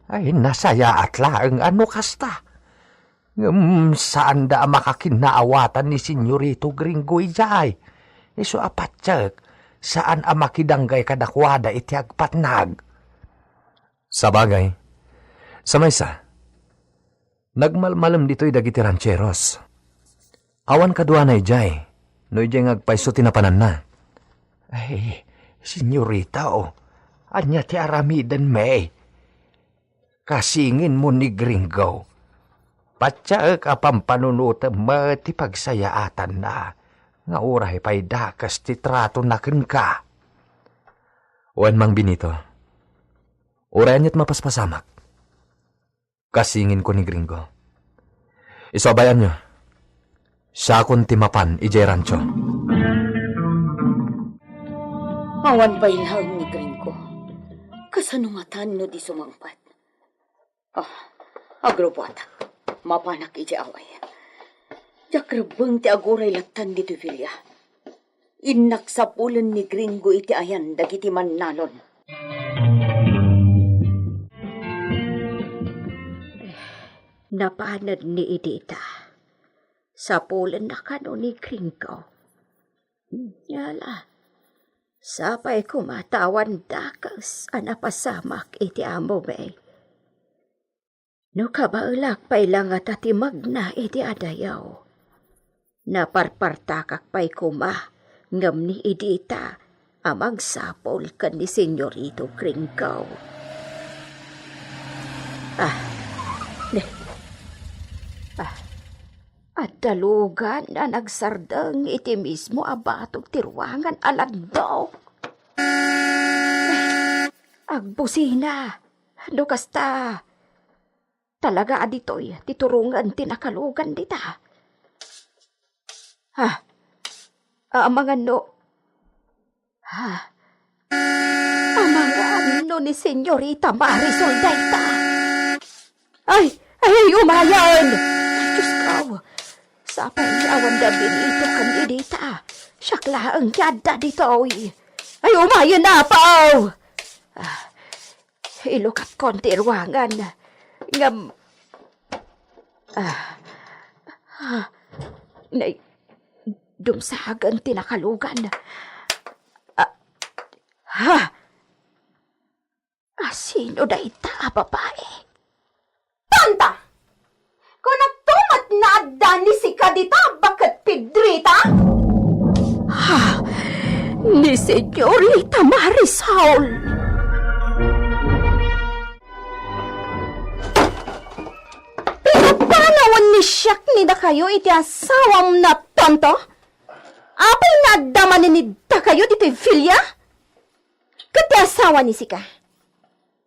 Ay, nasayaat laeng a no kasta. Ngem saanda a makakinnaawatan ni Senyorito Gringo idiay. Isu a patiek, saan a makidanggay kadakuada iti agpatnag. Sabagay, sa maysa, nagmalmalem ditoy dagiti rancheros. Awan kaduana idiay, no idiay nga agpayso ti napananna. Ay, senyorita, o, ania ti aramidenmi? Kasinginmo ni Gringo. Patiek a pampanunotem met ti pagsayaatanna, nga uray pay dakes ti tratona kenka. Wen, Mang Benito, uray aniat mapaspasamak. Kasinginko ni Gringo. Isu a bay-anyo, siakon ti mapan idiay rancho. Awan pay laeng ni Gringo. Kasano ngatan no di sumangpet? Ah, agrubuatak. Mapanak idiay away. Diak rebbeng ti aguray lattan ditoy bilia. Innak sapulen ni Gringo iti ayan dagiti mannalon. Napanen ni Edita. Sapulenna kano ni Gringo. Yala, sapay koma ta awan dakes a napasamak iti amomi. No kabaelak pay la ngata ti magna iti adayo, naparpartakak pay koma ngem ni Edita a magsapul ken ni Senyorito Gringo. Ah, ne. Ah, adda lugan a nagsardeng iti mismo a batog ti ruangan a landok. Agbusina. No kasta, talaga a ditoy ti turongen ti nakalugan dita. Ha? Amangan no. Ha? Amangan no ni Senyorita Marisol dayta. Ay, ay, ay, umayen! Ay, Diyos ko. Sapay nga awan da Benito ken Edita. Siak laeng ti adda ditoy. Ay, umayen, apo! Ah, ilukatkon ti ruangan. Ngem, ah, ah, nay, dumsagen ti nakalugan. Ah, ha? Asino dayta a babae? Tonta! Kunakto met nga adda ni sika dita baket Pedrita? Ha? Ni Senyorita Marisol! Pinapanawan ni siak ni dakayo iti asawam nga tonto? Apay nga adda manen ni dakayo ditoy villa? Ket ti asawa ni sika?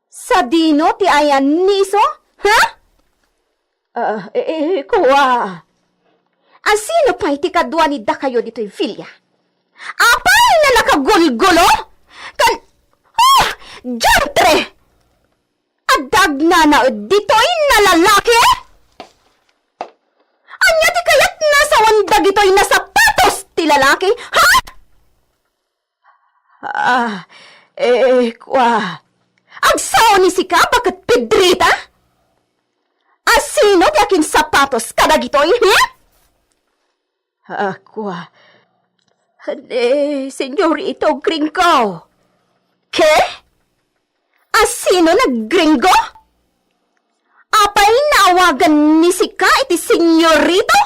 Sadino ti ayan ni isu? Ha? Ah, eh, eh, kua. Asino pay ti kadua ni dakayo ditoy villa? Apay nga nakagulgulo? Kan, ah, diantre! Adda agnanaed ditoy nga lalaki? Ania ti kayatna sa awan dagitoy nga sapatos ti lalaki? Ha? Ah, eh, kua. Agsao ni sika baket Pedrita? Asino ti akinsapatos kadagitoy, hmm? Ah, kua. Eh, Senyorito Gringo. Ke? Asino nga Gringo? Apay nga awagan ni sika iti senyorito?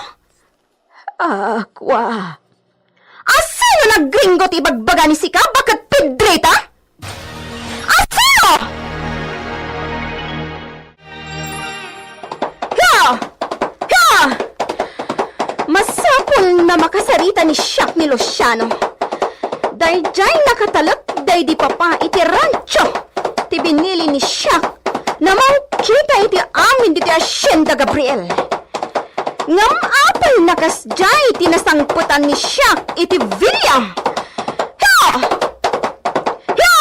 Ah, kua. Asino nga Gringo ti ibagbaga ni sika baket Pedrita? Asino? Ka! Ka! Masapul nga makasarita ni siak ni Luciano. Daydiay nakatalek daydi papa iti rancho ti binili ni siak. Namangkita iti amin ditoy Hacienda Gabriel. Ngem apay nga kasdiay ti nasangpetan ni siak iti villa? Ha! Ha!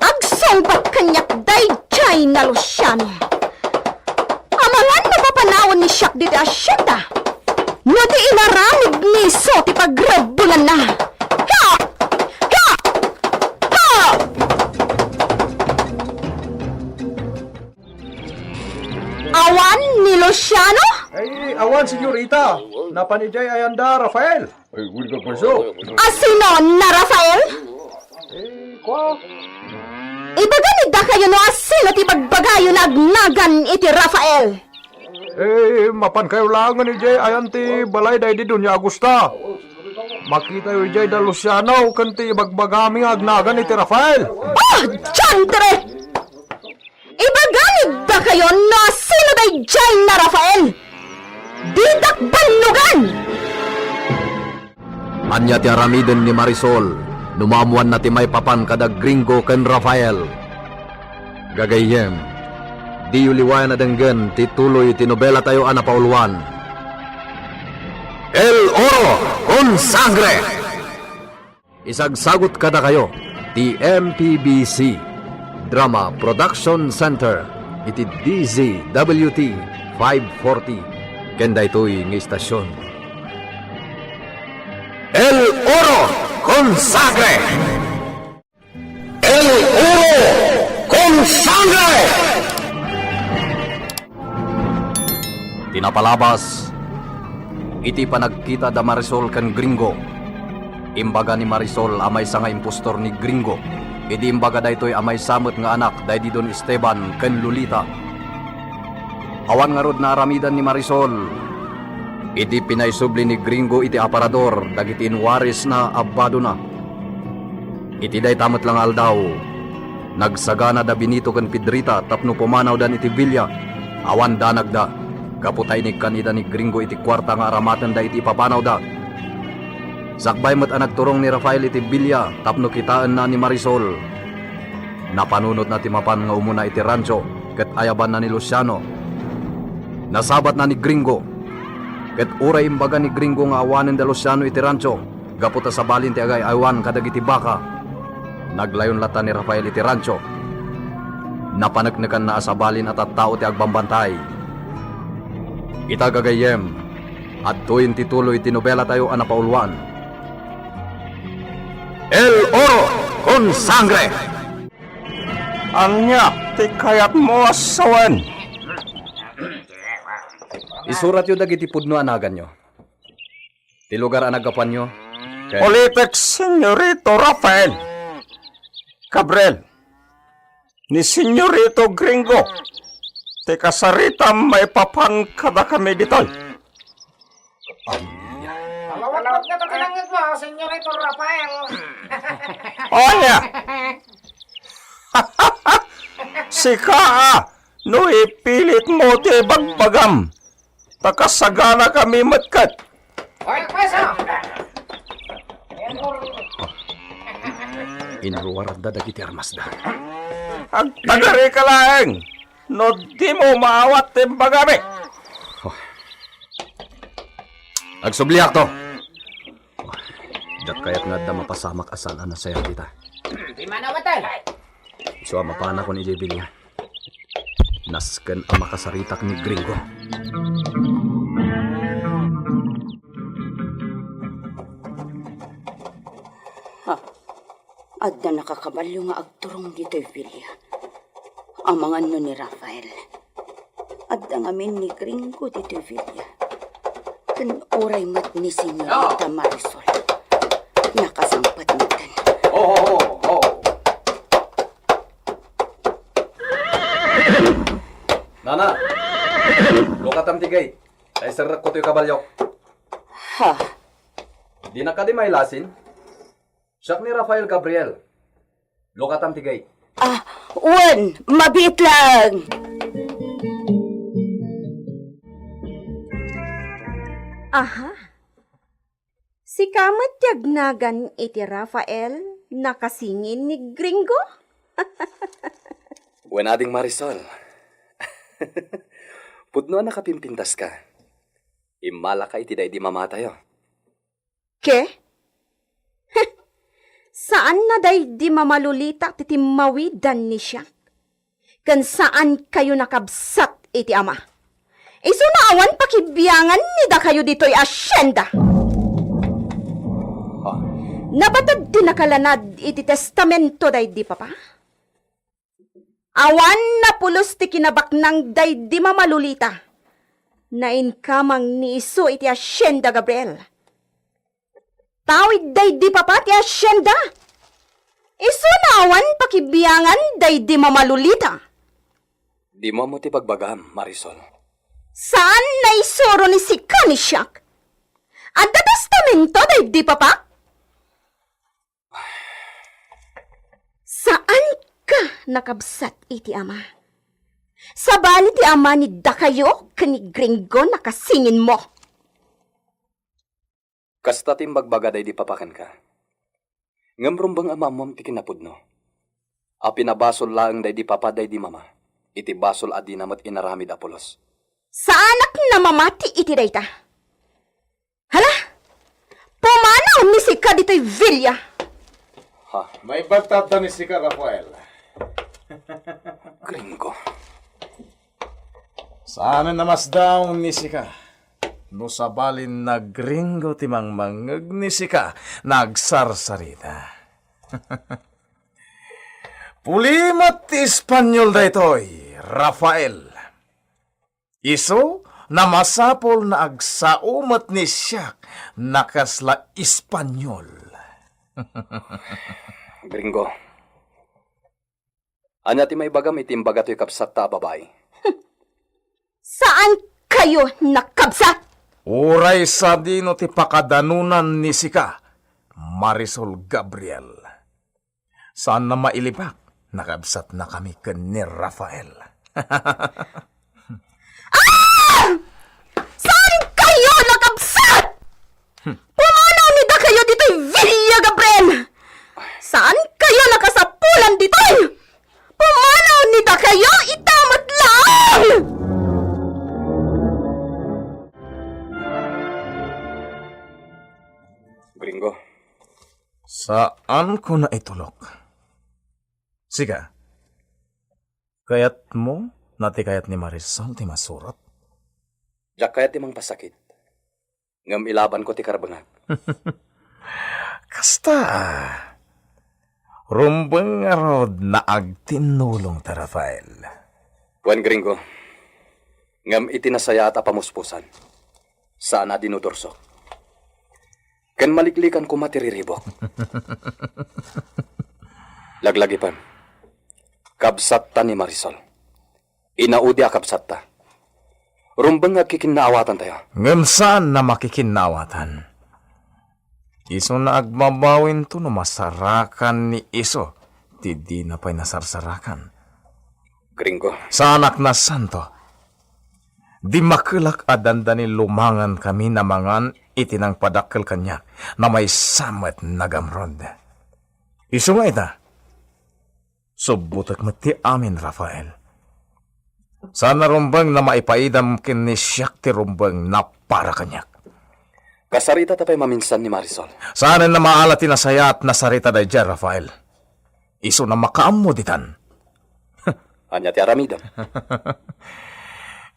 Agsungbat kaniak daydiay nga Luciano. Amangan no papanawan ni siak ditoy hacienda no di inaramid ni isu ti pagrebbenganna. Ha! Ha! Ha! Awan ni Luciano? Ay, awan, senyorita. Napan idiay ayanda, Rafael. Ay, uli ka, Panso. Asino nga Rafael? Eh, kua. Ibaga ni dakayo no asino ti bagbagayo nga agnagan iti Rafael. Eh, mapankayo laengen idiay ayan ti balay daydi Doña Augusta. Makitayo idiay da Luciano ken ti ibagbagami nga agnagan iti Rafael. Oh, diantre! Ibaga ni dakayo no asino daydiay nga Rafael. Didak bannogan! Ania ti aramiden ni Marisol no maammoanna ti maipapan kada Gringo ken Rafael? Gagayyem, diyo liwayan a denggen ti tuloy ti nobelatayo a napauluan, El Oro con Sangre. Isagsagut kadakayo ti M P B C Drama Production Center iti D Z W T five forty ken daytoy nga istasion. El Oro con Sangre! El Oro con Sangre! Ti napalabas, iti panagkita da Marisol ken Gringo, imbaga ni Marisol a maysa nga impostor ni Gringo idi imbaga daytoy a maysa met nga anak daydi Don Esteban ken Lolita. Awan ngarud naaramidan ni Marisol idi pinaisubli ni Gringo iti aparador dagiti inwarisna a badona. Iti dayta met la nga aldaw, nagsagana da Benito ken Pedrita tapno pumanawdan iti villa. Awan danagda, gapu ta inikkan ida ni Gringo iti kuarta nga aramatenda iti ipapanawda. Sakbay met a nagturong ni Rafael iti villa tapno kitaenna ni Marisol, napanunotna ti mapan nga umuna iti rancho ket ayabanna ni Luciano. Nasabatna ni Gringo, ket uray imbaga ni Gringo nga awanen da Luciano iti rancho gapu ta sabalin ti agay-aywan kadagiti baka, naglayon latta ni Rafael iti rancho. Napaneknekanna a sabalin a tattao ti agbambantay. Ita, gagayyem, adtoyen ti tuloy ti nobelatayo a napauluan. El Oro con Sangre! Ania ti kayatmo a sawen? Isuratyo dagiti pudno a naganyo. Ti lugar a naggapuanyo. Ken ulitek, Senyorito Rafael. Gabriel. Ni Senyorito Gringo. Ti kasaritam maipapan kadakami ditoy. Malawag na to kinangit mo, Senyorito Rafael. Oya! Sika, ah, no ipilitmo ti bagbagam, ta kasagana kami met ket. Hoy, pweso! Inruarda dagiti armasda. Agtagarika laeng no dimo maawat ti imbagami. Oh. Agsubliakto. Diak kayat nga adda mapasamak a saan a nasayaat ita. Di manawatan. Isu a mapanakon idiay villa. Nasken a makasaritak ni Gringo. Ha? Adda nakakabalio nga agturong ditoy villa. Amangan no ni Rafael. Adda ngamin ni Gringo ditoy villa. Ken uray met ni Senyorita Marisol. Nakasangpet metten. Ho, ho, ho, ho. Nana, lukatam ti gate. Ay, serrekko toy kabaliok. Ha? Di na kadi mailasin? Siak ni Rafael Gabriel. Lukatam ti gate. Ah, wen, mabiit lang. Aha. Sika met ti agnagan iti Rafael, nakasingin ni Gringo? Wen, Ading Marisol. Pudno a nakapimpintaska. Immalaka iti daydi mamatayo. Ke? Saanna daydi Mama Lolita ti timmawidan ni siak. Ken saankayo nakabsat iti ama. Isuna awan pakibiangan ni dakayo ditoy asienda. Ah. Nabatag ti nakalanad iti testamento daydi papa. Awan napulos ti kinabaknang daydi Mama Lolita. Nainkamang ni isu iti asienda, Gabriel. Tawid daydi papa ti asienda. Isuna awan pakibiangan daydi Mama Lolita. Dimo ammo ti bagbagam, Marisol. Saan naisuro ni sika ni siak? Adda testamento daydi papa? Saanka nakabsat iti ama. Sabali ti ama ni dakayo ken ni Gringo nakasinginmo. Kasta ti imbagbaga daydi papa kenka. Ngem rumbeng a maammom ti kinapudno. A pinabasol laeng daydi papa daydi mama, iti basol a dina met inaramid a pulos. Saanak namamati iti dayta. Hala! Pumanaw ni sika ditoy villa! Ha? Maimbag ta adda ni sika, Rafael. Gringo. Saanen a masdaon ni sika. No sabalin nagringo ti mangmangngeg ni sika, nagsarsarita. Puli met ti Espanyol daytoy, Rafael. Isu, namasapul na agsao met ni siak na kasla Espanyol. Gringo, ania ti maibagam iti imbaga toy kabsatta a babai? Saankayo nakabsat! Uray sadino ti pakadanunan ni sika, Marisol Gabriel. Saanna mailibak, nakabsatnakami ken ni Rafael. Ah! Saankayo nakabsat! Pumanaw ni dakayo ditoy villa, Gabriel! Saankayo nakasapulan ditoy! Pumanaw ni dakayo ita met laeng! Gringo. Saanko naitulok. Sika, kayatmo na ti kayat ni Marisol ti masurat? Diak kayat ti mangpasakit. Ngem ilabanko ti karbengak. Kasta, rumbeng ngarud nga agtinnulongta, Rafael. Wen, Gringo, ngem iti nasayaat a pamuspusan, saan a dinudursok. Ken maliklikan koma ti riribuk. Laglagipem, kabsatta ni Marisol. Inaudi a kabsatta. Rumbeng nga agkikinnaawatantayo. Ngem saan a makikinnaawatan. Isuna agbabawiento no masarakan ni isu ti dina pay nasarsarakan. Gringo. Saanak nasanto. Dimmakelak a dandani lumangankami a mangan iti nangpadakkel kaniak a maysa met nagamrod. Isu nga ita, subbotek met ti amin, Rafael. Saan a rumbeng a maipaidam ken ni siak ti rumbeng a para kaniak. Kasaritata pay maminsan ni Marisol. Saanen a maala ti nasayaat a sarita daydiay, Rafael. Isuna makaammo ditan. Ania ti aramidem?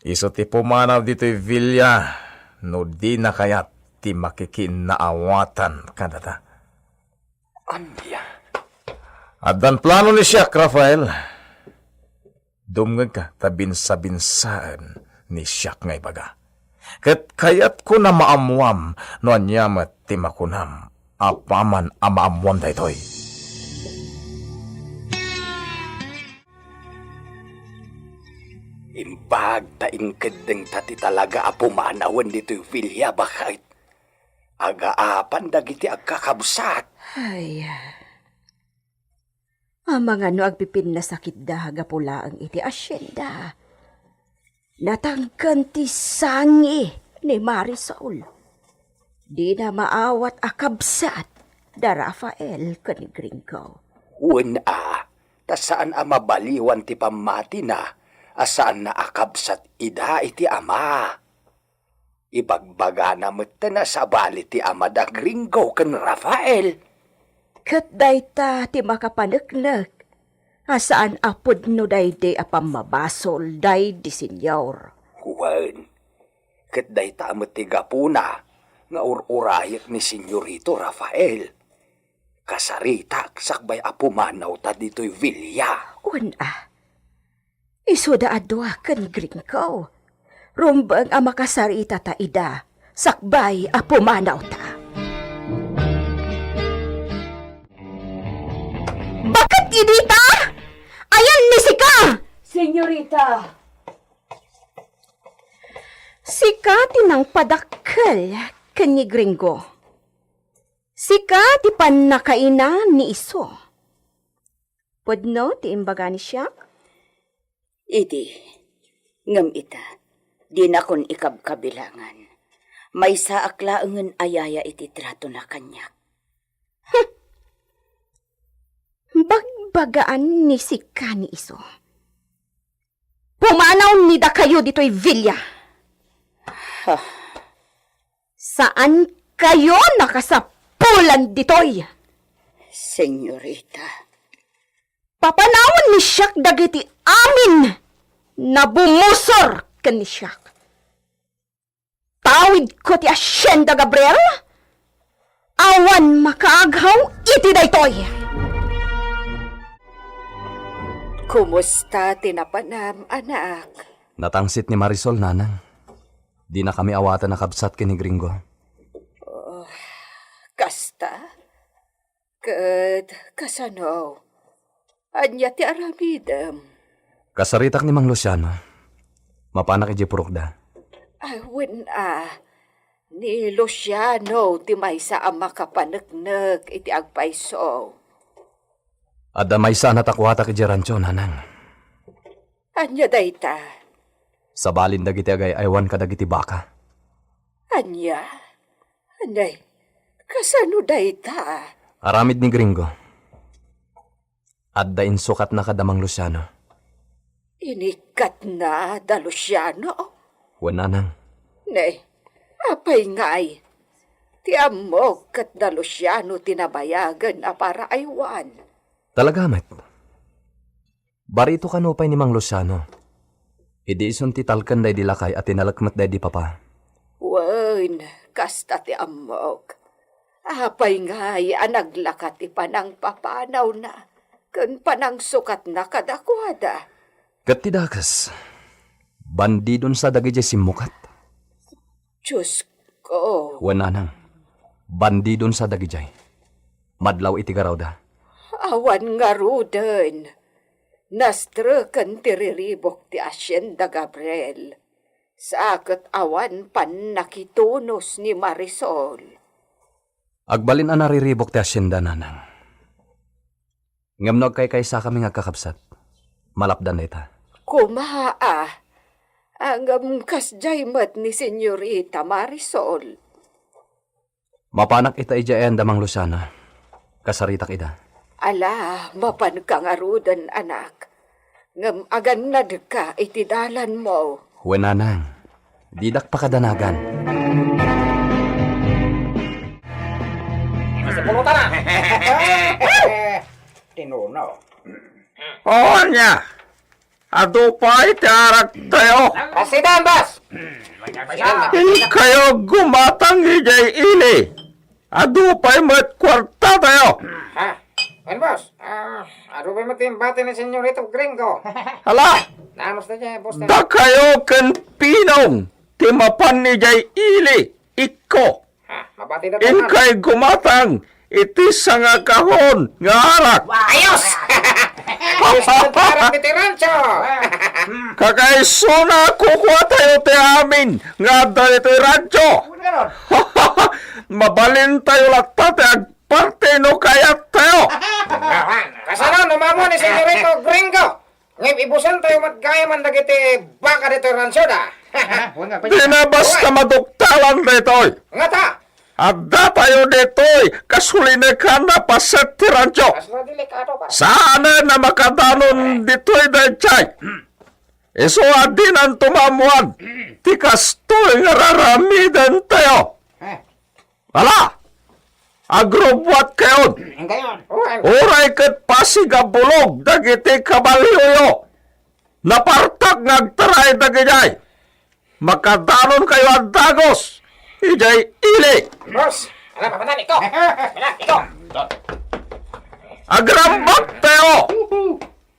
Isu ti pumanaw ditoy villa no dina kayat ti makikinnaawatan kadata. Ania? Addan plano ni siak, Rafael. Dumngegka ta binsabinsaen ni siak nga ibaga. Ket kayatko a maammuam no ania met ti makunam apaman a maammuam daytoy. Imbag ta inkeddengta ti talaga a pumanawen ditoy villa, baket. Agaapan dagiti agkakabsat. Ay, amangan no agpipinnasakitda gapu laeng iti asienda. Natangken ti sangi ni Marisol. Dina maawat a kabsat da Rafael ken ni Gringo. Wen a, ta saan a mabaliwan ti pammatina a saanna a kabsat ida iti ama. Ibagbagana metten a sabali ti ama da Gringo ken Rafael. Ket dayta ti makapaneknek a saan a pudno daydi a pammabasol daydi Señor. Wen, ket dayta met ti gapuna nga ur-urayek ni Señorito Rafael. Kasaritak sakbay a pumanawta ditoy villa. Wen a, isuda a dua ken Gringo. Rumbeng a makasaritata ida sakbay a pumanawta. Baket idi ta? Ayan ni sika! Señorita! Sika ti nangpadakkel ken ni Gringo. Sika ti pannakaina ni isu. Pudno ti imbaga ni siak? Idi, ngem ita, dinakon ikabkabilangan. Maysaak laengen a yaya iti tratona kaniak. Bagbagaan ni sika ni isu. Pumanaw ni dakayo ditoy villa. Ha? Saan kayo nakasapulan ditoy? Señorita. Papanawen ni siak dagiti amin a bumusor ken ni siak. Tawidko ti asienda, Gabriel. Awan makaaghaw iti daytoy. Kumusta ti napanam, anak? Natangsit ni Marisol, nanang. Dinakami awatan a kabsat ken ni Gringo. Oh, kasta? Ket kasano? Ania ti aramidem? Kasaritak ni Mang Luciano. Mapanak idiay purokda. Ay, wen a, ni Luciano ti maysa a makapaneknek iti agpayso. Adda maysa a natakuatak idiay rancho, nanang. Ania dayta? Sabalin dagiti agay-aywan kadagiti baka. Ania? Anay, kasano dayta? Aramid ni Gringo. Adda insukatna kada Mang Luciano. Inikkatna da Luciano? Wen, nanang. Ne, apay ngay? Ti ammok ket da Luciano ti nabayagen a paraaywan. Talaga met. Barito kano pay ni Mang Luciano. Idi isun ti talken daydi lakay a tinalek met daydi papa. Wen, kasta ti ammok. Apay ngay a naglaka ti panangpapanawna ken panangsukatna kadakuada? Ket ti dakes, bandidon sa dagidiay simmukat. Diosko. Wen, nanang, bandidon sa dagidiay. Madlaw iti garawda. Awan ngaruden. Nastreken ti riribuk ti asienda Gabriel. Sa ket awan pannakitunos ni Marisol. Agbalin a nariribuk ti asienda, nanang. Ngem no agkaykaysakami nga agkakabsat, malapdan dayta. Koma a, ngem kasdiay met ni Senyorita Marisol. Mapanak ita idiay ayan da Mang Luciano. Kasaritak ida. Ala, mapanka ngaruden, anak. Ngem agannadka iti dalanmo. Wen, nanang, didak pakadanagan. Sipulutan na. Tinuno. O, ania? Adu pay ti araktayo. Pasidan, boss. Inkayo gumatang idiay ili. Adu pay met kuartatayo. Ha? Wen, boss. Ah, adu pay met ti imbati ni Senyorito Gringo. Hala! Nanos na dyan, boss. Dakayo ken Pinong ti mapan idiay ili, ikko. Ah, mabati da. Inkay gumatang iti sangakahon nga arak. Ayos! Ayos ang arak ditoy rancho. Kakaisuna, kukuatayo ti amin nga adda ditoy rancho. Mabalintayo latta ti agparte no kayattayo. Kasano, no mamo ni Senyorito Gringo? Ngem ibusentayo met gayaman dagiti baka ditoy ransioda. Dina basta maduktalan daytoy. Ngata? Addatayo ditoy kasulinekan a paset ti ransio. Kasla delikado, pare. Saanen a makadanon ditoy daydiay. Isu a dinanto maammoan ti kastoy nga raramidentayo. Eh. Ala! Agrubbuatkayon! Anggayon. Uray ket pasig a bulog dagiti kabalioyo. Napartak nga agtaray dagidiay. Makadanonkayo a dagus idiay ili. Boss, ala, papanan, iko. Ala, iko. Agrambaktayo.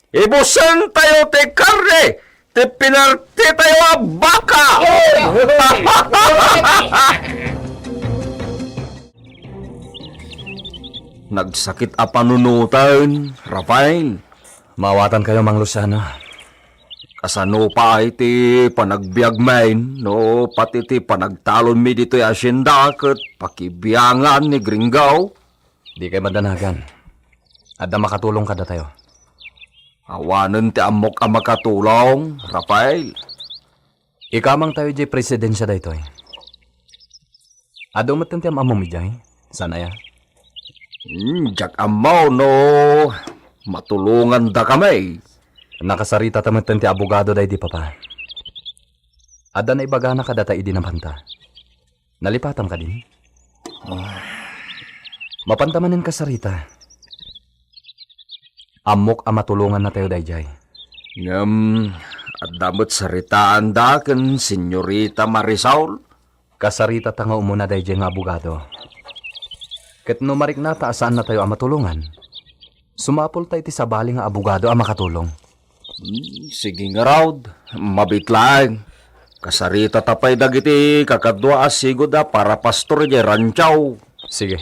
Ibusentayo ti karne ti pinartitayo a baka. Nagsakit a panunoten, Rafael. Maawatankayo, Mang Luciano. Kasano pay ti panagbiagmi no pati ti panagtalonmi ditoy asienda ket pakibiangan ni Gringo? Dikay madanagan. Adda makatulong kadatayo. Awanen ti ammok a makatulong, Rafael. Ikamangtayo idiay presidensia daytoy. Adu metten ti am-ammom idiay, saan aya? Hmm, diak ammo no matulongandakami. Nakasaritata metten ti abogado daydi papa. Adda naibagana kadata idi napanta. Nalipatam kadin? Ah. Mapanta manen kasarita. Ammok a matulongannatayo daydiay. Ngem, adda met saritaanda ken Senyorita Marisol? Kasaritata nga umuna daydiay nga abogado. Ket no mariknata a saannatayo a matulongan, sumapulta iti sabali nga abogado a makatulong. Hmm, sige ngarud, mabiit laeng. Kasaritata pay dagiti kakadua a sigud a parapastor idiay rancho. Sige,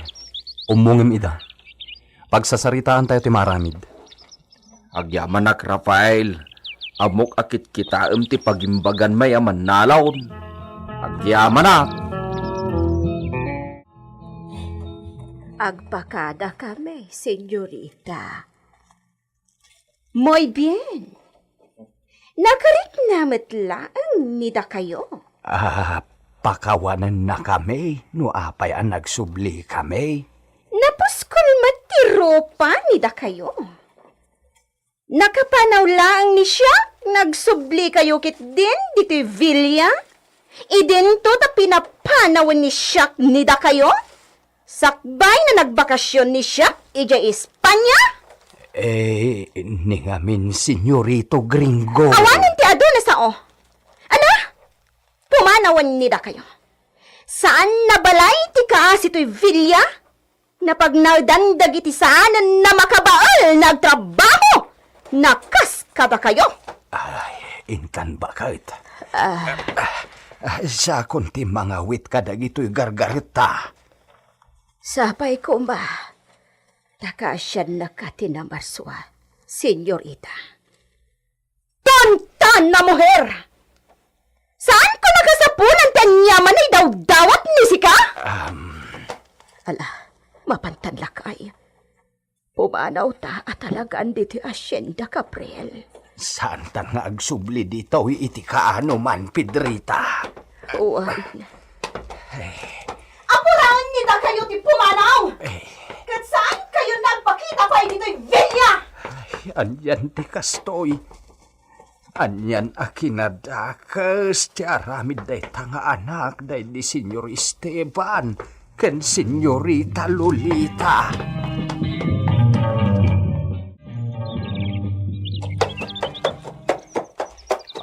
ummongem ida. Pagsasaritaantayo ti maaramid. Agyamanak, Rafael. Ammok a kitkitaem ti pagimbaganmi a mannalaon. Agyamanak. Agpakada kami, senyorita. Muy bien. Nakarikna met laeng ni dakayo. Ah, pakawanenna kami no apay a nagsubli kami. Napuskol met ti rupa ni dakayo. Nakapanaw laeng ni siak, nagsubli kayo ketdin ditoy villa? Idinto ta pinapanawen ni siak ni dakayo? Sakbay na nagbakasyon ni siak idiay Espanya? Eh, ni ngamin, senyorito Gringo. Awanen ti adu a sao. Ala, pumanawen ni dakayo. Saan na balay ti kaasi toy villa? Napagnaedan dagiti saanen a makabael nga agtrabaho. Nakas kadakayo. Ay, intan baket. Ah. Ah, siakon ti mangawit kadagitoy gargaretta. Sapay koma, ta kaasiannaka ti namarsua, senyorita. Tantan a muher! Saanko nakasapulan ti aniaman a idawdawat ni sika? Am. Ala, mapantan lakay. Pumanawta a talagan ditoy asienda, Gabriel. Saantan nga agsubli ditoy iti kaanoman, Pedrita. Wen. Apuraen ni dakayo ti pumanaw! Eh. Ket saan kayo nagpakita pay ditoy villa? Ay, anian ti kastoy? Anian a kinadakes ti aramid dayta nga anak daydi Senyor Esteban ken Senyorita Lolita?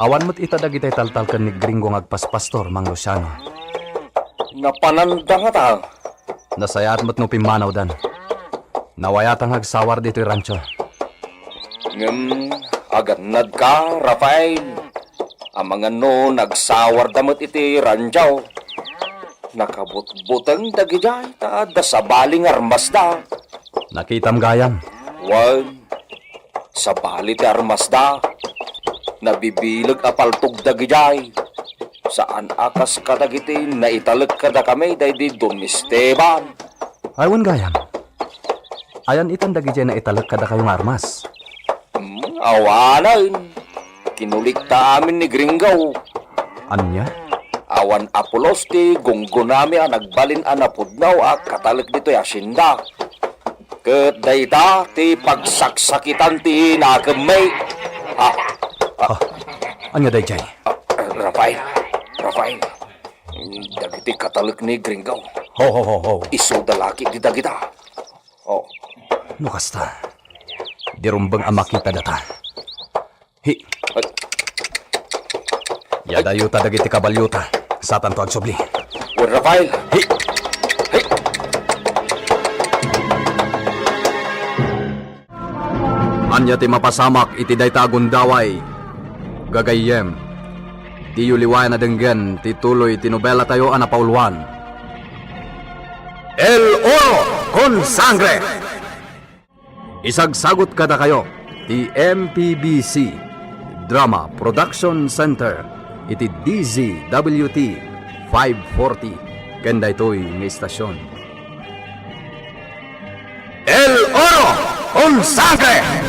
Awan met ita dagiti taltalken ni Gringo nga agpaspastor, Mang Luciano. Napananda ngata. Nasayaat met no pimmanawdan. Nawayatan nga agsawar ditoy rancho. Ngem agannadka, Rafael. Amangan no nagsawarda met iti rancho. Nakabutbuteng dagidiay ta adda sabali nga armasda. Nakitam gayam. Wen, sabali ti armasda. Nabibileg a paltog dagidiay. Saan a kas kadagiti naitalek kadakami daydi Don Esteban. Ay, wen gayam. Ayan itan dagidiay naitalek kadakayo nga armas? Hmm, awanen. Kinulikta amin ni Gringo. Ania? Awan a pulos ti gunggonami a nagbalin a napudno a katalek ditoy asienda. Ket dayta ti pagsaksakitan ti nakemmi. Ah, ah. Ah, ania daydiay? Ah, Rafael, Rafael. Dagiti katalek ni Gringo. Ho, ho, ho, ho. Isuda la ketdi dagita. Oh. No kasta, di rumbeng a makita data. Hi. Ay. Yadayota dagiti kabalyota. Satanto agsubli. Wen, Rafael. Hi. Hi. Ania ti mapasamak iti dayta a gundaway, gagayyem? Diyo liwayan a denggen ti tuloy ti nobelatayo a napauluan, El Oro con Sangre. Isagsagut kadakayo ti M P B C Drama Production Center iti D Z W T five forty ken daytoy nga istasion. El Oro con Sangre!